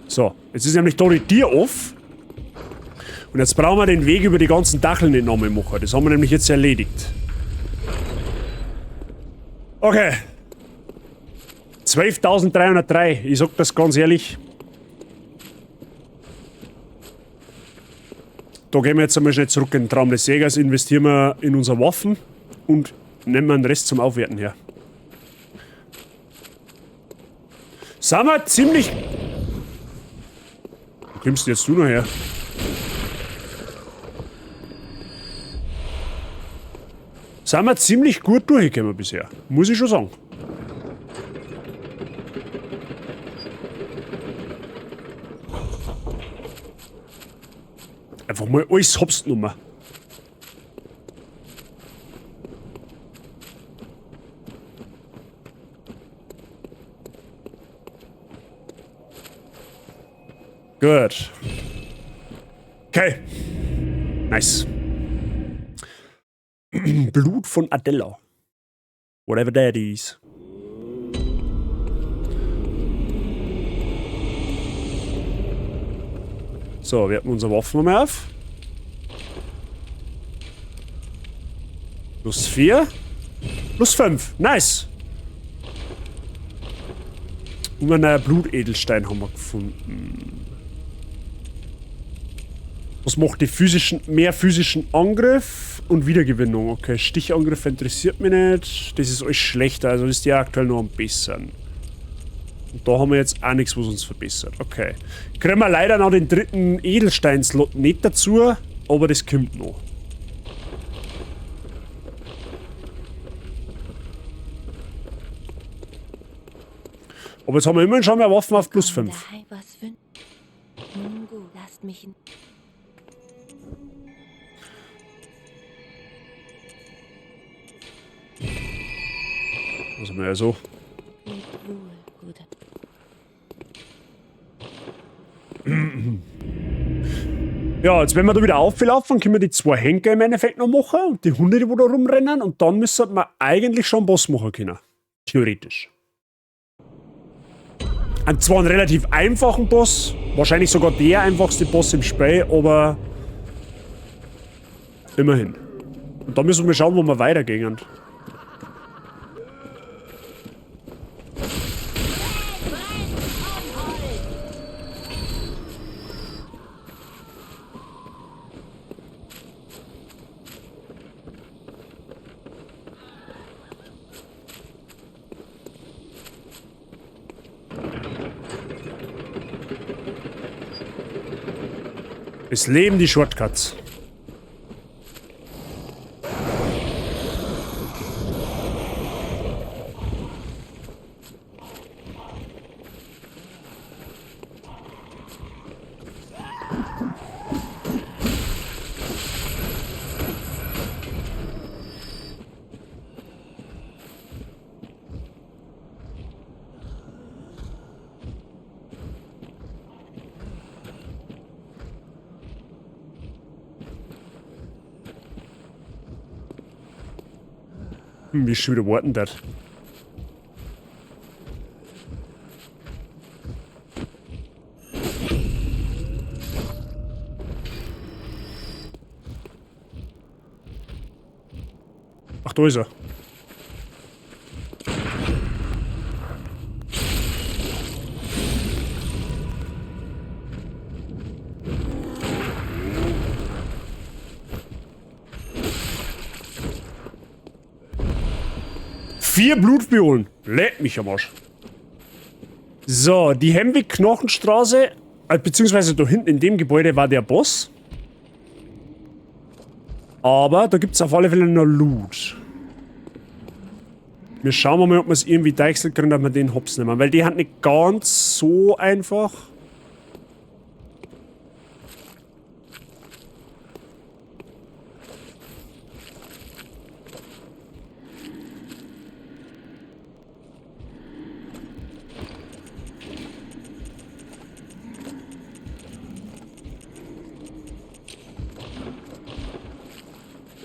So, jetzt ist nämlich da die Tür off. Und jetzt brauchen wir den Weg über die ganzen Dacheln nicht nochmal machen. Das haben wir nämlich jetzt erledigt. Okay. 12.303. Ich sag das ganz ehrlich. Da gehen wir jetzt einmal schnell zurück in den Traum des Jägers, investieren wir in unsere Waffen und nehmen wir den Rest zum Aufwerten her. Sind wir ziemlich... Wo kommst denn jetzt du noch her? Sind wir ziemlich gut durchgekommen bisher, muss ich schon sagen. Einfach mal alles hops genommen. Gut. Okay. Nice. Blut von Adella. Whatever that is. So, werten unsere Waffen nochmal auf. Plus 4. Plus 5. Nice. Und einen neuen Blutedelstein haben wir gefunden. Was macht die physischen, mehr physischen Angriff und Wiedergewinnung? Okay, Stichangriff interessiert mich nicht. Das ist alles schlechter, also ist die aktuell noch am besseren. Und da haben wir jetzt auch nichts, was uns verbessert. Okay. Kriegen wir leider noch den dritten Edelstein-Slot nicht dazu, aber das kommt noch. Aber jetzt haben wir immerhin schon mehr Waffen auf plus 5. Also mehr so. Ja, jetzt wenn wir da wieder auflaufen, können wir die zwei Henker im Endeffekt noch machen und die Hunde, die wo da rumrennen, und dann müssen wir eigentlich schon einen Boss machen können. Theoretisch. Und zwar einen relativ einfachen Boss, wahrscheinlich sogar der einfachste Boss im Spiel, aber immerhin. Und dann müssen wir schauen, wo wir weitergehen. Es leben die Shortcuts. Wie ich schon wieder warten darf. Ach, da ist er. 4 Blutbiolen. Leck mich am Arsch. So, die Hemwick-Knochenstraße, beziehungsweise da hinten in dem Gebäude war der Boss. Aber da gibt's auf alle Fälle noch Loot. Wir schauen mal, ob wir es irgendwie deichseln können, dass wir den hops nehmen. Weil die hat nicht ganz so einfach.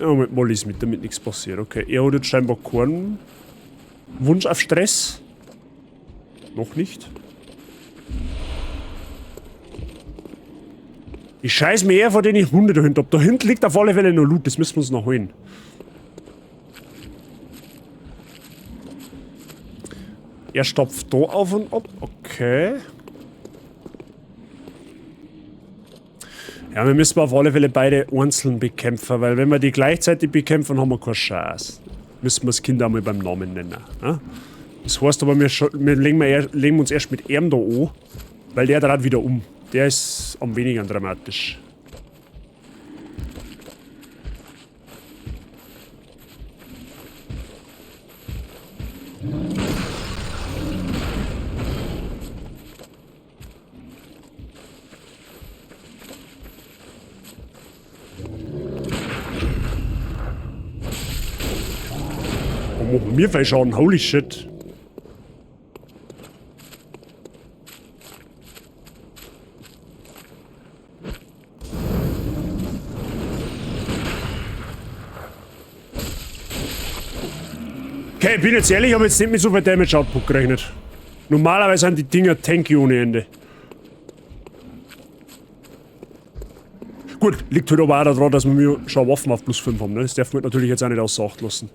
Ja, mit Mollys mit, damit nichts passiert. Okay, er hat jetzt scheinbar keinen Wunsch auf Stress. Noch nicht. Ich scheiß mir eher vor den Hunde dahinter ab. Da hinten liegt auf alle Fälle noch Loot, das müssen wir uns noch holen. Er stopft da auf und ab. Okay. Ja, wir müssen auf alle Fälle beide einzeln bekämpfen, weil wenn wir die gleichzeitig bekämpfen, haben wir keine Chance. Müssen wir das Kind einmal beim Namen nennen. Ne? Das heißt aber, wir legen uns erst mit ihm da an, weil der dreht wieder um. Der ist am wenigen dramatisch. Mir viel Schaden, holy shit. Okay, ich bin jetzt ehrlich, ich hab jetzt nicht mit so viel Damage Output gerechnet. Normalerweise sind die Dinger tanky ohne Ende. Gut, liegt halt aber auch daran, dass wir schon Waffen auf plus 5 haben, ne? Das darf man natürlich jetzt auch nicht außer Acht lassen.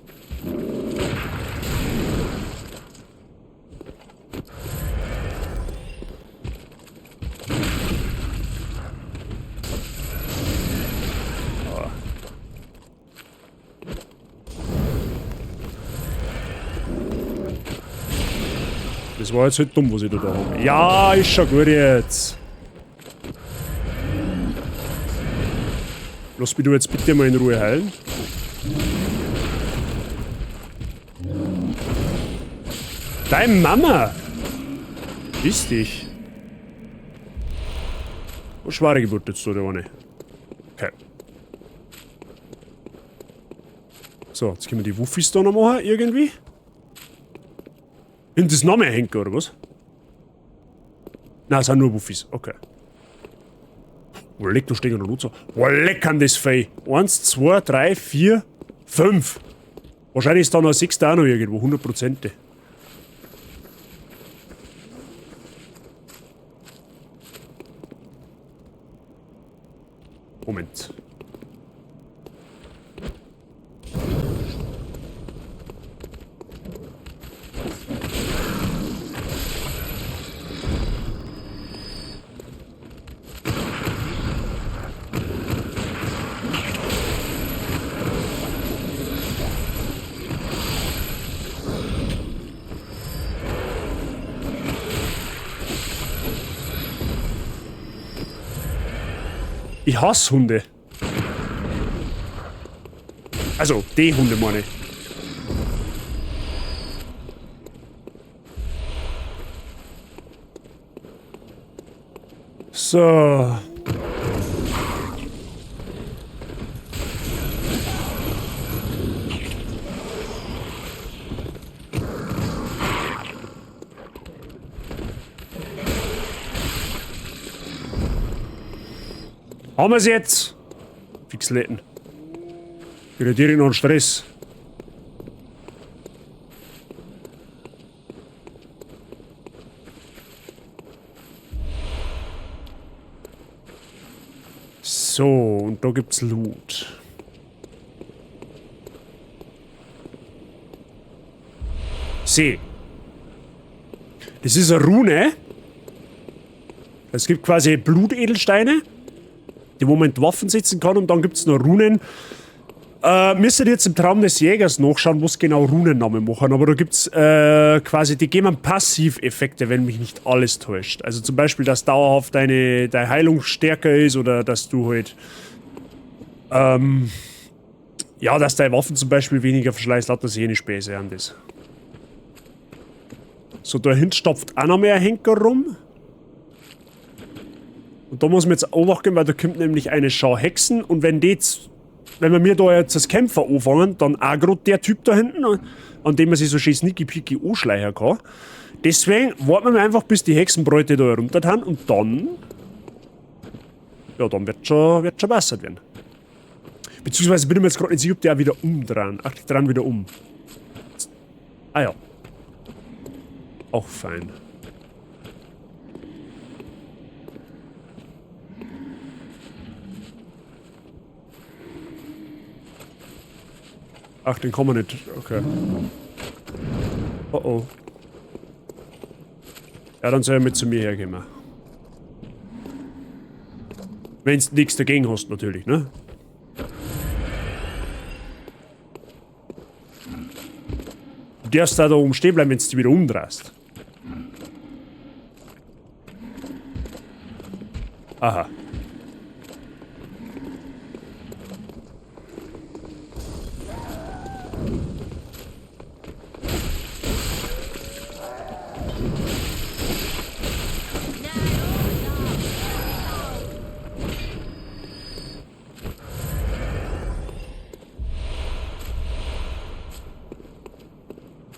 Das war jetzt halt dumm, was ich da habe. Ja, ist schon gut jetzt. Lass mich du jetzt bitte mal in Ruhe heilen. Deine Mama! Grüß dich. Oh, schwere Geburt jetzt da, der eine. Okay. So, jetzt können wir die Wuffis da noch machen, irgendwie. Sind das noch mehr Henker, oder was? Nein, es sind nur Wuffis. Okay. Oh, leck, da stehen noch so. Oh, leck an das Vieh. 1, 2, 3, 4, 5. Wahrscheinlich ist da noch ein sechster auch noch irgendwo, 100%. Moment. Ich hasse Hunde. Also, die Hunde meine ich. So. Haben wir's jetzt? Fixletten. Wieder direkt noch einen Stress. So, und da gibt's Loot. Seh. Das ist eine Rune. Es gibt quasi Blutedelsteine, die wo man in die Waffen setzen kann, und dann gibt's noch Runen. Müsstet ihr jetzt im Traum des Jägers nachschauen, was genau Runennamen machen, aber da gibt's quasi, die geben Passiveffekte, wenn mich nicht alles täuscht. Also zum Beispiel, dass dauerhaft deine Heilung stärker ist oder dass du halt, ja, dass deine Waffen zum Beispiel weniger verschleißt, lauter jene Späße an das. So, da hinten stapft auch noch mehr Henker rum. Und da muss man jetzt Obacht geben, weil da kommt nämlich eine Schar Hexen, und wenn die jetzt, wenn wir mir da jetzt als Kämpfer anfangen, dann aggrot der Typ da hinten, an dem man sich so schön sneaky-peaky anschleichen kann. Deswegen warten wir einfach, bis die Hexenbräute da herunter sind, und dann, ja, dann wird schon besser werden. Beziehungsweise bin ich mir jetzt gerade nicht sicher, ob die auch wieder umdrehen. Ach, die drehen wieder um. Ah ja. Auch fein. Ach, den kann man nicht. Okay. Oh oh. Ja, dann soll er mit zu mir herkommen. Wenn's nichts dagegen hast, natürlich, ne? Du darfst da oben stehen bleiben, wenn du dich wieder umdrehst. Aha.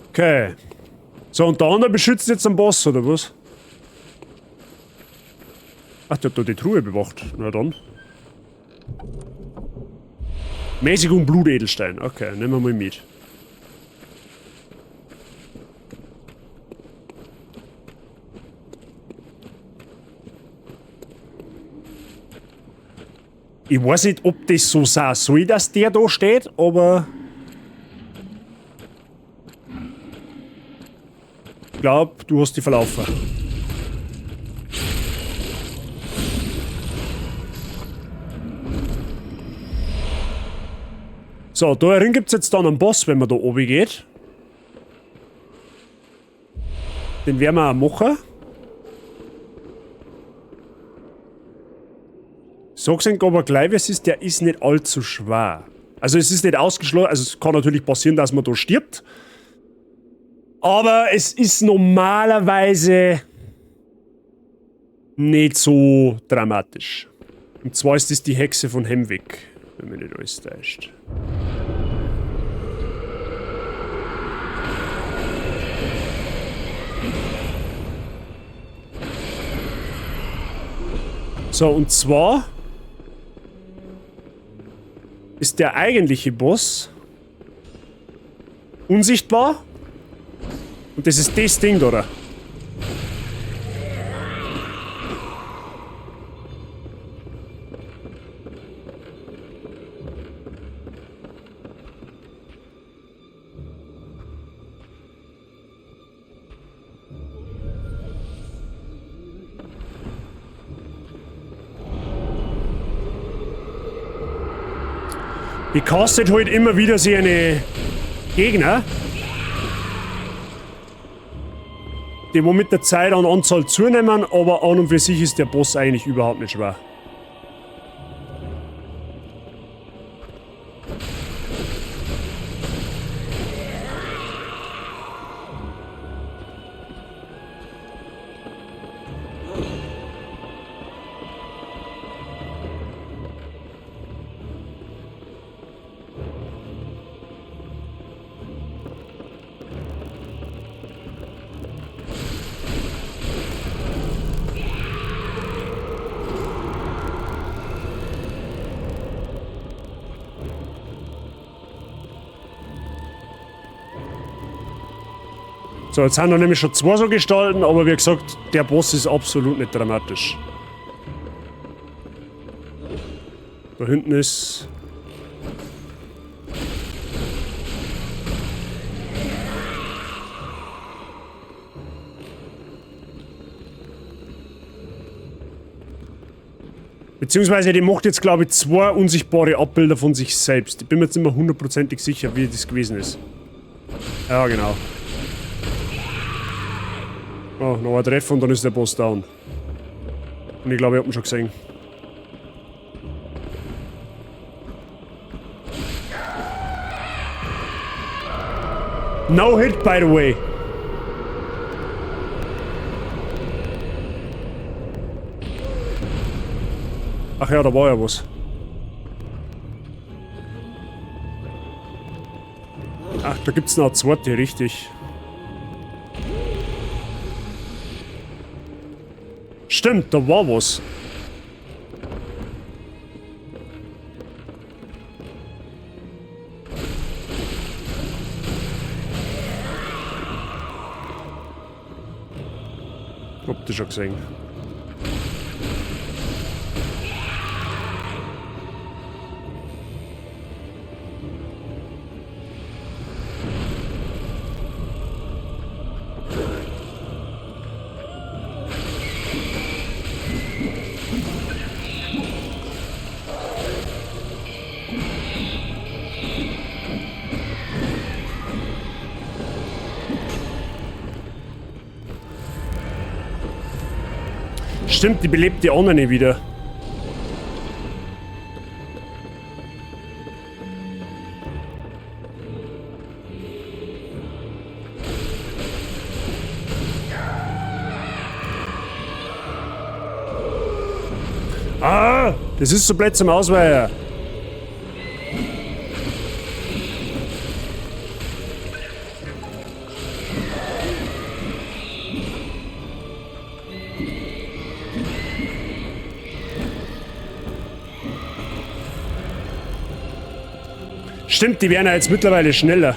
Okay. So, und der andere beschützt jetzt den Boss, oder was? Ach, der hat da die Truhe bewacht. Na dann. Mäßigung Blutedelstein. Okay, nehmen wir mal mit. Ich weiß nicht, ob das so sein soll, dass der da steht, aber ich glaub, du hast die verlaufen. So, da herin gibt's jetzt dann einen Boss, wenn man da oben geht. Den werden wir auch machen. So gesehen aber gleich, wie es ist, der ist nicht allzu schwer. Also es ist nicht ausgeschlossen, also es kann natürlich passieren, dass man da stirbt. Aber es ist normalerweise nicht so dramatisch. Und zwar ist das die Hexe von Hemwick, wenn mich nicht alles täuscht. So, und zwar Ist der eigentliche Boss. Unsichtbar. Und das ist das Ding da, oder? Die castet halt immer wieder seine Gegner, die wo mit der Zeit an Anzahl zunehmen, aber an und für sich ist der Boss eigentlich überhaupt nicht schwer. So, jetzt haben wir nämlich schon zwei so Gestalten, aber wie gesagt, der Boss ist absolut nicht dramatisch. Da hinten ist... Beziehungsweise die macht jetzt, glaube ich, zwei unsichtbare Abbilder von sich selbst. Ich bin mir jetzt nicht mehr hundertprozentig sicher, wie das gewesen ist. Ja, genau. Oh, noch ein Treffer und dann ist der Boss down. Und ich glaube, ich hab ihn schon gesehen. No hit, by the way. Ach ja, da war ja was. Ach, da gibt's noch eine zweite, richtig. Stimmt, da war was. Hab das schon gesehen. Stimmt, die belebt die anderen nicht wieder. Ah, das ist so blöd zum Ausweichen. Stimmt, die werden ja jetzt mittlerweile schneller.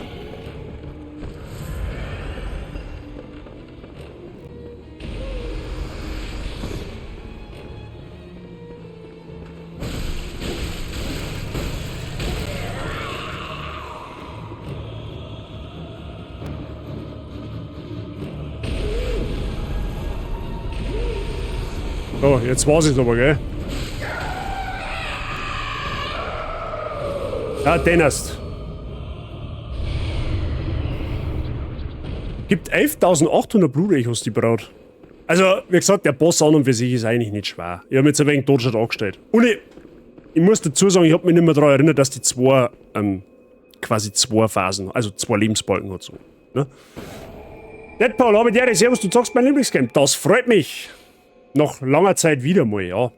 Oh, jetzt war's es aber, gell? Ja, den hast. Gibt 11.800 Blutechos, die Braut. Also, wie gesagt, der Boss an und für sich ist eigentlich nicht schwer. Ich hab mich jetzt ein wenig tot angestellt. Und ich muss dazu sagen, ich hab mich nicht mehr daran erinnert, dass die zwei, quasi zwei Phasen, also zwei Lebensbalken hat so. Ne? Deadpool, habe ich dir, servus, du zockst mein Lieblingsgame. Das freut mich. Nach langer Zeit wieder mal, ja.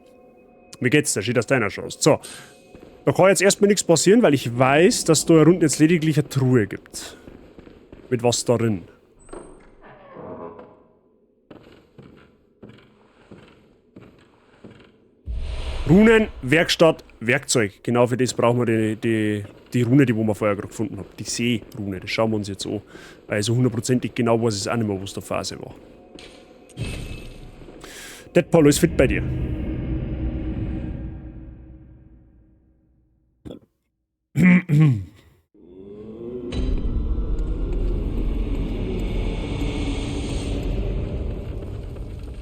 Wie geht's dir? Schön, dass du einer schaust. So. Da kann jetzt erstmal nichts passieren, weil ich weiß, dass da unten jetzt lediglich eine Truhe gibt. Mit was darin. Runen, Werkstatt, Werkzeug. Genau für das brauchen wir die Rune, die wo wir vorher gerade gefunden haben. Die Seerune, das schauen wir uns jetzt an. Weil so hundertprozentig genau weiß ich es auch nicht mehr, was der Phase war. Deadpool, alles fit bei dir?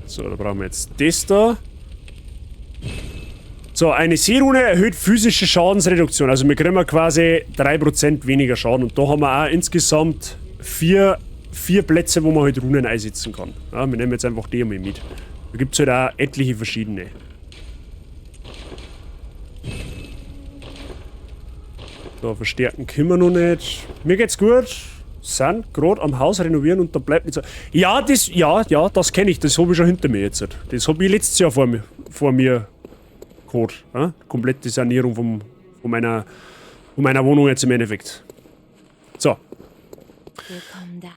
So, da brauchen wir jetzt das da. So, eine Seerune erhöht physische Schadensreduktion. Also wir kriegen quasi 3% weniger Schaden. Und da haben wir auch insgesamt vier Plätze, wo man halt Runen einsetzen kann. Ja, wir nehmen jetzt einfach die mal mit. Da gibt es halt auch etliche verschiedene. So, verstärken können wir noch nicht. Mir geht's gut. Sind gerade am Haus renovieren und da bleibt nicht so. Ja, das, ja, das kenne ich. Das habe ich schon hinter mir jetzt. Das habe ich letztes Jahr vor mir gehabt. Ja? Komplette Sanierung von meiner Wohnung jetzt im Endeffekt. So.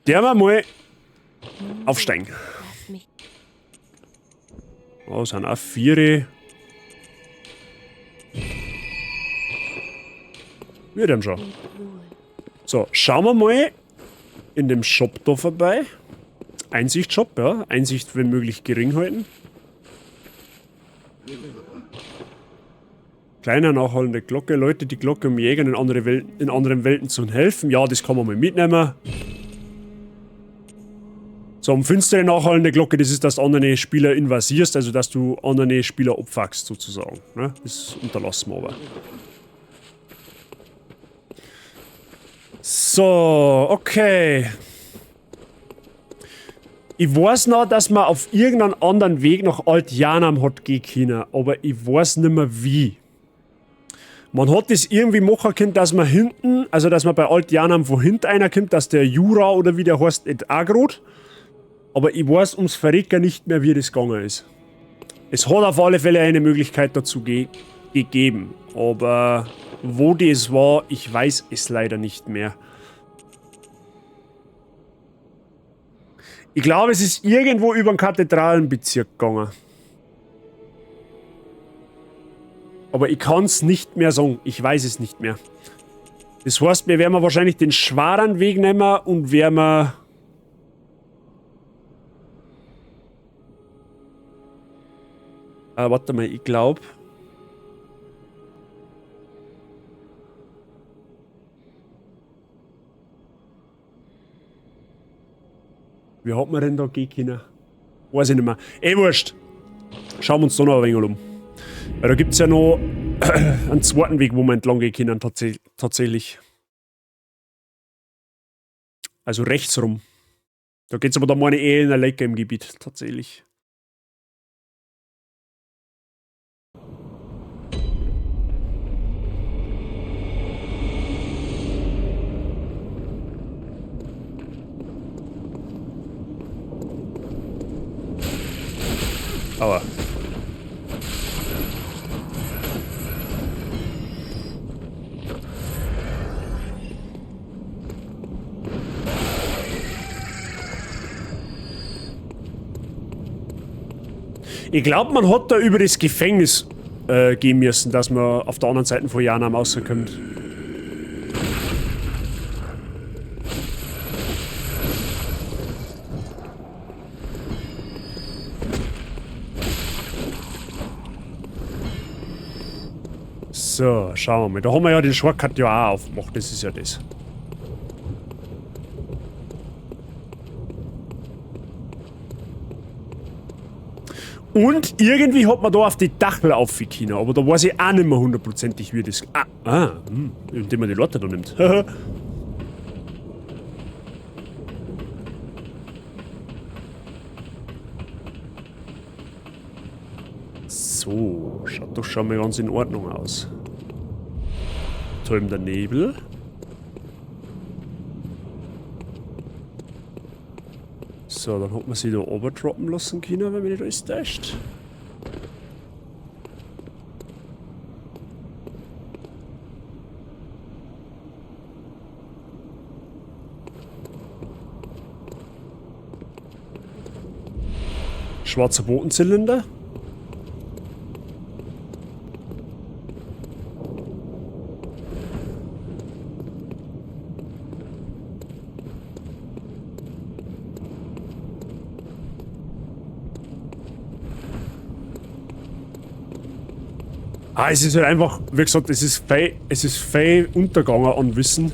Der wir mal aufsteigen. Oh, sind auch 4. Wir haben schon. So, schauen wir mal in dem Shop da vorbei. Einsicht-Shop, ja. Einsicht, wenn möglich, gering halten. Kleiner nachhallende Glocke. Leute, die Glocke, um Jägern in anderen Welten zu helfen. Ja, das kann man mal mitnehmen. So, um finstere nachhallende Glocke, das ist, dass du andere Spieler invasierst, also dass du andere Spieler abfuckst, sozusagen. Ne? Das unterlassen wir aber. So, okay. Ich weiß noch, dass man auf irgendeinen anderen Weg nach Alt-Janam hat gehen können, aber ich weiß nicht mehr wie. Man hat das irgendwie machen können, dass man hinten, also dass man bei Alt-Janam von hinten einer kommt, dass der Jura oder wie der heißt, nicht auch grad. Aber ich weiß ums Verrecken nicht mehr, wie das gegangen ist. Es hat auf alle Fälle eine Möglichkeit dazu gegeben, aber wo das war, ich weiß es leider nicht mehr. Ich glaube, es ist irgendwo über den Kathedralenbezirk gegangen. Aber ich kann es nicht mehr sagen. Ich weiß es nicht mehr. Das heißt, wir werden wahrscheinlich den schweren Weg nehmen und werden wir... warte mal, ich glaube... Wie hat man denn da gehen können? Weiß ich nicht mehr. Eh, wurscht. Schauen wir uns da noch ein wenig um. Weil da gibt es ja noch einen zweiten Weg, wo man entlang gehen können, tatsächlich. Also rechts rum. Da geht es aber dann meine eh in der Lake im Gebiet, tatsächlich. Aua. Ich glaube, man hat da über das Gefängnis gehen müssen, dass man auf der anderen Seite von Janam rauskommt. So, schauen wir mal. Da haben wir ja den Shortcut ja auch aufgemacht. Das ist ja das. Und irgendwie hat man da auf die Dachel aufgehen können, aber da weiß ich auch nicht mehr hundertprozentig, wie das... Indem man die Leute da nimmt. So, schaut doch schon mal ganz in Ordnung aus. Drüben der Nebel. So, dann hat man sie da oben droppen lassen können, wenn mich nicht alles täuscht. Schwarzer Botenzylinder. Ah, es ist halt einfach, wie gesagt, es ist fein untergegangen an Wissen.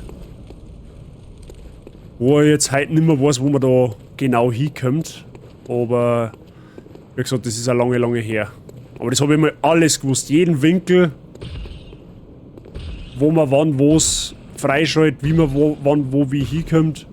Wo ich jetzt heute nicht mehr weiß, wo man da genau hinkommt. Aber, wie gesagt, das ist auch lange, lange her. Aber das habe ich mal alles gewusst. Jeden Winkel, wo man wann wo's freischaltet, wie man wo, wann wo wie hinkommt.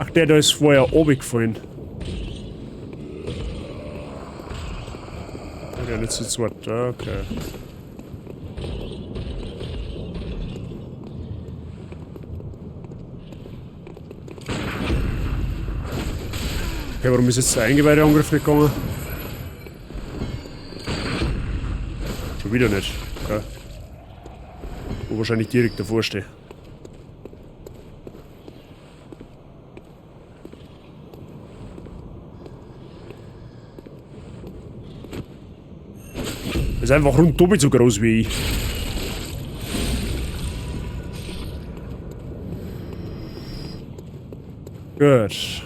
Ach, der da ist vorher runtergefallen. Der nicht zu zweit, okay. Okay, warum ist jetzt der Eingeweide-Angriff nicht gegangen? Schon wieder nicht, okay. Wo wahrscheinlich direkt davor stehe. Ist einfach rund doppelt so groß wie ich. Gut.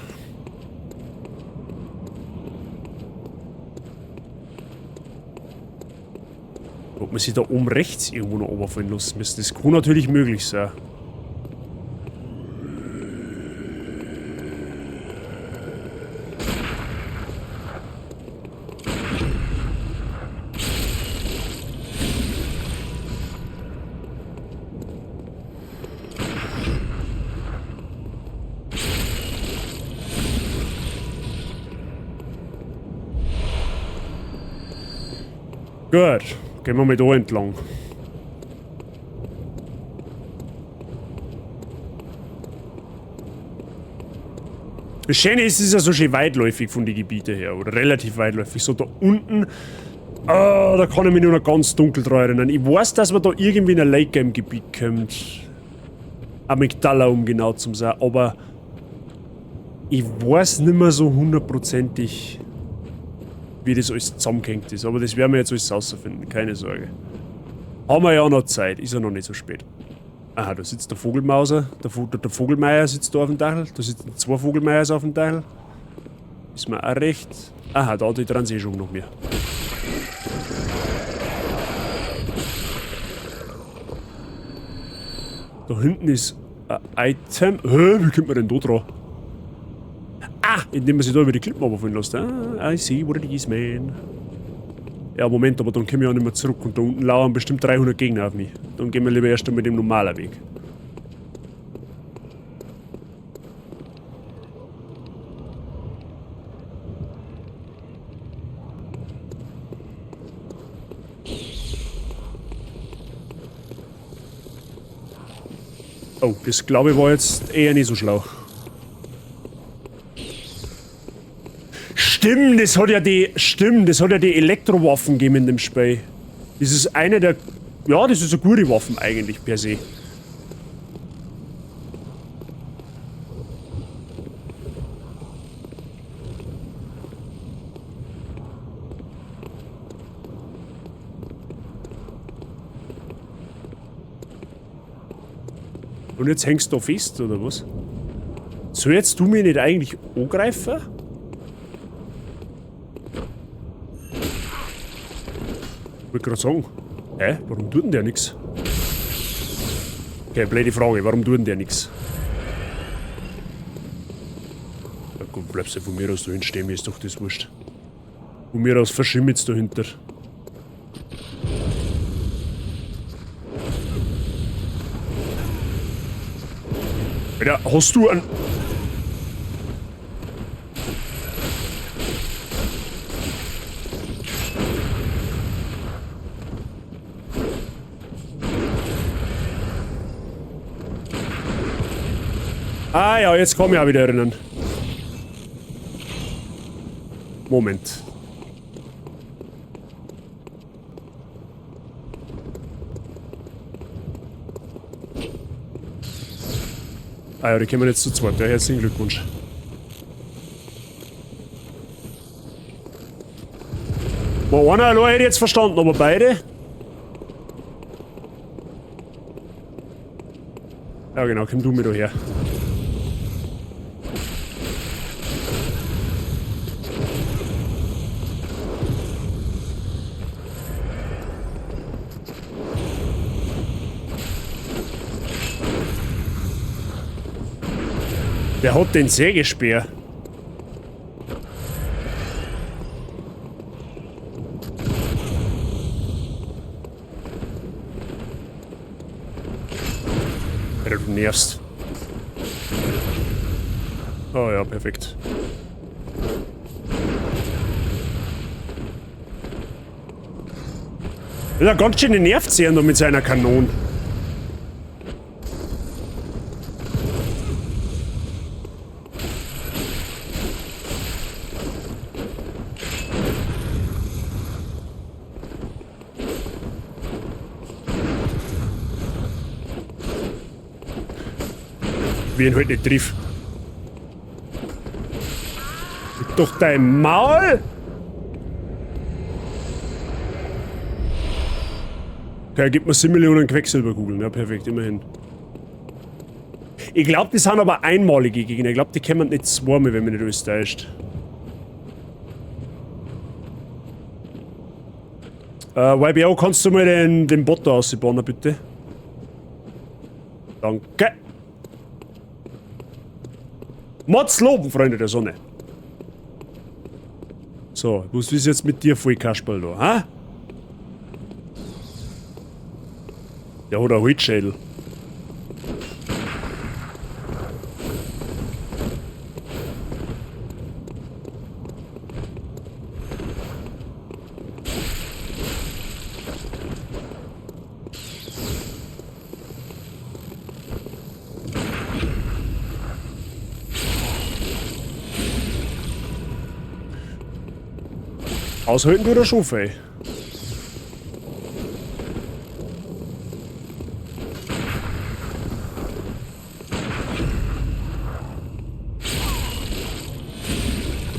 Ob man sich da oben rechts irgendwo noch runterfallen lassen müssen, das kann natürlich möglich sein. Gut, gehen wir mal da entlang. Das Schöne ist, es ist ja so schön weitläufig von den Gebieten her, oder relativ weitläufig. So da unten, oh, da kann ich mich nur noch ganz dunkel dran erinnern. Ich weiß, dass man da irgendwie in ein Late-Game-Gebiet kommt. Amygdala, um genau zu sein, aber ich weiß nicht mehr so hundertprozentig, wie das alles zusammengehängt ist. Aber das werden wir jetzt alles rausfinden, keine Sorge. Haben wir ja auch noch Zeit, ist ja noch nicht so spät. Aha, da sitzt der Vogelmauser, der Vogelmeier sitzt da auf dem Dachl. Da sitzen zwei Vogelmeiers auf dem Dachl. Ist mir auch recht. Aha, da hat die Transition noch mehr. Da hinten ist ein Item. Hä, wie kommt man denn da dran? Ah, indem man sich da über die Klippen runterfallen lässt. Ah, I see what it is, man. Ja, Moment, aber dann komme ich auch nicht mehr zurück und da unten lauern bestimmt 300 Gegner auf mich. Dann gehen wir lieber erst einmal mit dem normalen Weg. Oh, das glaube ich war jetzt eher nicht so schlau. Stimmt, das hat ja die, stimmt, das hat ja die Elektrowaffen gegeben in dem Spiel. Das ist eine der, ja, das ist eine gute Waffen eigentlich per se. Und jetzt hängst du da fest, oder was? Sollst du mich nicht eigentlich angreifen? Ich wollte gerade sagen. Hä? Warum tut denn der nix? Okay, blöde Frage. Warum tut denn der nix? Na gut, bleibst du von mir aus da hinten stehen, mir ist doch das wurscht. Von mir aus verschimmelt's dahinter. Alter, hast du ein... Ah ja, jetzt komme ich auch wieder erinnern. Moment. Ah ja, die kommen jetzt zu zweit. Ja, herzlichen Glückwunsch. Boah, einer allein hätte ich jetzt verstanden, aber beide? Ja genau, komm du mir da her. Der hat den Sägespeer. Alter, du nervst. Oh ja, perfekt. Ja, ganz schön nervt sie ja noch mit seiner Kanone. Wie ihn halt nicht triff. Doch dein Maul! Okay, gibt mir 7 Millionen Quecksilberkugeln. Ja, perfekt, immerhin. Ich glaube, das sind aber einmalige Gegner. Ich glaube, die kommen nicht zweimal, wenn mich nicht alles täuscht. YBO, kannst du mal den Bot da ausbauen, bitte? Danke. Mods loben, Freunde der Sonne. So, was ist jetzt mit dir voll Kasperl da, ha? Der hat einen Holzschädel. Aushalten tut er schon viel.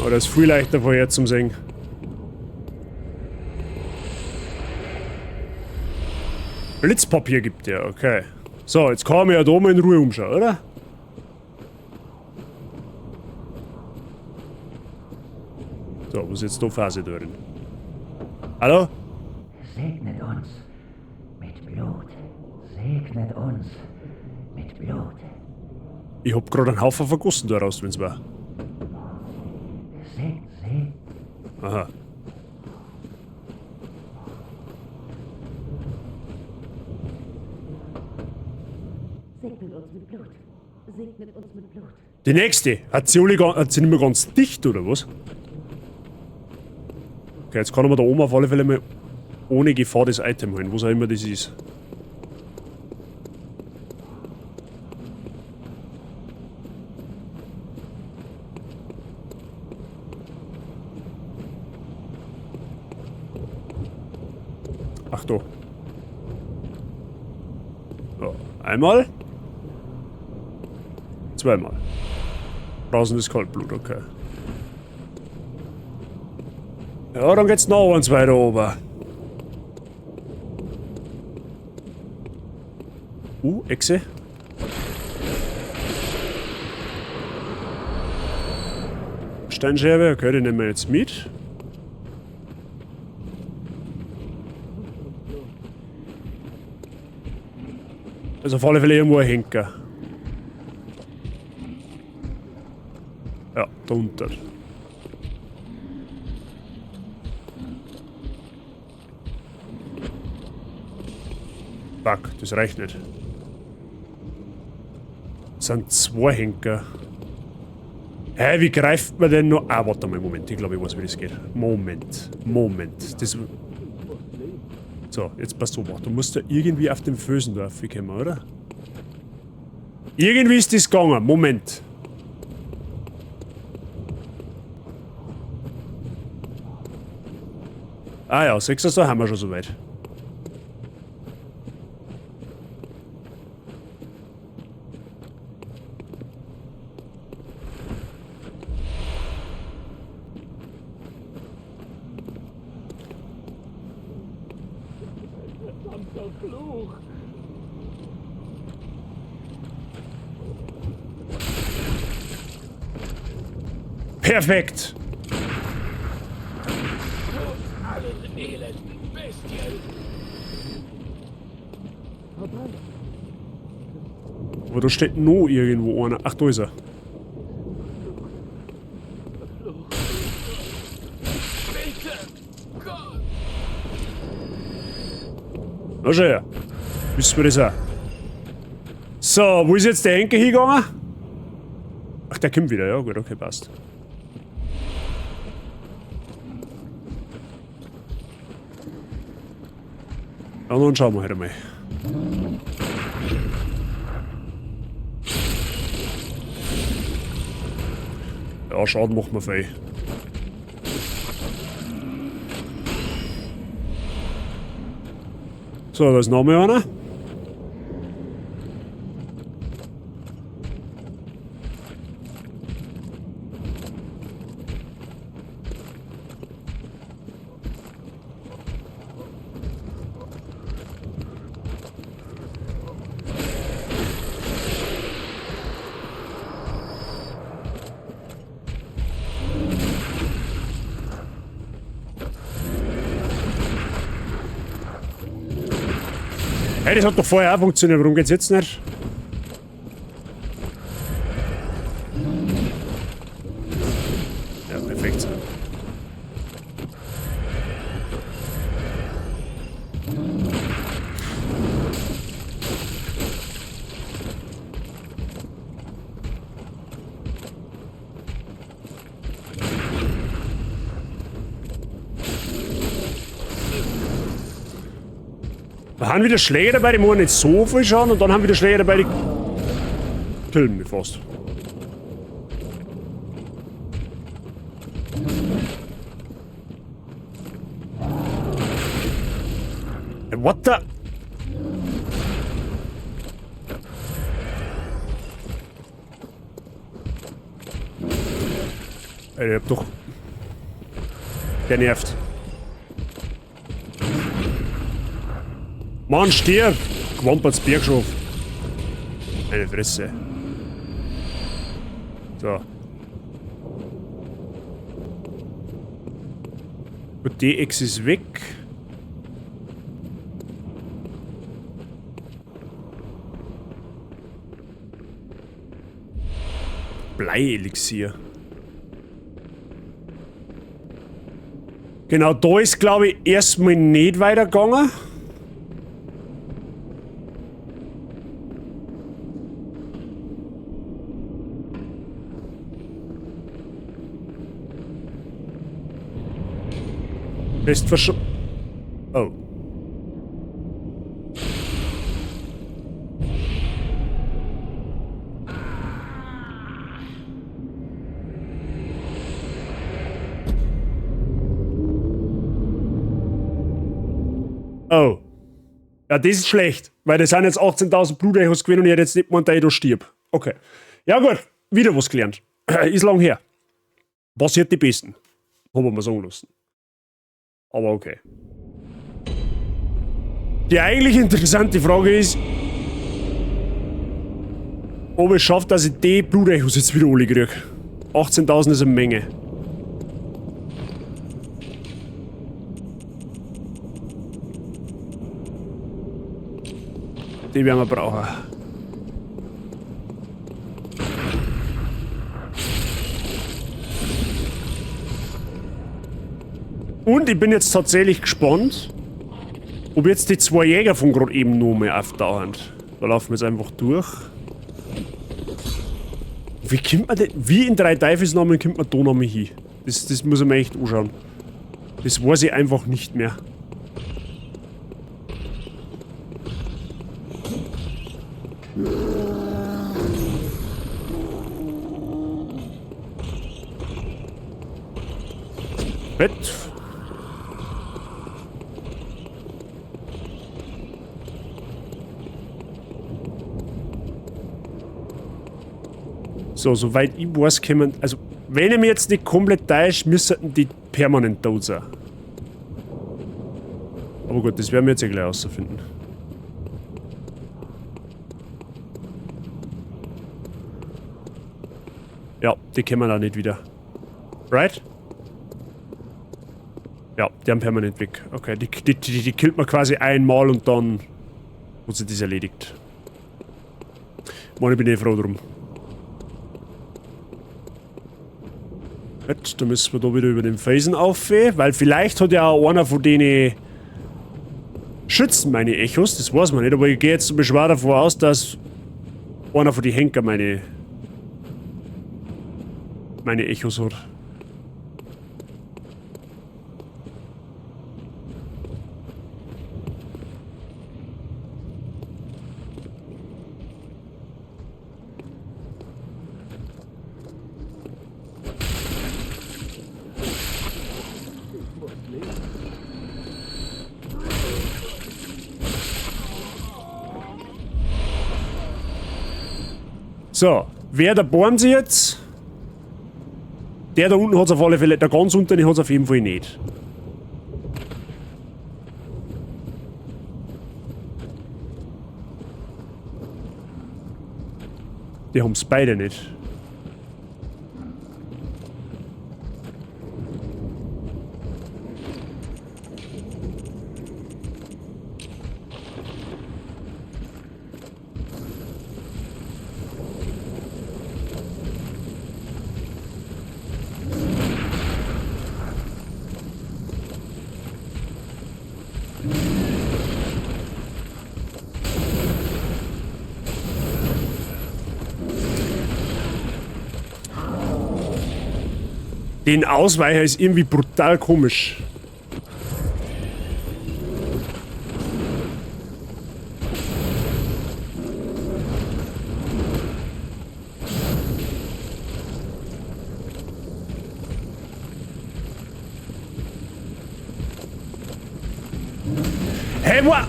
Oh, das ist viel leichter vorher zum Sehen. Blitzpapier gibt der, okay. So, jetzt kann man ja da mal in Ruhe umschauen, oder? So, was ist jetzt da Phase drin? Hallo? Segnet uns mit Blut. Segnet uns mit Blut. Ich hab grad einen Haufen vergossen da raus, wenn's war. Aha. Segnet uns mit Blut. Segnet uns mit Blut. Die nächste. Hat sie, alle, hat sie nicht mehr ganz dicht, oder was? Okay, jetzt kann man da oben auf alle Fälle mal ohne Gefahr das Item holen, was auch immer das ist. Ach da. So, einmal. Zweimal. Draußen ist Kaltblut, okay. Ja, dann geht's noch eins weiter oben. Echse. Steinscherbe, okay, die nehmen wir jetzt mit. Also auf alle Fälle irgendwo ein Henker. Ja, da unten. Fuck, das reicht nicht. Das sind zwei Henker. Hä, wie greift man denn noch? Ah, warte mal, Moment. Ich glaube, ich weiß, wie das geht. Moment, Moment. Das... So, jetzt passt auf. Du musst da irgendwie auf den Felsen da raufkommen, oder? Irgendwie ist das gegangen. Moment. Ah ja, 6, da haben wir schon soweit. Perfekt! Aber da steht noch irgendwo einer. Ach, da ist er. Na schau her. Wissen wir das auch. So, wo ist jetzt der Henker hingegangen? Ach, der kommt wieder. Ja, gut, okay, passt. Ja, dann schauen wir halt einmal. Ja, Schaden macht man viel. So, da ist noch mal einer. Hey, das hat doch vorher auch funktioniert. Warum geht's jetzt nicht? Ja, perfekt. Da haben wieder Schläge dabei, die machen nicht so viel schauen, und dann haben wieder Schläge dabei, die killen mich fast. What the? Ey, ich hab doch... Der nervt. Mann, stirb! Gewampert's Bergschof. Eine Fresse. So. Gut, die Echse ist weg. Bleielixier. Genau, da ist, glaube ich, erstmal nicht weitergegangen. Best versch... Oh. Oh. Ja, das ist schlecht, weil das sind jetzt 18.000 Blutechos gewesen und ich hätte jetzt nicht gemeint, dass ich da stirb. Okay. Ja gut, wieder was gelernt. Ist lang her. Passiert die Besten. Haben wir mal sagen lassen. Aber okay. Die eigentlich interessante Frage ist, ob ich es schaffe, dass ich die Blutechos jetzt wieder alle kriege. 18.000 ist eine Menge. Die werden wir brauchen. Und ich bin jetzt tatsächlich gespannt, ob jetzt die zwei Jäger von gerade eben noch mal auftauchen. Da laufen wir jetzt einfach durch. Wie kommt man denn, wie in drei Teufelsnamen kommt man da noch mal hin? Das muss ich mir echt anschauen. Das weiß ich einfach nicht mehr. Bett. So, soweit ich weiß, kommen... Also, wenn ich mir jetzt nicht komplett täusche, müssten die permanent tot sein. Aber gut, das werden wir jetzt ja gleich herausfinden. Ja, die kennen wir da nicht wieder. Right? Ja, die haben permanent weg. Okay, die killt man quasi einmal und dann hat sich das erledigt. Mann, ich bin eh froh drum. Gut, da müssen wir da wieder über den Felsen auf, weil vielleicht hat ja auch einer von denen Schützen meine Echos, das weiß man nicht, aber ich gehe jetzt schwer davon aus, dass einer von den Henker meine Echos hat. So, wer da bohren sie jetzt? Der da unten hat es auf alle Fälle, der ganz unten hat es auf jeden Fall nicht. Die haben es beide nicht. Den Ausweicher ist irgendwie brutal komisch. Hey, what?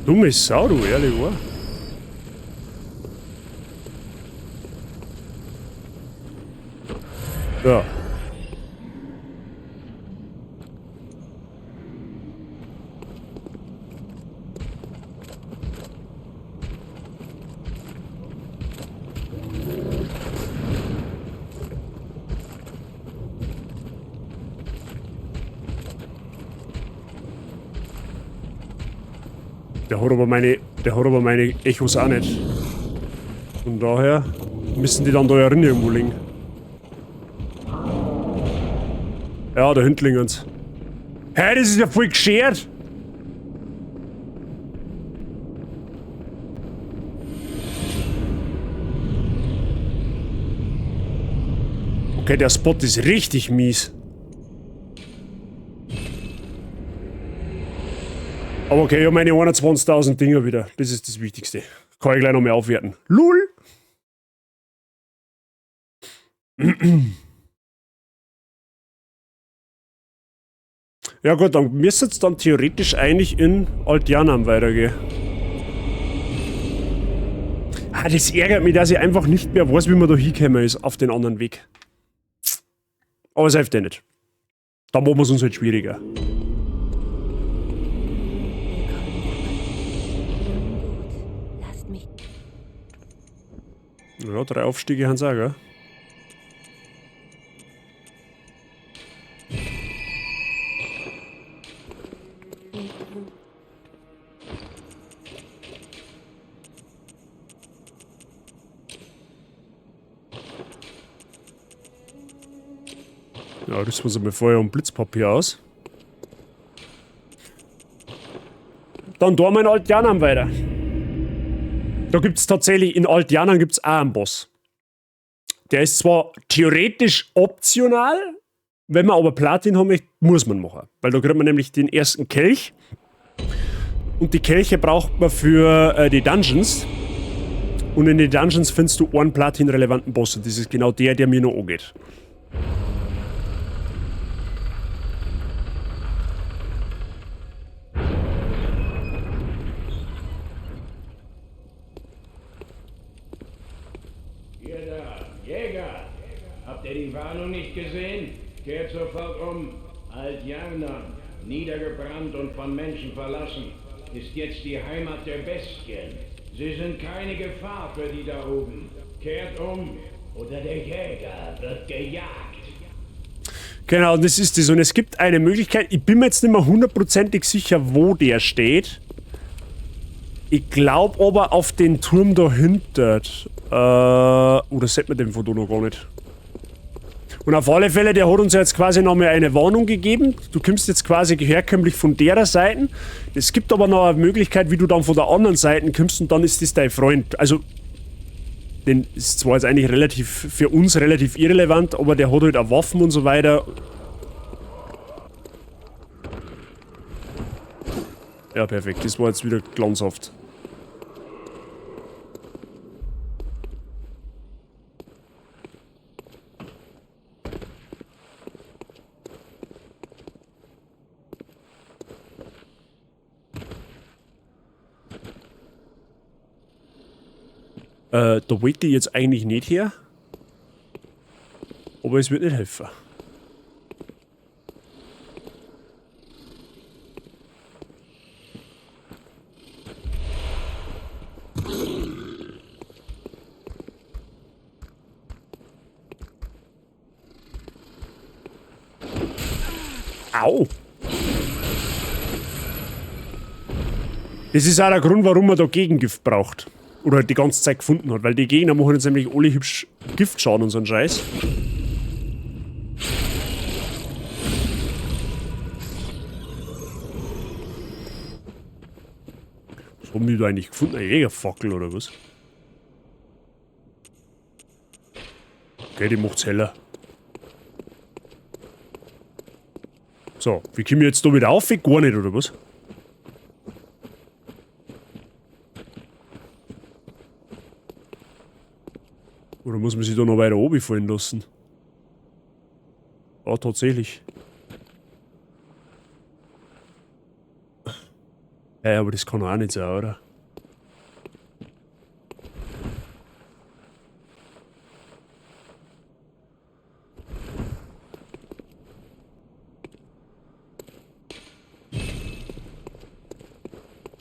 Dumme Sau, du, ehrlich, wahr? Ja. Der hat aber meine Echos auch nicht. Von daher müssen die dann da ja drin irgendwo liegen. Ja, da hinten liegen sie. Hä, das ist ja voll geschert! Okay, der Spot ist richtig mies. Aber okay, ich habe meine 21.000 Dinger wieder. Das ist das Wichtigste. Kann ich gleich noch mehr aufwerten. LUL! Ja gut, dann müsste es dann theoretisch eigentlich in Alt-Yharnam weitergehen. Ah, das ärgert mich, dass ich einfach nicht mehr weiß, wie man da hingekommen ist auf den anderen Weg. Aber es hilft ja nicht. Da machen wir es uns halt schwieriger. Ja, 3 Aufstiege haben sie auch, gell? Ja, rüsten wir uns einmal Feuer und Blitzpapier aus. Dann tun wir in Alt-Yharnam weiter. Da gibt es tatsächlich, in Alt-Yharnam gibt es auch einen Boss. Der ist zwar theoretisch optional, wenn man aber Platin haben möchte, muss man machen. Weil da kriegt man nämlich den ersten Kelch. Und die Kelche braucht man für die Dungeons. Und in den Dungeons findest du einen Platin-relevanten Boss. Und das ist genau der, der mir noch angeht. Jäger, habt ihr die Warnung nicht gesehen? Kehrt sofort um. Alt-Yharnam, niedergebrannt und von Menschen verlassen, ist jetzt die Heimat der Bestien. Sie sind keine Gefahr für die da oben. Kehrt um, oder der Jäger wird gejagt. Genau, das ist das. Und es gibt eine Möglichkeit, ich bin mir jetzt nicht mehr hundertprozentig sicher, wo der steht. Ich glaub aber auf den Turm dahinter. Oder sieht man den von da noch gar nicht? Und auf alle Fälle, der hat uns jetzt quasi nochmal eine Warnung gegeben. Du kommst jetzt quasi herkömmlich von der Seite. Es gibt aber noch eine Möglichkeit, wie du dann von der anderen Seite kommst und dann ist das dein Freund. Also, den ist zwar jetzt eigentlich relativ, für uns relativ irrelevant, aber der hat halt auch Waffen und so weiter. Ja, perfekt. Das war jetzt wieder glanzhaft. Da wollte ich jetzt eigentlich nicht her. Aber es wird nicht helfen. Au! Das ist auch der Grund, warum man da Gegengift braucht. Oder halt die ganze Zeit gefunden hat, weil die Gegner machen jetzt nämlich alle hübsch Giftschaden und so einen Scheiß. Was haben die da eigentlich gefunden? Eine Jägerfackel oder was? Okay, die macht's heller. So, wie kommen wir jetzt da wieder auf? Gar nicht, oder was? Oder muss man sich da noch weiter oben fallen lassen? Ja, tatsächlich. Ja, aber das kann auch nicht sein, oder?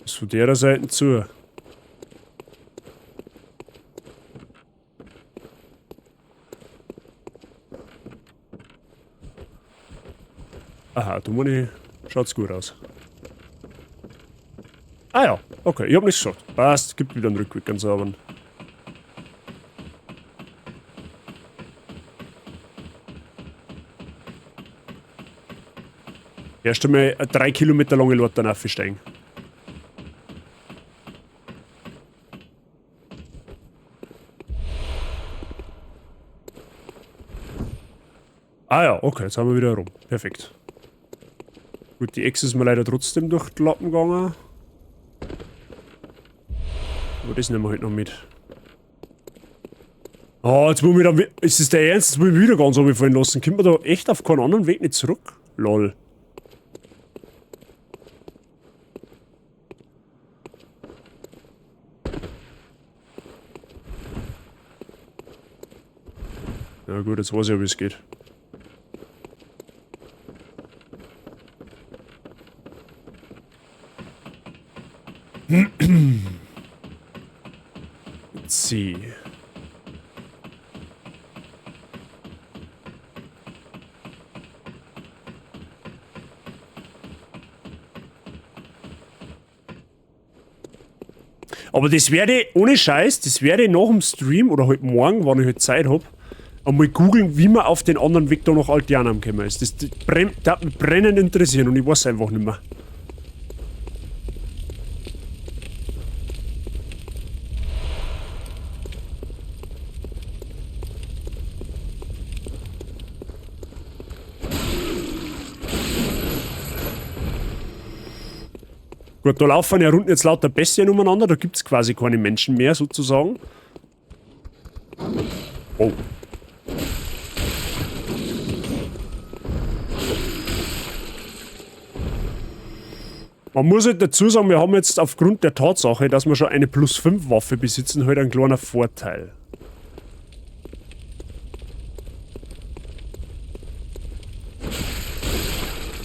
Ist von der Seite zu. Aha, da muss ich... Schaut's gut aus. Ah ja, okay, ich hab nichts gesagt. Passt, gibt wieder einen Rückweg, ganz sauberen. Erst einmal eine 3 Kilometer lange Leiter aufsteigen. Ah ja, okay, jetzt haben wir wieder rum. Perfekt. Gut, die Echse ist mir leider trotzdem durch die Lappen gegangen. Aber das nehmen wir halt noch mit. Ah, jetzt muss ich dann ist das der Ernst? Jetzt muss ich mich wieder ganz runterfallen lassen. Kommt man da echt auf keinen anderen Weg nicht zurück? Lol. Na gut, jetzt weiß ich ja, wie es geht. C. Aber das werde ich, ohne Scheiß, das werde ich nach dem Stream oder halt morgen, wann ich halt Zeit hab, einmal googeln, wie man auf den anderen Weg da nach Alt-Yharnam gekommen ist. Das hat mich brennend interessieren und ich weiß einfach nicht mehr. Gut, da laufen ja unten jetzt lauter Bestien umeinander, da gibt's quasi keine Menschen mehr, sozusagen. Oh. Man muss halt dazu sagen, wir haben jetzt aufgrund der Tatsache, dass wir schon eine plus 5 Waffe besitzen, halt einen kleinen Vorteil.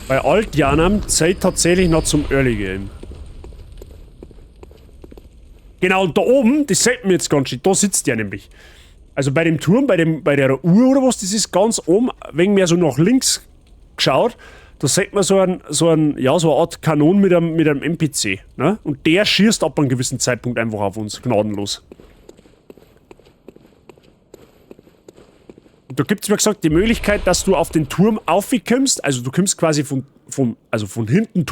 Bei Alt-Yharnam zählt tatsächlich noch zum Early Game. Genau, und da oben, das sieht man jetzt ganz schön, da sitzt der nämlich. Also bei dem Turm, bei der Uhr oder was, das ist ganz oben, wenn man so nach links geschaut, da sieht man so eine Art Kanon mit einem NPC. Ne? Und der schießt ab einem gewissen Zeitpunkt einfach auf uns, gnadenlos. Und da gibt es, wie gesagt, die Möglichkeit, dass du auf den Turm aufkommst. Also du kommst quasi von hinten,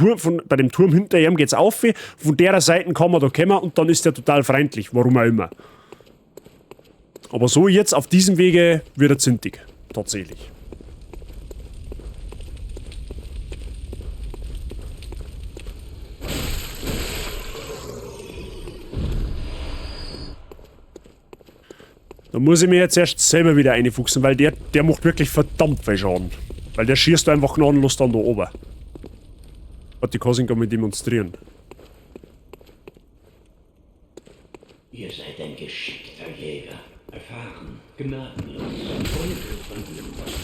bei dem Turm hinter ihm geht's auf, von der Seite kann man da kommen und dann ist der total freundlich, warum auch immer. Aber so jetzt auf diesem Wege wird er zintig, tatsächlich. Da muss ich mir jetzt erst selber wieder einfuchsen, weil der macht wirklich verdammt viel Schaden. Weil der schießt einfach gnadenlos dann da oben. Warte, die kann ich gar nicht demonstrieren. Ihr seid ein geschickter Jäger. Erfahren, gnadenlos, ungebrochen.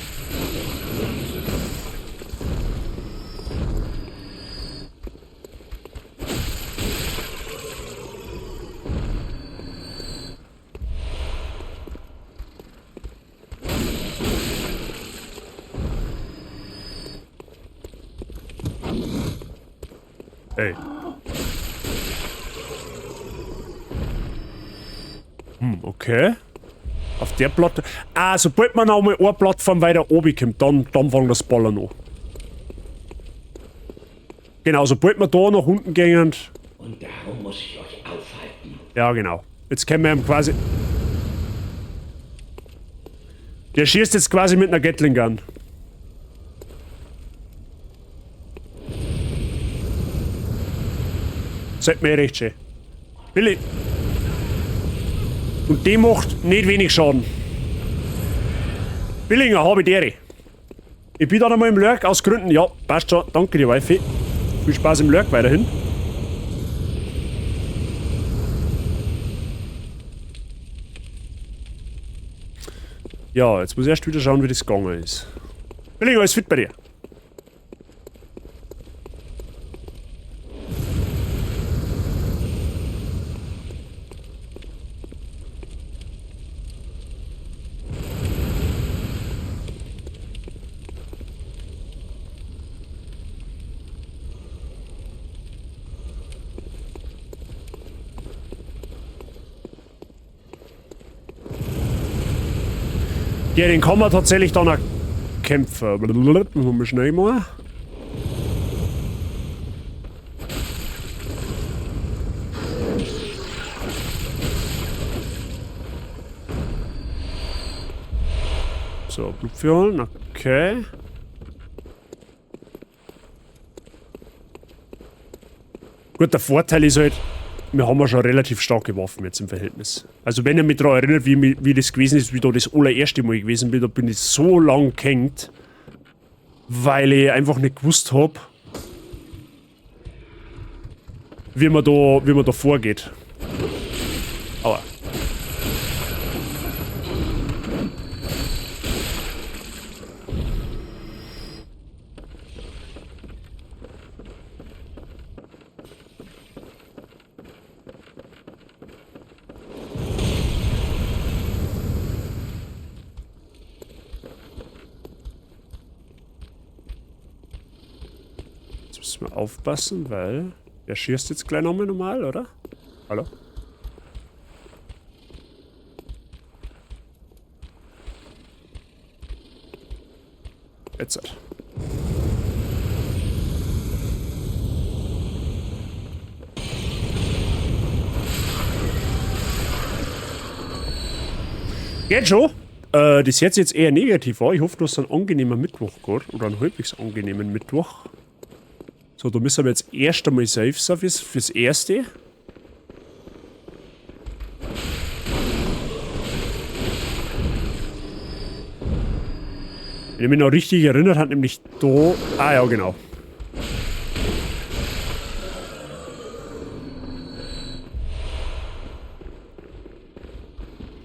Ey. Okay. Auf der Platte. Ah, sobald man noch mal eine Plattform weiter oben kommt, dann fangen das Ballern an. Genau, sobald wir da nach unten gehen. Und darum muss ich euch aufhalten. Ja, genau. Jetzt können wir ihm quasi. Der schießt jetzt quasi mit einer Gatling Gun. Seid mir recht schön. Billy. Und die macht nicht wenig Schaden. Billinger, habe ich dere. Ich bin dann einmal im Lurk aus Gründen. Ja, passt schon. Danke dir, Wifi. Viel Spaß im Lurk weiterhin. Ja, jetzt muss ich erst wieder schauen, wie das gegangen ist. Billinger, alles fit bei dir? Ja, den kann man tatsächlich dann auch kämpfen. Machen wir schnell mal. So, Blutfiolen, okay. Gut, der Vorteil ist halt, wir haben ja schon relativ starke Waffen jetzt im Verhältnis. Also wenn ihr mich daran erinnert, wie das gewesen ist, wie da das allererste Mal gewesen bin, da bin ich so lang gehängt, weil ich einfach nicht gewusst hab, wie man da vorgeht. Aua. Müssen wir aufpassen, weil der schießt jetzt gleich nochmal normal, oder? Hallo? Jetzt. Geht schon. Das hört sich jetzt eher negativ an. Ich hoffe, du hast einen angenehmen Mittwoch gehabt. Oder einen halbwegs angenehmen Mittwoch. So, da müssen wir jetzt erst einmal safe sein fürs Erste. Wenn ich mich noch richtig erinnert habe, nämlich da... Ah ja, genau.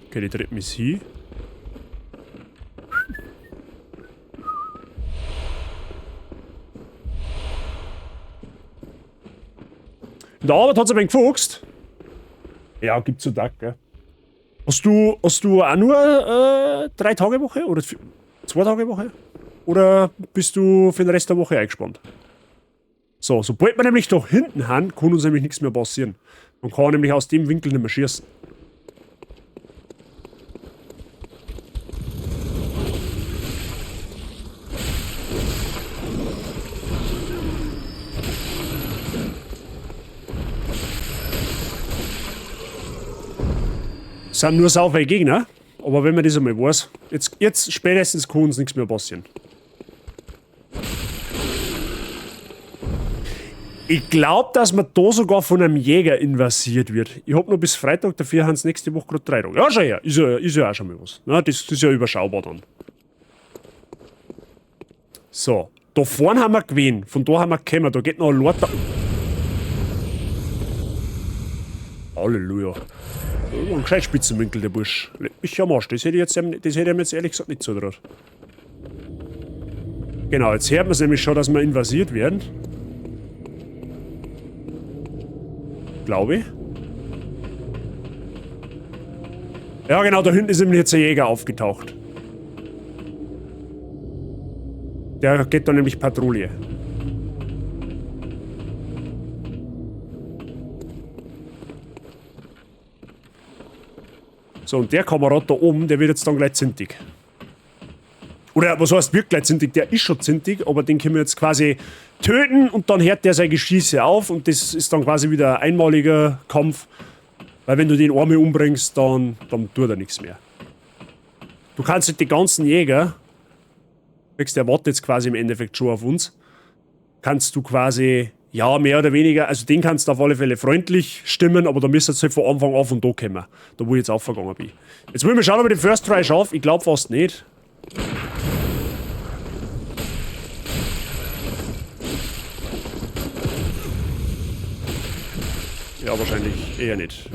Okay, die dreht mich hin. In der Arbeit hat es ein wenig gefuchst. Ja, gibt's so Tag, gell? Hast du auch nur 3 Tage Woche oder 2 Tage Woche? Oder bist du für den Rest der Woche eingespannt? So, sobald wir nämlich da hinten haben, kann uns nämlich nichts mehr passieren. Man kann nämlich aus dem Winkel nicht mehr schießen. Es sind nur saufele Gegner, aber wenn man das einmal weiß, jetzt spätestens kann uns nichts mehr passieren. Ich glaub, dass man da sogar von einem Jäger invasiert wird. Ich hab noch bis Freitag, dafür haben's nächste Woche grad 3 Tage. Ja, schau her, ist ja auch schon mal was. Na, das ist ja überschaubar dann. So, da vorne haben wir gewesen, von da haben wir gekommen, da geht noch ein Lorter. Halleluja. Ein gescheit Spitzenwinkel, der Bursch. Leck mich am Arsch, das hätte ich jetzt, das hätte ich ihm jetzt ehrlich gesagt nicht zutraut. Genau, jetzt hört man's nämlich schon, dass wir invasiert werden. Glaube ich. Ja, genau, da hinten ist nämlich jetzt ein Jäger aufgetaucht. Der geht da nämlich Patrouille. So, und der Kamerad da oben, der wird jetzt dann gleich zintig. Oder was heißt wird gleich zintig? Der ist schon zintig, aber den können wir jetzt quasi töten und dann hört der sein Geschieße auf und das ist dann quasi wieder ein einmaliger Kampf. Weil wenn du den einmal umbringst, dann tut er nichts mehr. Du kannst halt die ganzen Jäger, der wartet jetzt quasi im Endeffekt schon auf uns, kannst du quasi, ja, mehr oder weniger, also den kannst du auf alle Fälle freundlich stimmen, aber da müsstest du halt von Anfang an von da kommen. Da wo ich jetzt aufgegangen bin. Jetzt wollen wir schauen, ob ich den First Try schaffe. Ich glaub fast nicht. Ja, wahrscheinlich eher nicht.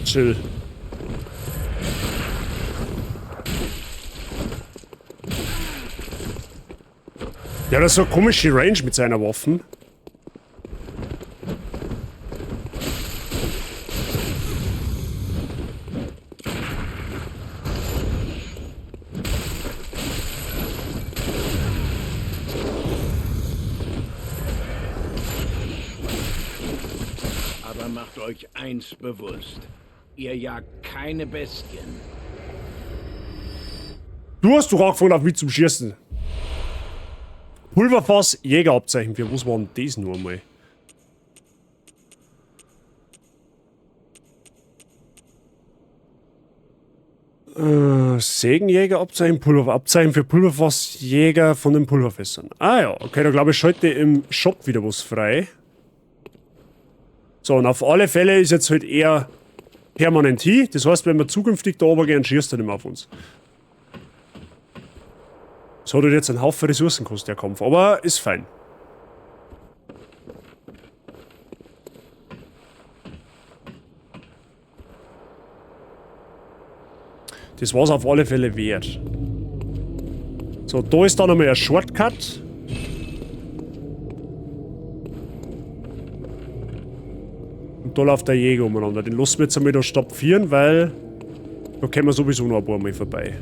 Chill. Ja, das ist so eine komische Range mit seiner Waffen. Aber macht euch eins bewusst. Ihr jagt keine Bestien. Du hast doch angefangen auf mich zum Schießen. Pulverfass, Jägerabzeichen. Für was war denn das nur einmal? Sägenjägerabzeichen, Pulverabzeichen für Pulverfassjäger von den Pulverfässern. Ah ja, okay, da glaube ich schalte im Shop wieder was frei. So, und auf alle Fälle ist jetzt halt eher permanent hin. Das heißt, wenn wir zukünftig da runter gehen, schießt er nicht mehr auf uns. Das hat halt jetzt einen Haufen Ressourcen gekostet, der Kampf, aber ist fein. Das war's auf alle Fälle wert. So, da ist dann nochmal ein Shortcut. Und da läuft der Jäger umeinander. Den lassen wir jetzt einmal da stapfieren, weil da kommen wir sowieso noch ein paar Mal vorbei.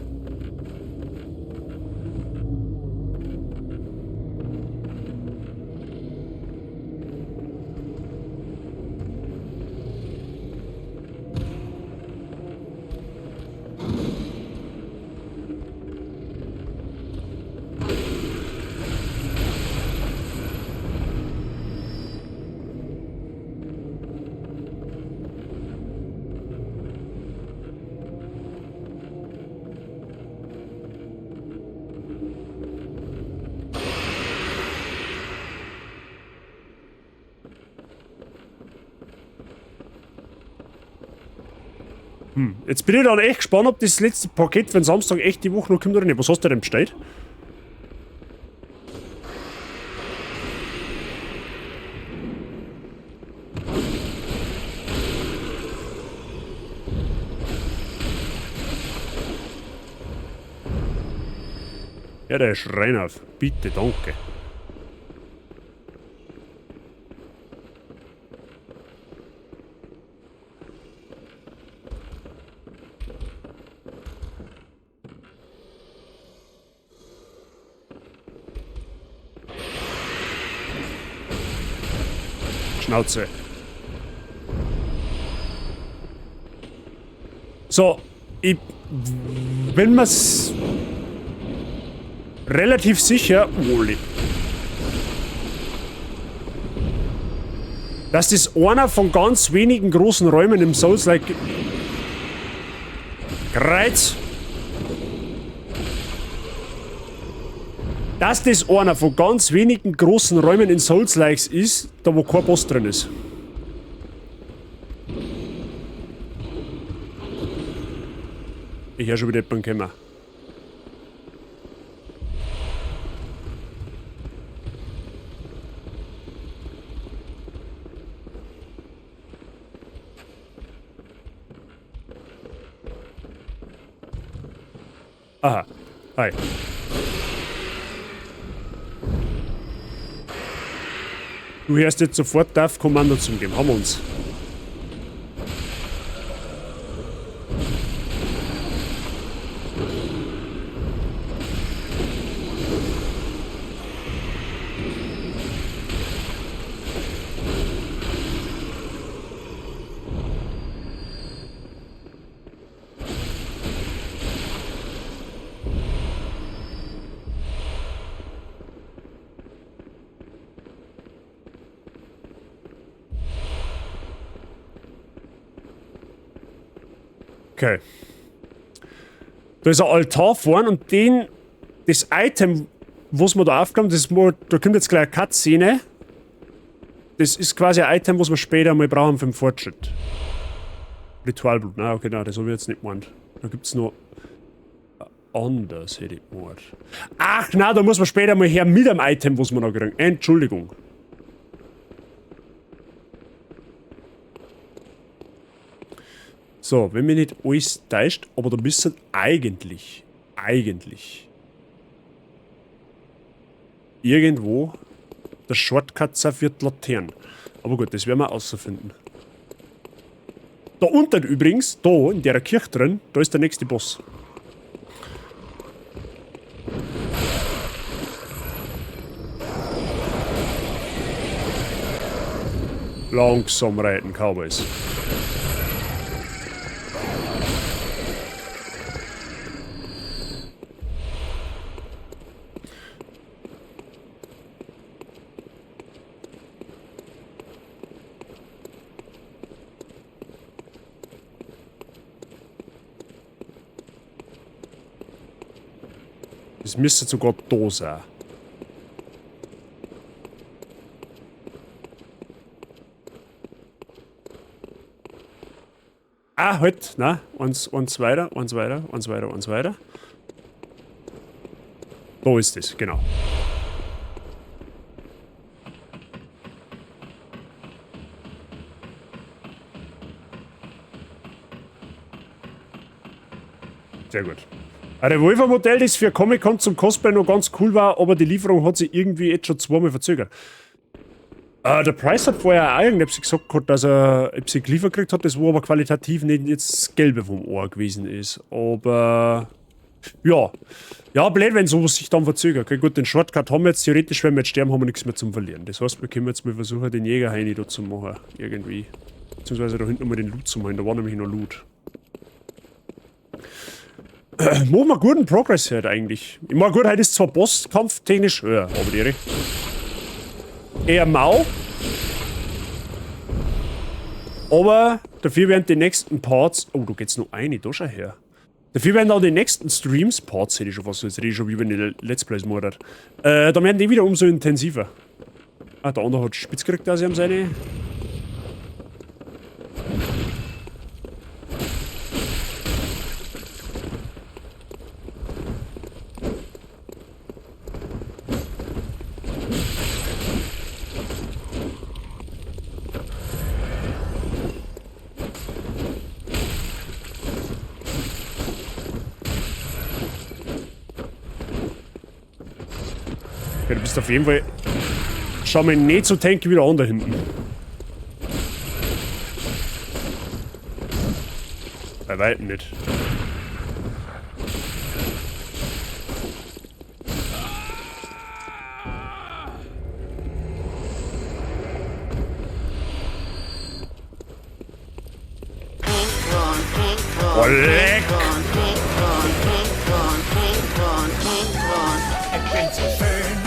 Jetzt bin ich dann echt gespannt, ob das letzte Paket für den Samstag echt die Woche noch kommt oder nicht. Was hast du denn bestellt? Ja, der ist rein auf. Bitte, danke. Schnauze. So, ich bin mir's relativ sicher, dass das einer von ganz wenigen großen Räumen im Souls-like Kreuz. Dass das einer von ganz wenigen großen Räumen in Souls-likes ist, da wo kein Boss drin ist. Ich höre schon wieder jemanden kommen. Aha. Hi. Du hörst jetzt sofort auf, Kommando zu geben. Haben wir uns. Okay. Da ist ein Altar vorne und das Item, was wir da aufgenommen haben, da kommt jetzt gleich eine Cutscene. Das ist quasi ein Item, was wir später mal brauchen für den Fortschritt. Ritualblut, na okay, nein, das habe ich jetzt nicht gemeint. Da gibt's noch anders, hätte ich gemeint. Ach, nein, da muss man später mal her mit einem Item, was wir noch kriegen. Entschuldigung. So, wenn mich nicht alles täuscht, aber da müssen eigentlich irgendwo der Shortcut sein für die Laternen. Aber gut, das werden wir außerfinden. Da unten übrigens, da in der Kirche drin, da ist der nächste Boss. Langsam reiten, Cowboys. Das müsste sogar da sein. Ah, halt, na, eins weiter, eins weiter, eins weiter, eins weiter. Da ist es, genau. Sehr gut. Ein Revolver-Modell, das für Comic-Con zum Cosplay noch ganz cool war, aber die Lieferung hat sich irgendwie jetzt schon zweimal verzögert. Der Price hat vorher auch irgendetwas gesagt gehabt, dass er etwas geliefert gekriegt hat, das wo aber qualitativ nicht jetzt das Gelbe vom Ohr gewesen ist. Aber ja. Ja, blöd, wenn sowas sich dann verzögert. Okay, gut, den Shortcut haben wir jetzt theoretisch, wenn wir jetzt sterben, haben wir nichts mehr zum Verlieren. Das heißt, wir können jetzt mal versuchen, den Jägerheini da zu machen. Irgendwie. Beziehungsweise da hinten nochmal den Loot zu machen. Da war nämlich noch Loot. Machen wir guten Progress heute eigentlich. Ich meine, gut, heute ist zwar Bosskampf technisch, ja, aber die eher mau. Aber dafür werden die nächsten Parts. Oh, da geht's noch eine, da schau her. Dafür werden auch die nächsten Streams. Parts hätte ich schon fast, jetzt rede ich schon wie wenn ich Let's Plays mordert. Da werden die wieder umso intensiver. Ah, der andere hat spitz gekriegt, dass ich am seine. Okay, du bist auf jeden Fall. Schau mal nicht so tanky wie der andere hinten. Bei weitem nicht. Oh, leck! Ich bin so schön,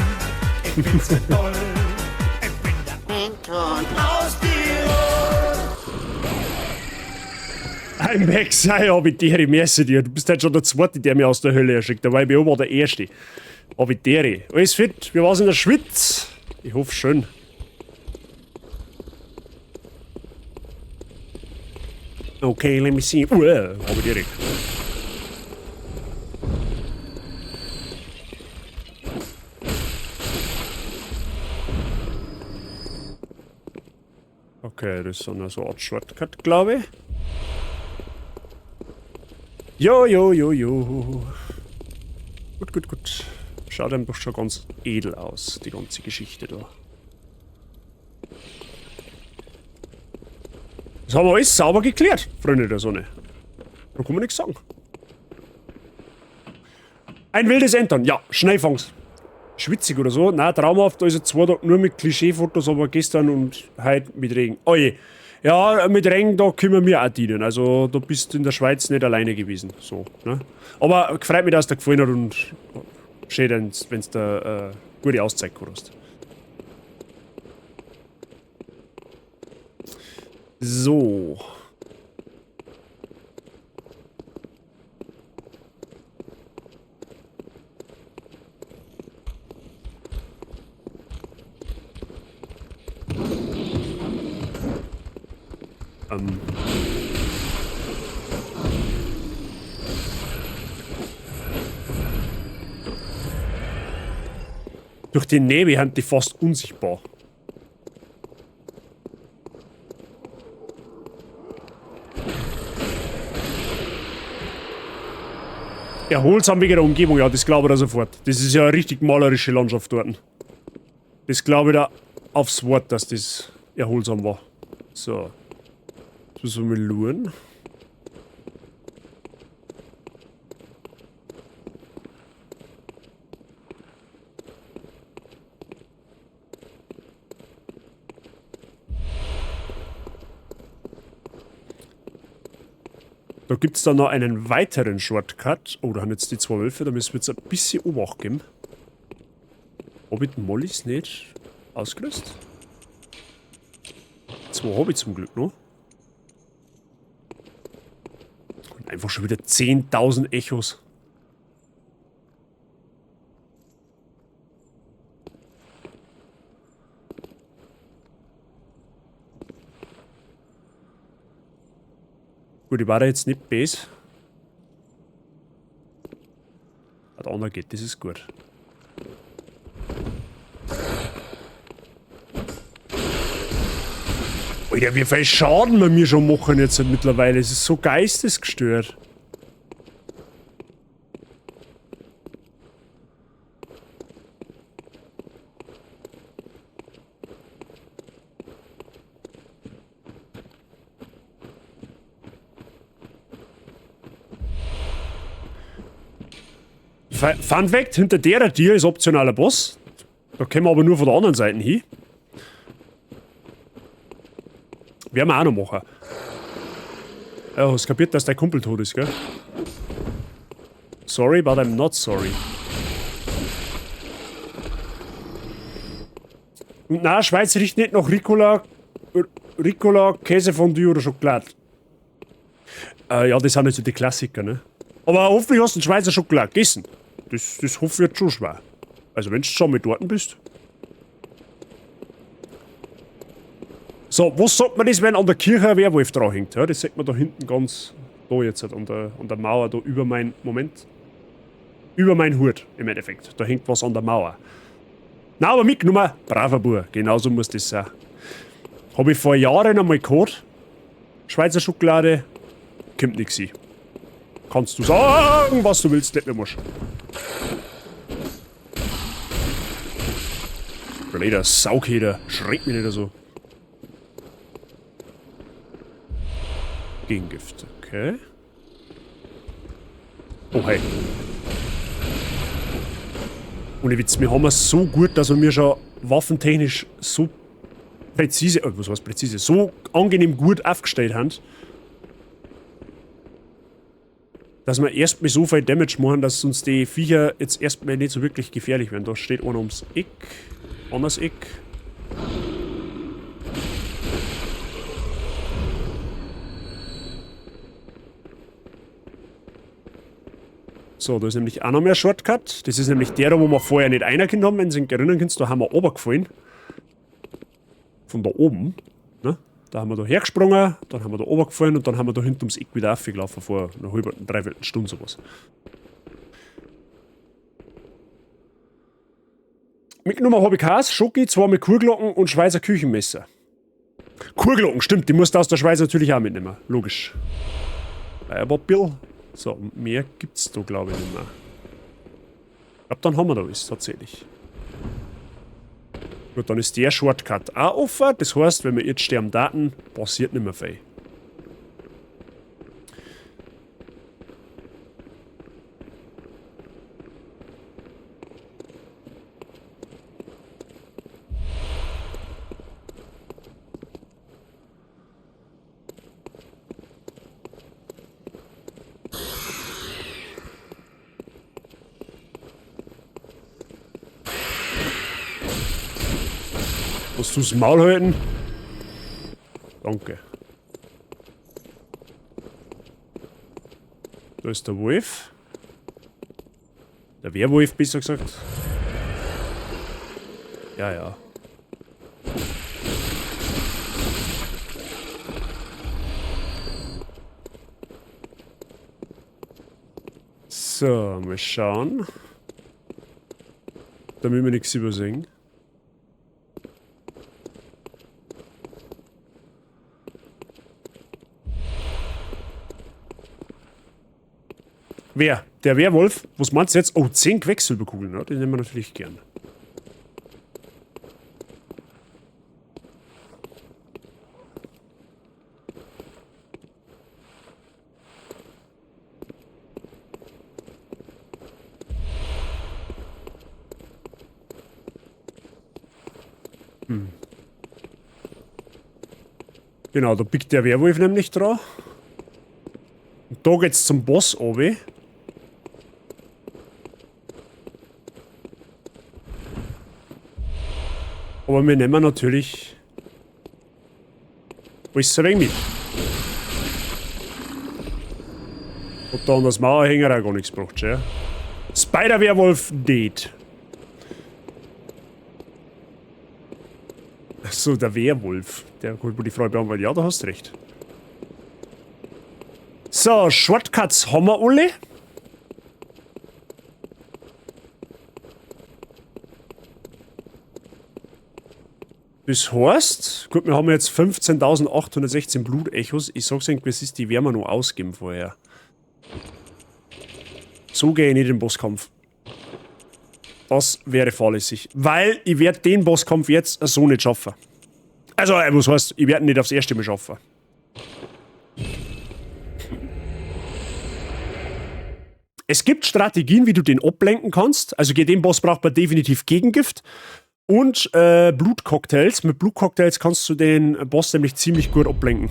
ich bin so toll, ich bin der aus Tirol. Ein Weg sei, hab ich dir, merci dir. Du bist halt schon der Zweite, der mir aus der Hölle erschickt. Der war ich war der Erste. Hab ich dir. Alles fit? Wie war's in der Schweiz? Ich hoffe schön. Okay, let me see. Hab ich dir. Okay, das ist so eine Art Shortcut, glaube ich. Jo, jo, jo, jo. Gut, gut, gut. Schaut einfach schon ganz edel aus, die ganze Geschichte da. Das haben wir alles sauber geklärt, Freunde der Sonne. Da kann man nichts sagen. Ein wildes Entern. Ja, Schneefangs. Schwitzig oder so. Nein, traumhaft. Also 2 Tage nur mit Klischeefotos, aber gestern und heute mit Regen. Oje. Ja, mit Regen, da können wir auch dienen. Also, da bist du in der Schweiz nicht alleine gewesen. So, ne? Aber freut mich, dass es dir gefallen hat und schön, wenn du da gute Auszeit gehabt hast. So. Durch den Nebel sind die fast unsichtbar. Erholsam wegen der Umgebung, ja, das glaube ich da sofort. Das ist ja eine richtig malerische Landschaft dort. Das glaube ich da aufs Wort, dass das erholsam war. So. Jetzt müssen wir mal schauen. Da gibt's dann noch einen weiteren Shortcut. Oh, da haben jetzt die 2 Wölfe, da müssen wir jetzt ein bisschen Obacht geben. Hab ich den Mollys nicht ausgelöst? 2 hab ich zum Glück noch. Und einfach schon wieder 10.000 Echos. Gut, ich war da jetzt nicht böse. Hat andere geht, das ist gut. Alter, wie viel Schaden wir mir schon machen jetzt halt mittlerweile. Es ist so geistesgestört. Fun Fact, hinter der Tür ist optionaler Boss. Da kommen wir aber nur von der anderen Seite hin. Werden wir auch noch machen. Ja, hast kapiert, dass dein Kumpel tot ist, gell? Sorry, but I'm not sorry. Und nein, Schweiz riecht nicht nach Ricola, Ricola, Käsefondue oder Schokolade. Ja, das sind also die Klassiker, ne? Aber hoffentlich hast du einen Schweizer Schokolade gegessen. Das hoffe ich jetzt schon schwer. Also wenn du schon mit dort bist. So, was sagt man das, wenn an der Kirche ein Werwolf dran hängt? Ja, das sieht man da hinten ganz, da jetzt halt, an der Mauer, da über mein, Moment. Über mein Hut, im Endeffekt. Da hängt was an der Mauer. Na, aber mitgenommen, braver Bub, genauso muss das sein. Hab ich vor Jahren einmal gehabt. Schweizer Schokolade, kommt nix hin. Kannst du sagen, was du willst, nicht mehr musst. Blöder Saukeder, schreckt mich nicht so. Gegengift, okay. Oh, hey. Ohne Witz, wir haben es so gut, dass wir mir schon waffentechnisch so präzise, was heißt präzise, so angenehm gut aufgestellt haben, dass wir erstmal so viel Damage machen, dass uns die Viecher jetzt erstmal nicht so wirklich gefährlich werden. Da steht einer ums Eck, anderes Eck. So, da ist nämlich auch noch mehr Shortcut. Das ist nämlich der, wo wir vorher nicht reingekommen haben, wenn du dich erinnern kannst, da haben wir runtergefallen. Von da oben. Ne? Da haben wir da hergesprungen, dann haben wir da runtergefallen und dann haben wir da hinten ums Eck wieder aufgelaufen vor einer halben, dreiviertel Stunde sowas. Mitgenommen habe ich Käse, Schoki, zweimal Kuhglocken und Schweizer Küchenmesser. Kuhglocken, stimmt, die musst du aus der Schweiz natürlich auch mitnehmen. Logisch. Aber Bill. So, und mehr gibt's da, glaube ich, nicht mehr. Ich glaub, dann haben wir da alles, tatsächlich. Gut, dann ist der Shortcut auch offen. Das heißt, wenn wir jetzt sterben Daten, passiert nicht mehr viel. Musst du's Maul halten? Danke. Da ist der Wolf. Der Werwolf, besser gesagt. Ja, ja. So, mal schauen. Damit wir nichts übersehen. Wer? Der Werwolf? Was meinst du jetzt? Oh, 10 Quecksilberkugeln, ne? Die nehmen wir natürlich gern. Genau, da biegt der Werwolf nämlich dran. Und da geht's zum Boss runter. Aber wir nehmen natürlich alles ein wenig mit. Und da an das Mauerhänger auch gar nichts gebracht, schau. Spider-Werwolf dead. Achso, der Werwolf. Der holt mir die Frage beantworten. Ja, da hast du recht. So, Shortcuts haben wir alle. Das heißt, gut, wir haben jetzt 15.816 Blutechos. Ich sag's euch, was ist, die werden wir noch ausgeben vorher. So gehe ich nicht in den Bosskampf. Das wäre fahrlässig. Weil ich werd den Bosskampf jetzt so nicht schaffen. Also, was heißt, ich werd ihn nicht aufs erste Mal schaffen. Es gibt Strategien, wie du den ablenken kannst. Also gegen den Boss braucht man definitiv Gegengift. Und Blutcocktails. Mit Blutcocktails kannst du den Boss nämlich ziemlich gut ablenken.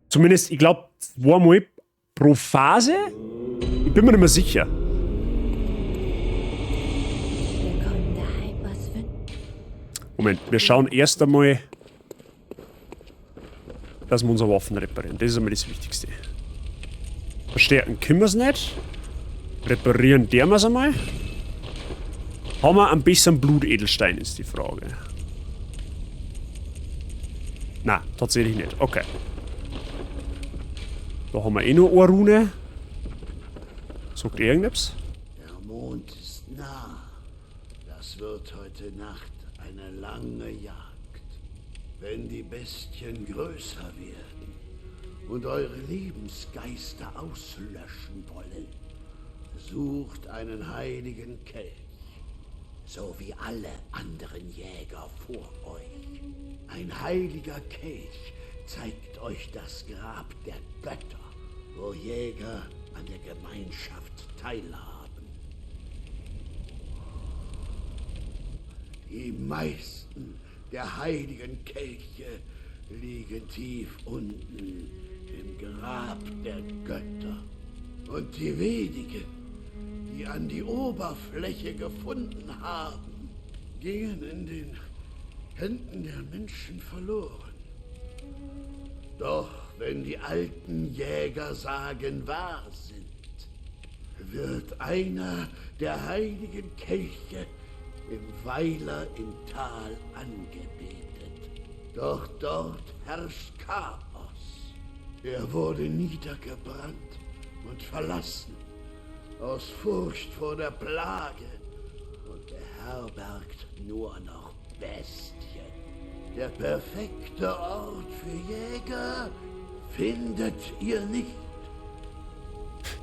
Zumindest, ich glaube, zweimal pro Phase? Ich bin mir nicht mehr sicher. Moment, wir schauen erst einmal, dass wir unsere Waffen reparieren. Das ist einmal das Wichtigste. Verstärken können wir es nicht. Reparieren der wir es einmal. Haben wir ein bisschen Blutedelstein, ist die Frage. Na, tatsächlich nicht. Okay. Da haben wir eh nur eine Rune. Sagt irgendetwas? Der Mond ist nah. Das wird heute Nacht eine lange Jagd. Wenn die Bestien größer werden und eure Lebensgeister auslöschen wollen, sucht einen heiligen Kelch, so wie alle anderen Jäger vor euch. Ein heiliger Kelch zeigt euch das Grab der Götter, wo Jäger an der Gemeinschaft teilhaben. Die meisten der heiligen Kelche liegen tief unten im Grab der Götter. Und die wenigen, die an die Oberfläche gefunden haben, gingen in den Händen der Menschen verloren. Doch wenn die alten Jägersagen wahr sind, wird einer der heiligen Kelche im Weiler im Tal angebetet. Doch dort herrscht Chaos. Er wurde niedergebrannt und verlassen, aus Furcht vor der Plage, und beherbergt nur noch Bestien. Der perfekte Ort für Jäger findet ihr nicht.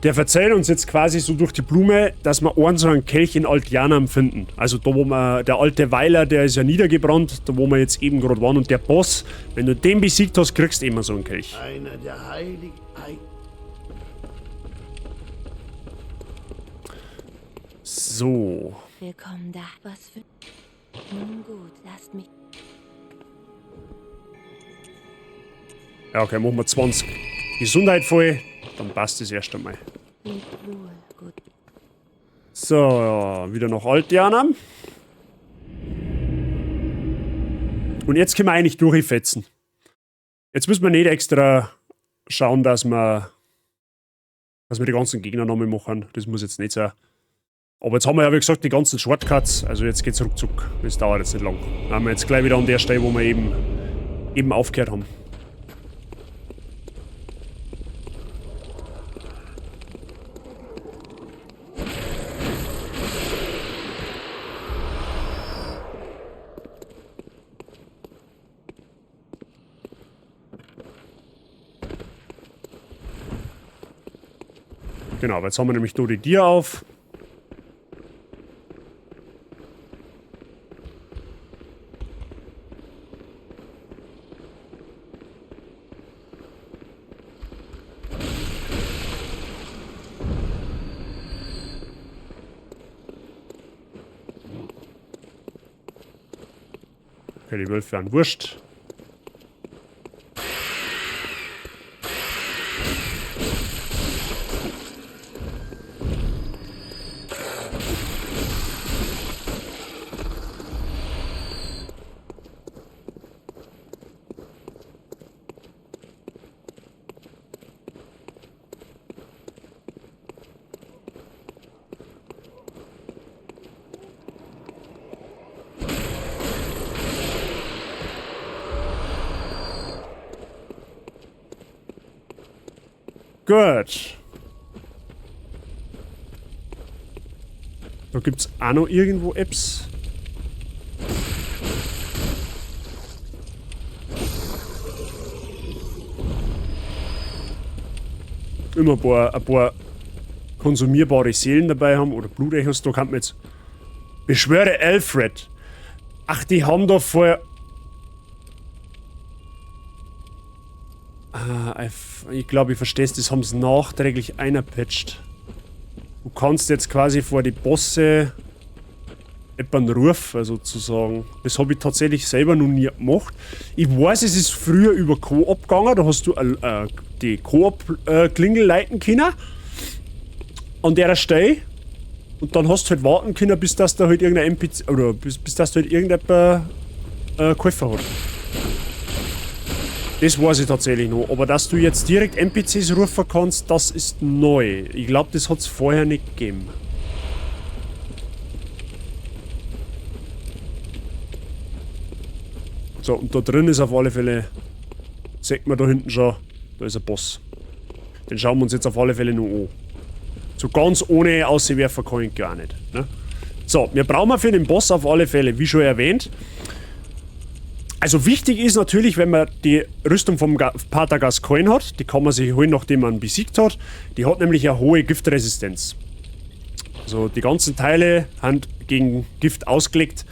Der verzählt uns jetzt quasi so durch die Blume, dass wir einen so einen Kelch in Alt-Yharnam finden. Also da, wo wir, der alte Weiler, der ist ja niedergebrannt, da wo wir jetzt eben gerade waren. Und der Boss, wenn du den besiegt hast, kriegst du immer so einen Kelch. Einer der Heiligen... So. Willkommen da. Was für... Nun gut, lasst mich... Ja, okay, machen wir 20 Gesundheit voll. Dann passt das erst einmal. So, wieder nach Alt-Yharnam. Und jetzt können wir eigentlich durchfetzen. Jetzt müssen wir nicht extra schauen, dass wir die ganzen Gegner nochmal machen. Das muss jetzt nicht sein. Aber jetzt haben wir ja, wie gesagt, die ganzen Shortcuts. Also jetzt geht's ruckzuck. Das dauert jetzt nicht lang. Dann haben wir jetzt gleich wieder an der Stelle, wo wir eben aufgehört haben. Genau, aber jetzt haben wir nämlich nur die Tier auf. Okay, die Wölfe werden wurscht. Gut. Da gibt's auch noch irgendwo Apps. Immer ein paar konsumierbare Seelen dabei haben oder Blutechos. Da kann man jetzt. Beschwöre Alfred. Ach, die haben da vorher. Ah, ich glaube, ich verstehe es, das haben sie nachträglich einapatcht. Du kannst jetzt quasi vor die Bosse jemanden rufen, sozusagen. Das habe ich tatsächlich selber noch nie gemacht. Ich weiß, es ist früher über Koop gegangen, da hast du die Koop-Klingel leiten können. An der Stelle. Und dann hast du halt warten können, bis das da halt irgendein NPC, oder bis das da halt irgendjemand geholfen hat. Das weiß ich tatsächlich noch. Aber dass du jetzt direkt NPCs rufen kannst, das ist neu. Ich glaube, das hat's vorher nicht gegeben. So, und da drin ist auf alle Fälle, sieht man da hinten schon, da ist ein Boss. Den schauen wir uns jetzt auf alle Fälle noch an. So ganz ohne auswerfen kann ich gar nicht. Ne? So, wir brauchen für den Boss auf alle Fälle, wie schon erwähnt. Also wichtig ist natürlich, wenn man die Rüstung vom Pater Gascoigne hat, die kann man sich holen, nachdem man ihn besiegt hat. Die hat nämlich eine hohe Giftresistenz. Also die ganzen Teile sind gegen Gift ausgelegt.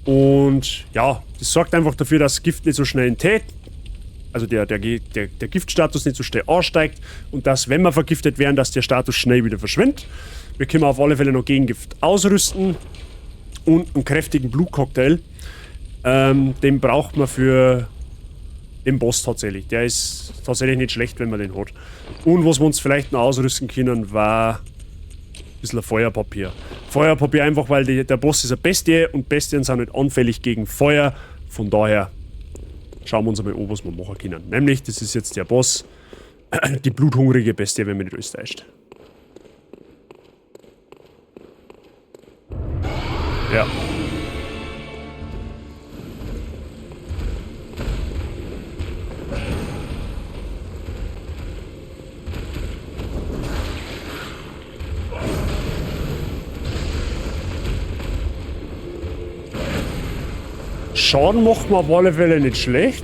Und ja, das sorgt einfach dafür, dass Gift nicht so schnell enthält. Also der Giftstatus nicht so schnell ansteigt und dass, wenn wir vergiftet werden, dass der Status schnell wieder verschwindet. Wir können auf alle Fälle noch Gegengift ausrüsten und einen kräftigen Blutcocktail. Den braucht man für den Boss tatsächlich. Der ist tatsächlich nicht schlecht, wenn man den hat. Und was wir uns vielleicht noch ausrüsten können, war ein bisschen Feuerpapier. Feuerpapier einfach, weil der Boss ist eine Bestie und Bestien sind nicht anfällig gegen Feuer. Von daher schauen wir uns einmal an, was wir machen können. Nämlich, das ist jetzt der Boss, die bluthungrige Bestie, wenn man nicht alles täuscht. Ja. Schaden macht man auf alle Fälle nicht schlecht.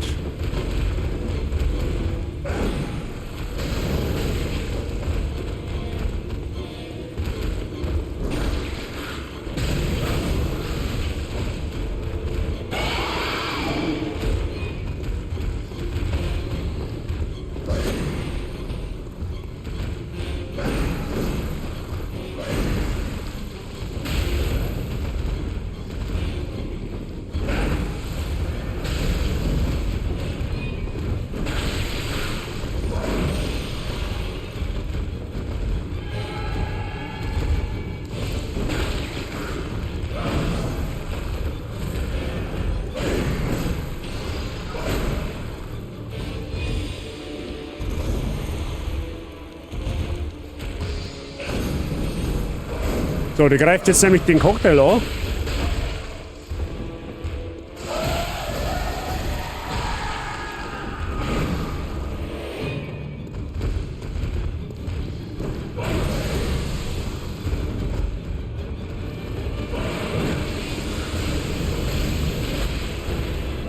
So, der greift jetzt nämlich den Cocktail an.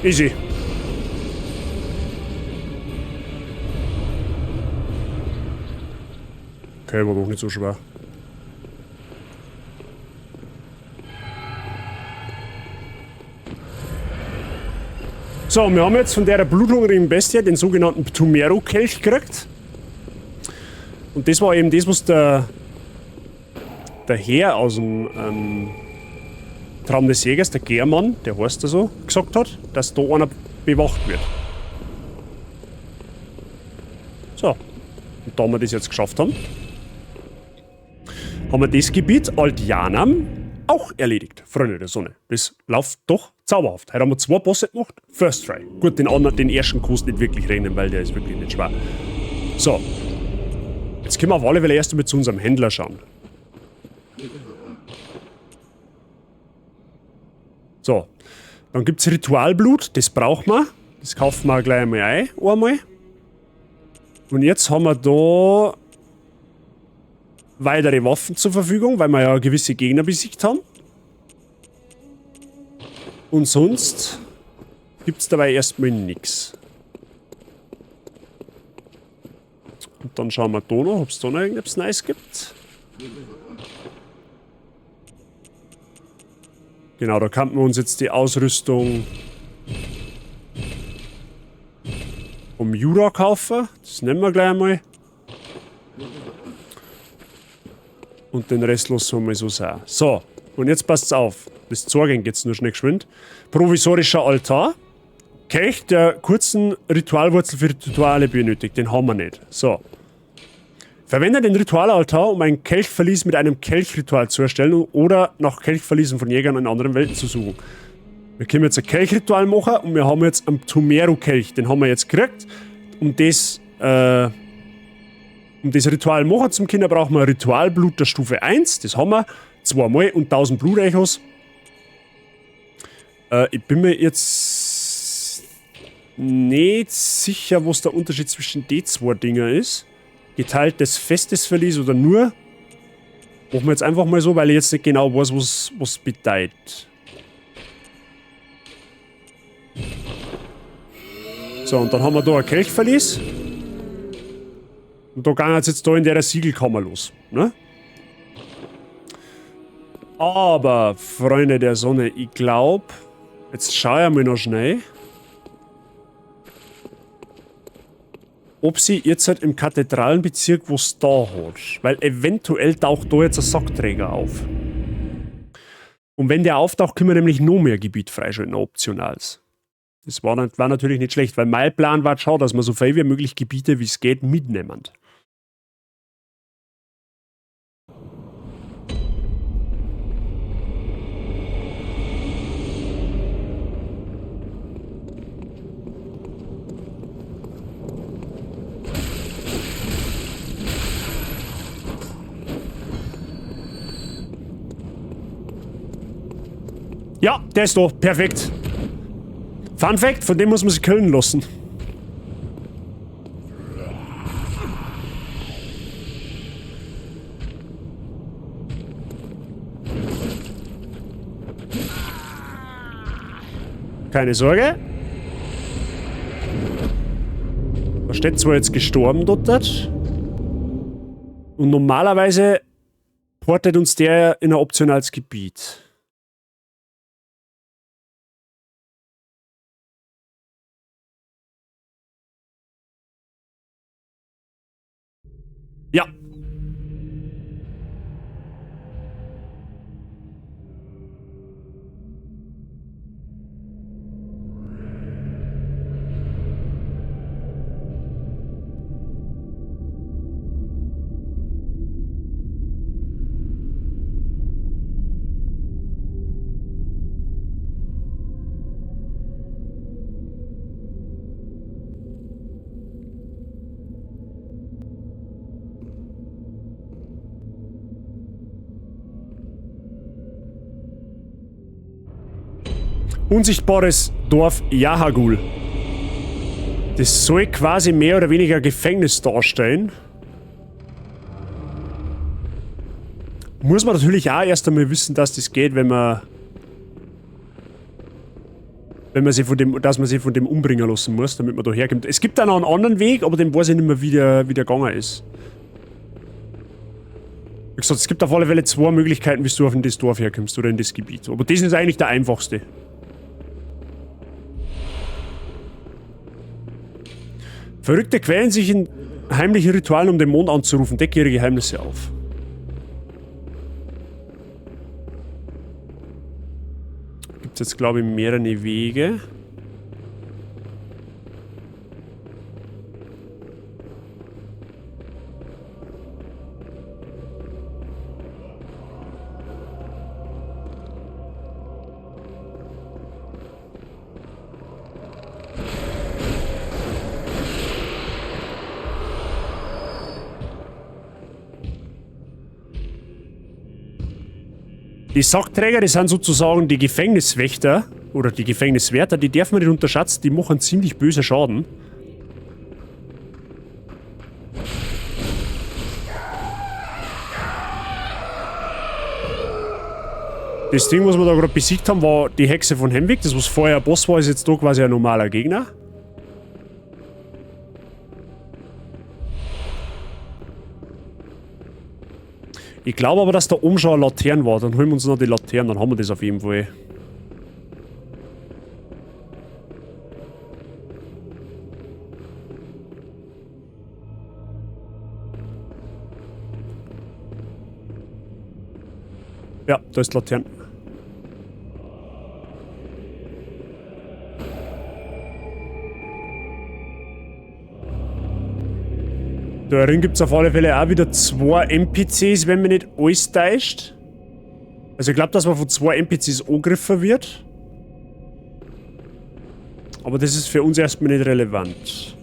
Easy. Okay, war doch nicht so schwer. So, wir haben jetzt von der bluthungrigen Bestie den sogenannten Pthumeru-Kelch gekriegt. Und das war eben das, was der Herr aus dem Traum des Jägers, der Gehrman, der heißt er so, gesagt hat, dass da einer bewacht wird. So, und da wir das jetzt geschafft haben, haben wir das Gebiet Alt-Yahnam auch erledigt, Freunde der Sonne. Das läuft doch zauberhaft. Heute haben wir 2 Bosse gemacht. First Try. Gut, den anderen, den ersten kannst du nicht wirklich rechnen, weil der ist wirklich nicht schwer. So. Jetzt können wir auf alle Fälle erst einmal zu unserem Händler schauen. So. Dann gibt's Ritualblut, das brauchen wir. Das kaufen wir gleich einmal ein. Einmal. Und jetzt haben wir da weitere Waffen zur Verfügung, weil wir ja gewisse Gegner besiegt haben. Und sonst gibt's dabei erstmal nix. Und dann schauen wir da noch, ob's da noch irgendetwas Neues gibt. Genau, da könnten wir uns jetzt die Ausrüstung Vom Jura kaufen. Das nehmen wir gleich einmal. Und den Rest lassen wir mal so sein. So, und jetzt passt's auf. Das Zorgen geht's nur schnell geschwind. Provisorischer Altar. Kelch der kurzen Ritualwurzel für Rituale benötigt. Den haben wir nicht. So. Verwende den Ritualaltar, um ein Kelchverlies mit einem Kelchritual zu erstellen oder nach Kelchverliesen von Jägern in anderen Welten zu suchen. Wir können jetzt ein Kelchritual machen und wir haben jetzt einen Pthumeru-Kelch. Den haben wir jetzt gekriegt. Um das Ritual machen zu können, brauchen wir Ritualblut der Stufe 1. Das haben wir. 2-mal und 1000 Blutechos. Ich bin mir jetzt nicht sicher, was der Unterschied zwischen den zwei Dinger ist. Geteiltes festes Verlies oder nur. Machen wir jetzt einfach mal so, weil ich jetzt nicht genau weiß, was bedeutet. So, und dann haben wir da ein Kelchverlies. Und da ging es jetzt da in der Siegelkammer los. Ne? Aber, Freunde der Sonne, ich glaub, jetzt schau ich mal noch schnell, ob sie jetzt halt im Kathedralenbezirk was da hat. Weil eventuell taucht da jetzt ein Sackträger auf. Und wenn der auftaucht, können wir nämlich noch mehr Gebiet freischalten, optionals. Das war natürlich nicht schlecht, weil mein Plan war schon, dass wir so viel wie möglich Gebiete, wie es geht, mitnehmen. Ja, der ist da. Perfekt. Fun Fact, von dem muss man sich killen lassen. Keine Sorge. Da steht zwar jetzt gestorben dort. Und normalerweise portet uns der in ein optionales Gebiet. Ja. Unsichtbares Dorf Yahar'gul. Das soll quasi mehr oder weniger Gefängnis darstellen. Muss man natürlich auch erst einmal wissen, dass das geht, wenn man sich von dem, dass man sich von dem umbringen lassen muss, damit man da herkommt. Es gibt da noch einen anderen Weg, aber den weiß ich nicht mehr, wie der gegangen ist. Wie gesagt, es gibt auf alle Fälle zwei Möglichkeiten, wie du auf das Dorf herkommst oder in das Gebiet. Aber das ist eigentlich der einfachste. Verrückte quälen sich in heimlichen Ritualen, um den Mond anzurufen. Decke ihre Geheimnisse auf. Gibt es jetzt, glaube ich, mehrere Wege. Die Sackträger, das sind sozusagen die Gefängniswächter oder die Gefängniswärter, die darf man nicht unterschätzen, die machen ziemlich böse Schaden. Das Ding, was wir da gerade besiegt haben, war die Hexe von Hemwick. Das, was vorher ein Boss war, ist jetzt da quasi ein normaler Gegner. Ich glaube aber, dass da oben schon eine Laterne war. Dann holen wir uns noch die Laterne, dann haben wir das auf jeden Fall. Ja, da ist die Laterne. Darin gibt es auf alle Fälle auch wieder 2 NPCs, wenn mich nicht alles täuscht. Also ich glaube, dass man von 2 NPCs angegriffen wird. Aber das ist für uns erstmal nicht relevant.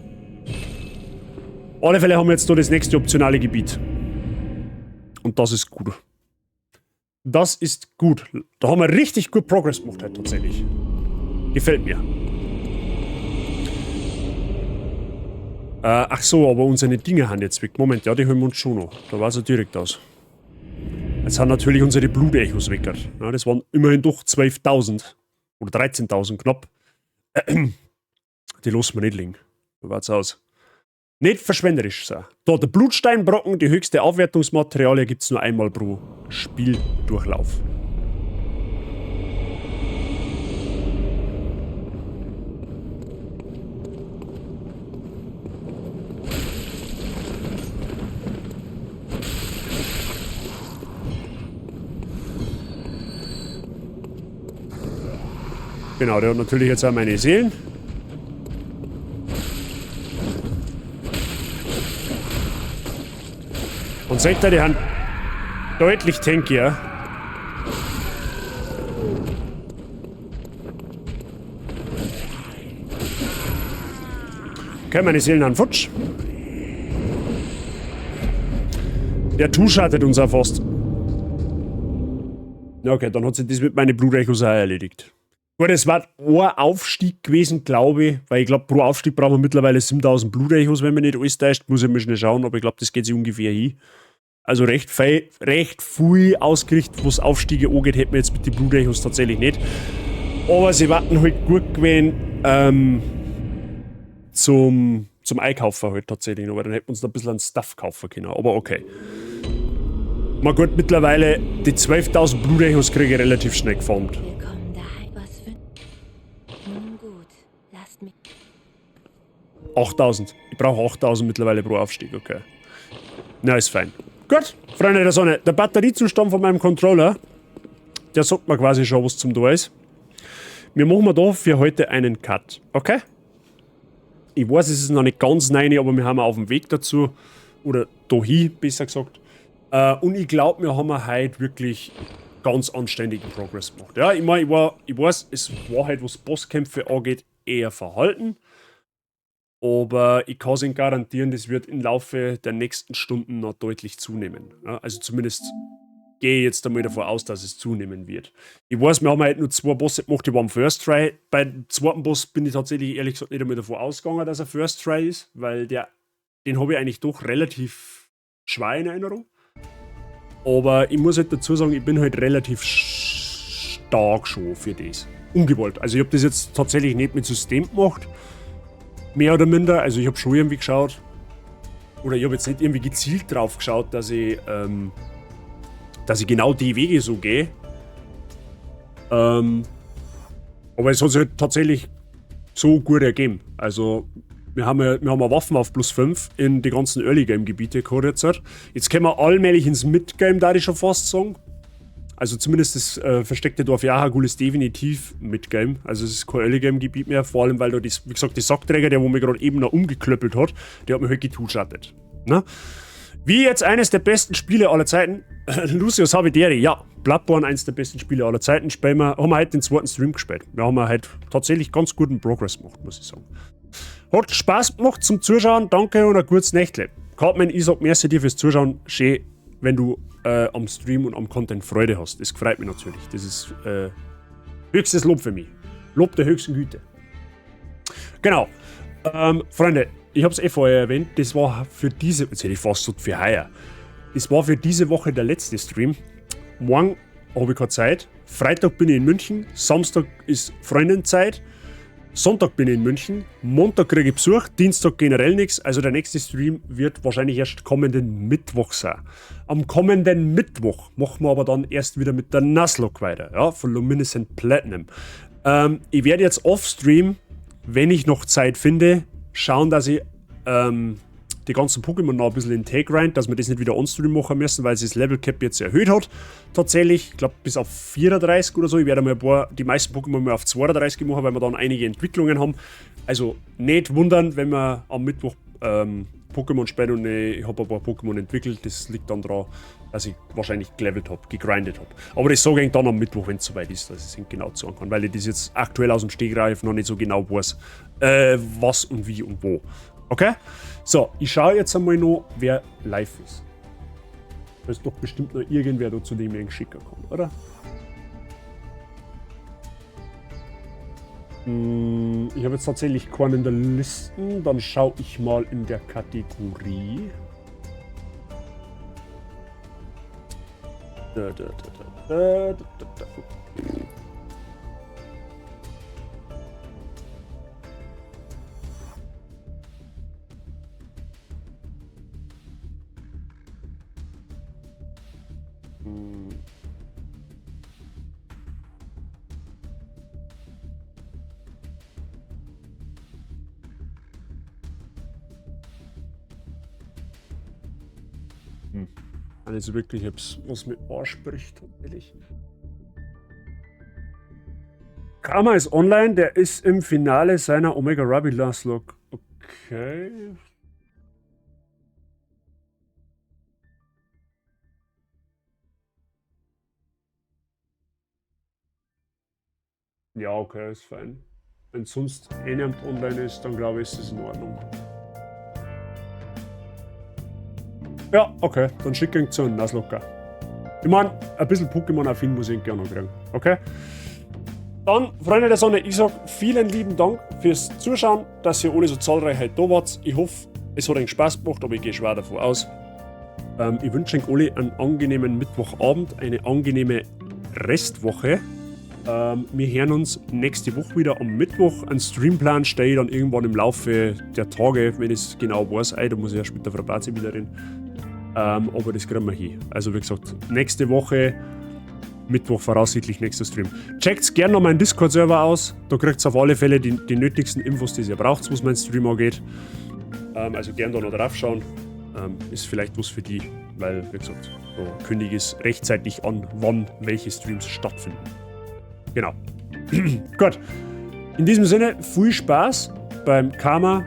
Auf alle Fälle haben wir jetzt da das nächste optionale Gebiet. Und das ist gut. Das ist gut. Da haben wir richtig gut Progress gemacht heute tatsächlich. Gefällt mir. Ach so, aber unsere Dinge haben jetzt weg. Moment, ja, die holen wir uns schon noch. Da war es ja direkt aus. Jetzt sind natürlich unsere Blutechos weg. Ja, das waren immerhin doch 12.000. Oder 13.000 knapp. Die lassen wir nicht liegen. Da war's aus. Nicht verschwenderisch sein. Da, der Blutsteinbrocken, die höchste Aufwertungsmaterialien gibt's nur einmal pro Spieldurchlauf. Genau, der hat natürlich jetzt auch meine Seelen. Und seht ihr, die haben deutlich tankier. Okay, meine Seelen haben futsch. Der two-shottet uns auch fast. Okay, dann hat sich das mit meinen Blutechos auch erledigt. Gut, es war ein Aufstieg gewesen, glaube ich, weil ich glaube, pro Aufstieg brauchen wir mittlerweile 7000 Blutechos, wenn man nicht alles täuscht. Muss ich mal schnell schauen, aber ich glaube, das geht sich ungefähr hin. Also recht viel ausgerichtet, was Aufstiege angeht, hätten wir jetzt mit den Blutechos tatsächlich nicht. Aber sie warten halt gut gewesen zum Einkaufen halt tatsächlich noch, weil dann hätten wir uns noch ein bisschen an Stuff kaufen können. Aber okay. Man gut, mittlerweile die 12.000 Blutechos kriege ich relativ schnell geformt. 8.000. Ich brauche 8.000 mittlerweile pro Aufstieg, okay. Na, ist fein. Gut, Freunde der Sonne, der Batteriezustand von meinem Controller, der sagt mir quasi schon, was zum Tor ist. Wir machen da für heute einen Cut, okay? Ich weiß, es ist noch nicht ganz 9, aber wir haben auf dem Weg dazu, oder dahin, besser gesagt. Und ich glaube, wir haben heute wirklich ganz anständigen Progress gemacht. Ja, ich meine, ich weiß, es war halt, was Bosskämpfe angeht, eher verhalten. Aber ich kann es Ihnen garantieren, das wird im Laufe der nächsten Stunden noch deutlich zunehmen. Ja, also zumindest gehe ich jetzt einmal davon aus, dass es zunehmen wird. Ich weiß, wir haben halt nur 2 Bosse gemacht, die waren First Try. Beim zweiten Boss bin ich tatsächlich ehrlich gesagt nicht einmal davon ausgegangen, dass er First Try ist, weil den habe ich eigentlich doch relativ schwer in Erinnerung. Aber ich muss halt dazu sagen, ich bin halt relativ stark schon für das. Ungewollt. Also ich habe das jetzt tatsächlich nicht mit System gemacht. Mehr oder minder, also ich habe schon irgendwie geschaut, oder ich habe jetzt nicht irgendwie gezielt drauf geschaut, dass ich genau die Wege so gehe. Aber es hat sich halt tatsächlich so gut ergeben. Also wir haben ja Waffen auf +5 in die ganzen Early-Game-Gebiete gehabt jetzt. Jetzt kommen wir allmählich ins Mid-Game, da ich schon fast sagen. Also zumindest das versteckte Dorf Yahar'gul ist definitiv Midgame. Also es ist kein Early-Game-Gebiet mehr, vor allem weil da, die, wie gesagt, die Sackträger, der wo mich gerade eben noch umgeklöppelt hat, der hat mich halt getuschattet. Ne? Wie jetzt eines der besten Spiele aller Zeiten, Lucius Habitere, ja, Bloodborne, eines der besten Spiele aller Zeiten, spielen wir, haben wir heute den zweiten Stream gespielt. Wir haben heute tatsächlich ganz guten Progress gemacht, muss ich sagen. Hat Spaß gemacht zum Zuschauen, danke und ein gutes Nächtle. Cartman, ich sag merci dir fürs Zuschauen, schön, wenn du am Stream und am Content Freude hast. Das freut mich natürlich. Das ist höchstes Lob für mich. Lob der höchsten Güte. Genau. Freunde, ich hab's eh vorher erwähnt, das war für diese, jetzt hätte ich fast gesagt für heuer. Das war für diese Woche der letzte Stream. Morgen habe ich keine Zeit. Freitag bin ich in München. Samstag ist Freundenzeit. Sonntag bin ich in München, Montag kriege ich Besuch, Dienstag generell nichts, also der nächste Stream wird wahrscheinlich erst kommenden Mittwoch sein. Am kommenden Mittwoch machen wir aber dann erst wieder mit der Nuzlocke weiter, ja, von Luminescent Platinum. Ich werde jetzt off-Stream, wenn ich noch Zeit finde, schauen, dass ich die ganzen Pokémon noch ein bisschen in Tag rein, dass wir das nicht wieder on-stream machen müssen, weil sich das Level Cap jetzt erhöht hat. Tatsächlich, ich glaube bis auf 34 oder so. Ich werde mal ein paar, die meisten Pokémon mal auf 32 machen, weil wir dann einige Entwicklungen haben. Also nicht wundern, wenn wir am Mittwoch Pokémon spielen und ich habe ein paar Pokémon entwickelt. Das liegt dann daran, dass ich wahrscheinlich gelevelt hab, gegrindet hab. Aber das sage ich dann am Mittwoch, wenn es soweit ist, dass ich es genau sagen kann, weil ich das jetzt aktuell aus dem Stegreif noch nicht so genau weiß, was und wie und wo. Okay? So, ich schaue jetzt einmal noch, wer live ist. Da ist doch bestimmt noch irgendwer da, zu dem ich einen schicken kann, oder? Ich habe jetzt tatsächlich keinen in der Liste. Dann schaue ich mal in der Kategorie. Da, da, da, da, da, da, da. Also wirklich etwas, was mich anspricht, tatsächlich. Karma ist online, der ist im Finale seiner Omega Ruby Nuzlocke. Okay. Ja, okay, ist fein. Wenn sonst niemand online ist, dann glaube ich, ist das in Ordnung. Ja, okay, dann schicke ich zu einem Nuzlocke. Ich mein, ein bisschen Pokémon-affin muss ich gerne noch kriegen, okay? Dann, Freunde der Sonne, ich sag vielen lieben Dank fürs Zuschauen, dass ihr alle so zahlreich heute da wart. Ich hoffe, es hat euch Spaß gemacht, aber ich gehe schwer davon aus. Ich wünsche euch alle einen angenehmen Mittwochabend, eine angenehme Restwoche. Wir hören uns nächste Woche wieder am Mittwoch. Ein Streamplan stehe ich dann irgendwann im Laufe der Tage, wenn ich es genau weiß. Ey, da muss ich erst mit der Frau Bazi wieder reden. Aber das kriegen wir hin. Also wie gesagt, nächste Woche, Mittwoch voraussichtlich nächster Stream. Checkt's gerne noch meinen Discord-Server aus. Da kriegt's auf alle Fälle die nötigsten Infos, die ihr braucht, was mein Stream angeht. Also gern da noch drauf schauen. Ist vielleicht was für die, weil, wie gesagt, da kündige ich es rechtzeitig an, wann welche Streams stattfinden. Genau. Gut. In diesem Sinne, viel Spaß beim Karma.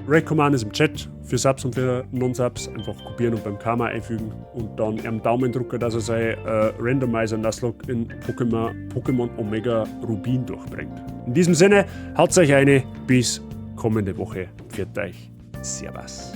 Raid Command ist im Chat für Subs und für Non-Subs. Einfach kopieren und beim Karma einfügen und dann am Daumen drücken, dass er sein Randomizer Nuzlocke in Pokémon Omega Rubin durchbringt. In diesem Sinne, haut euch eine. Bis kommende Woche. Pfiat euch. Servus.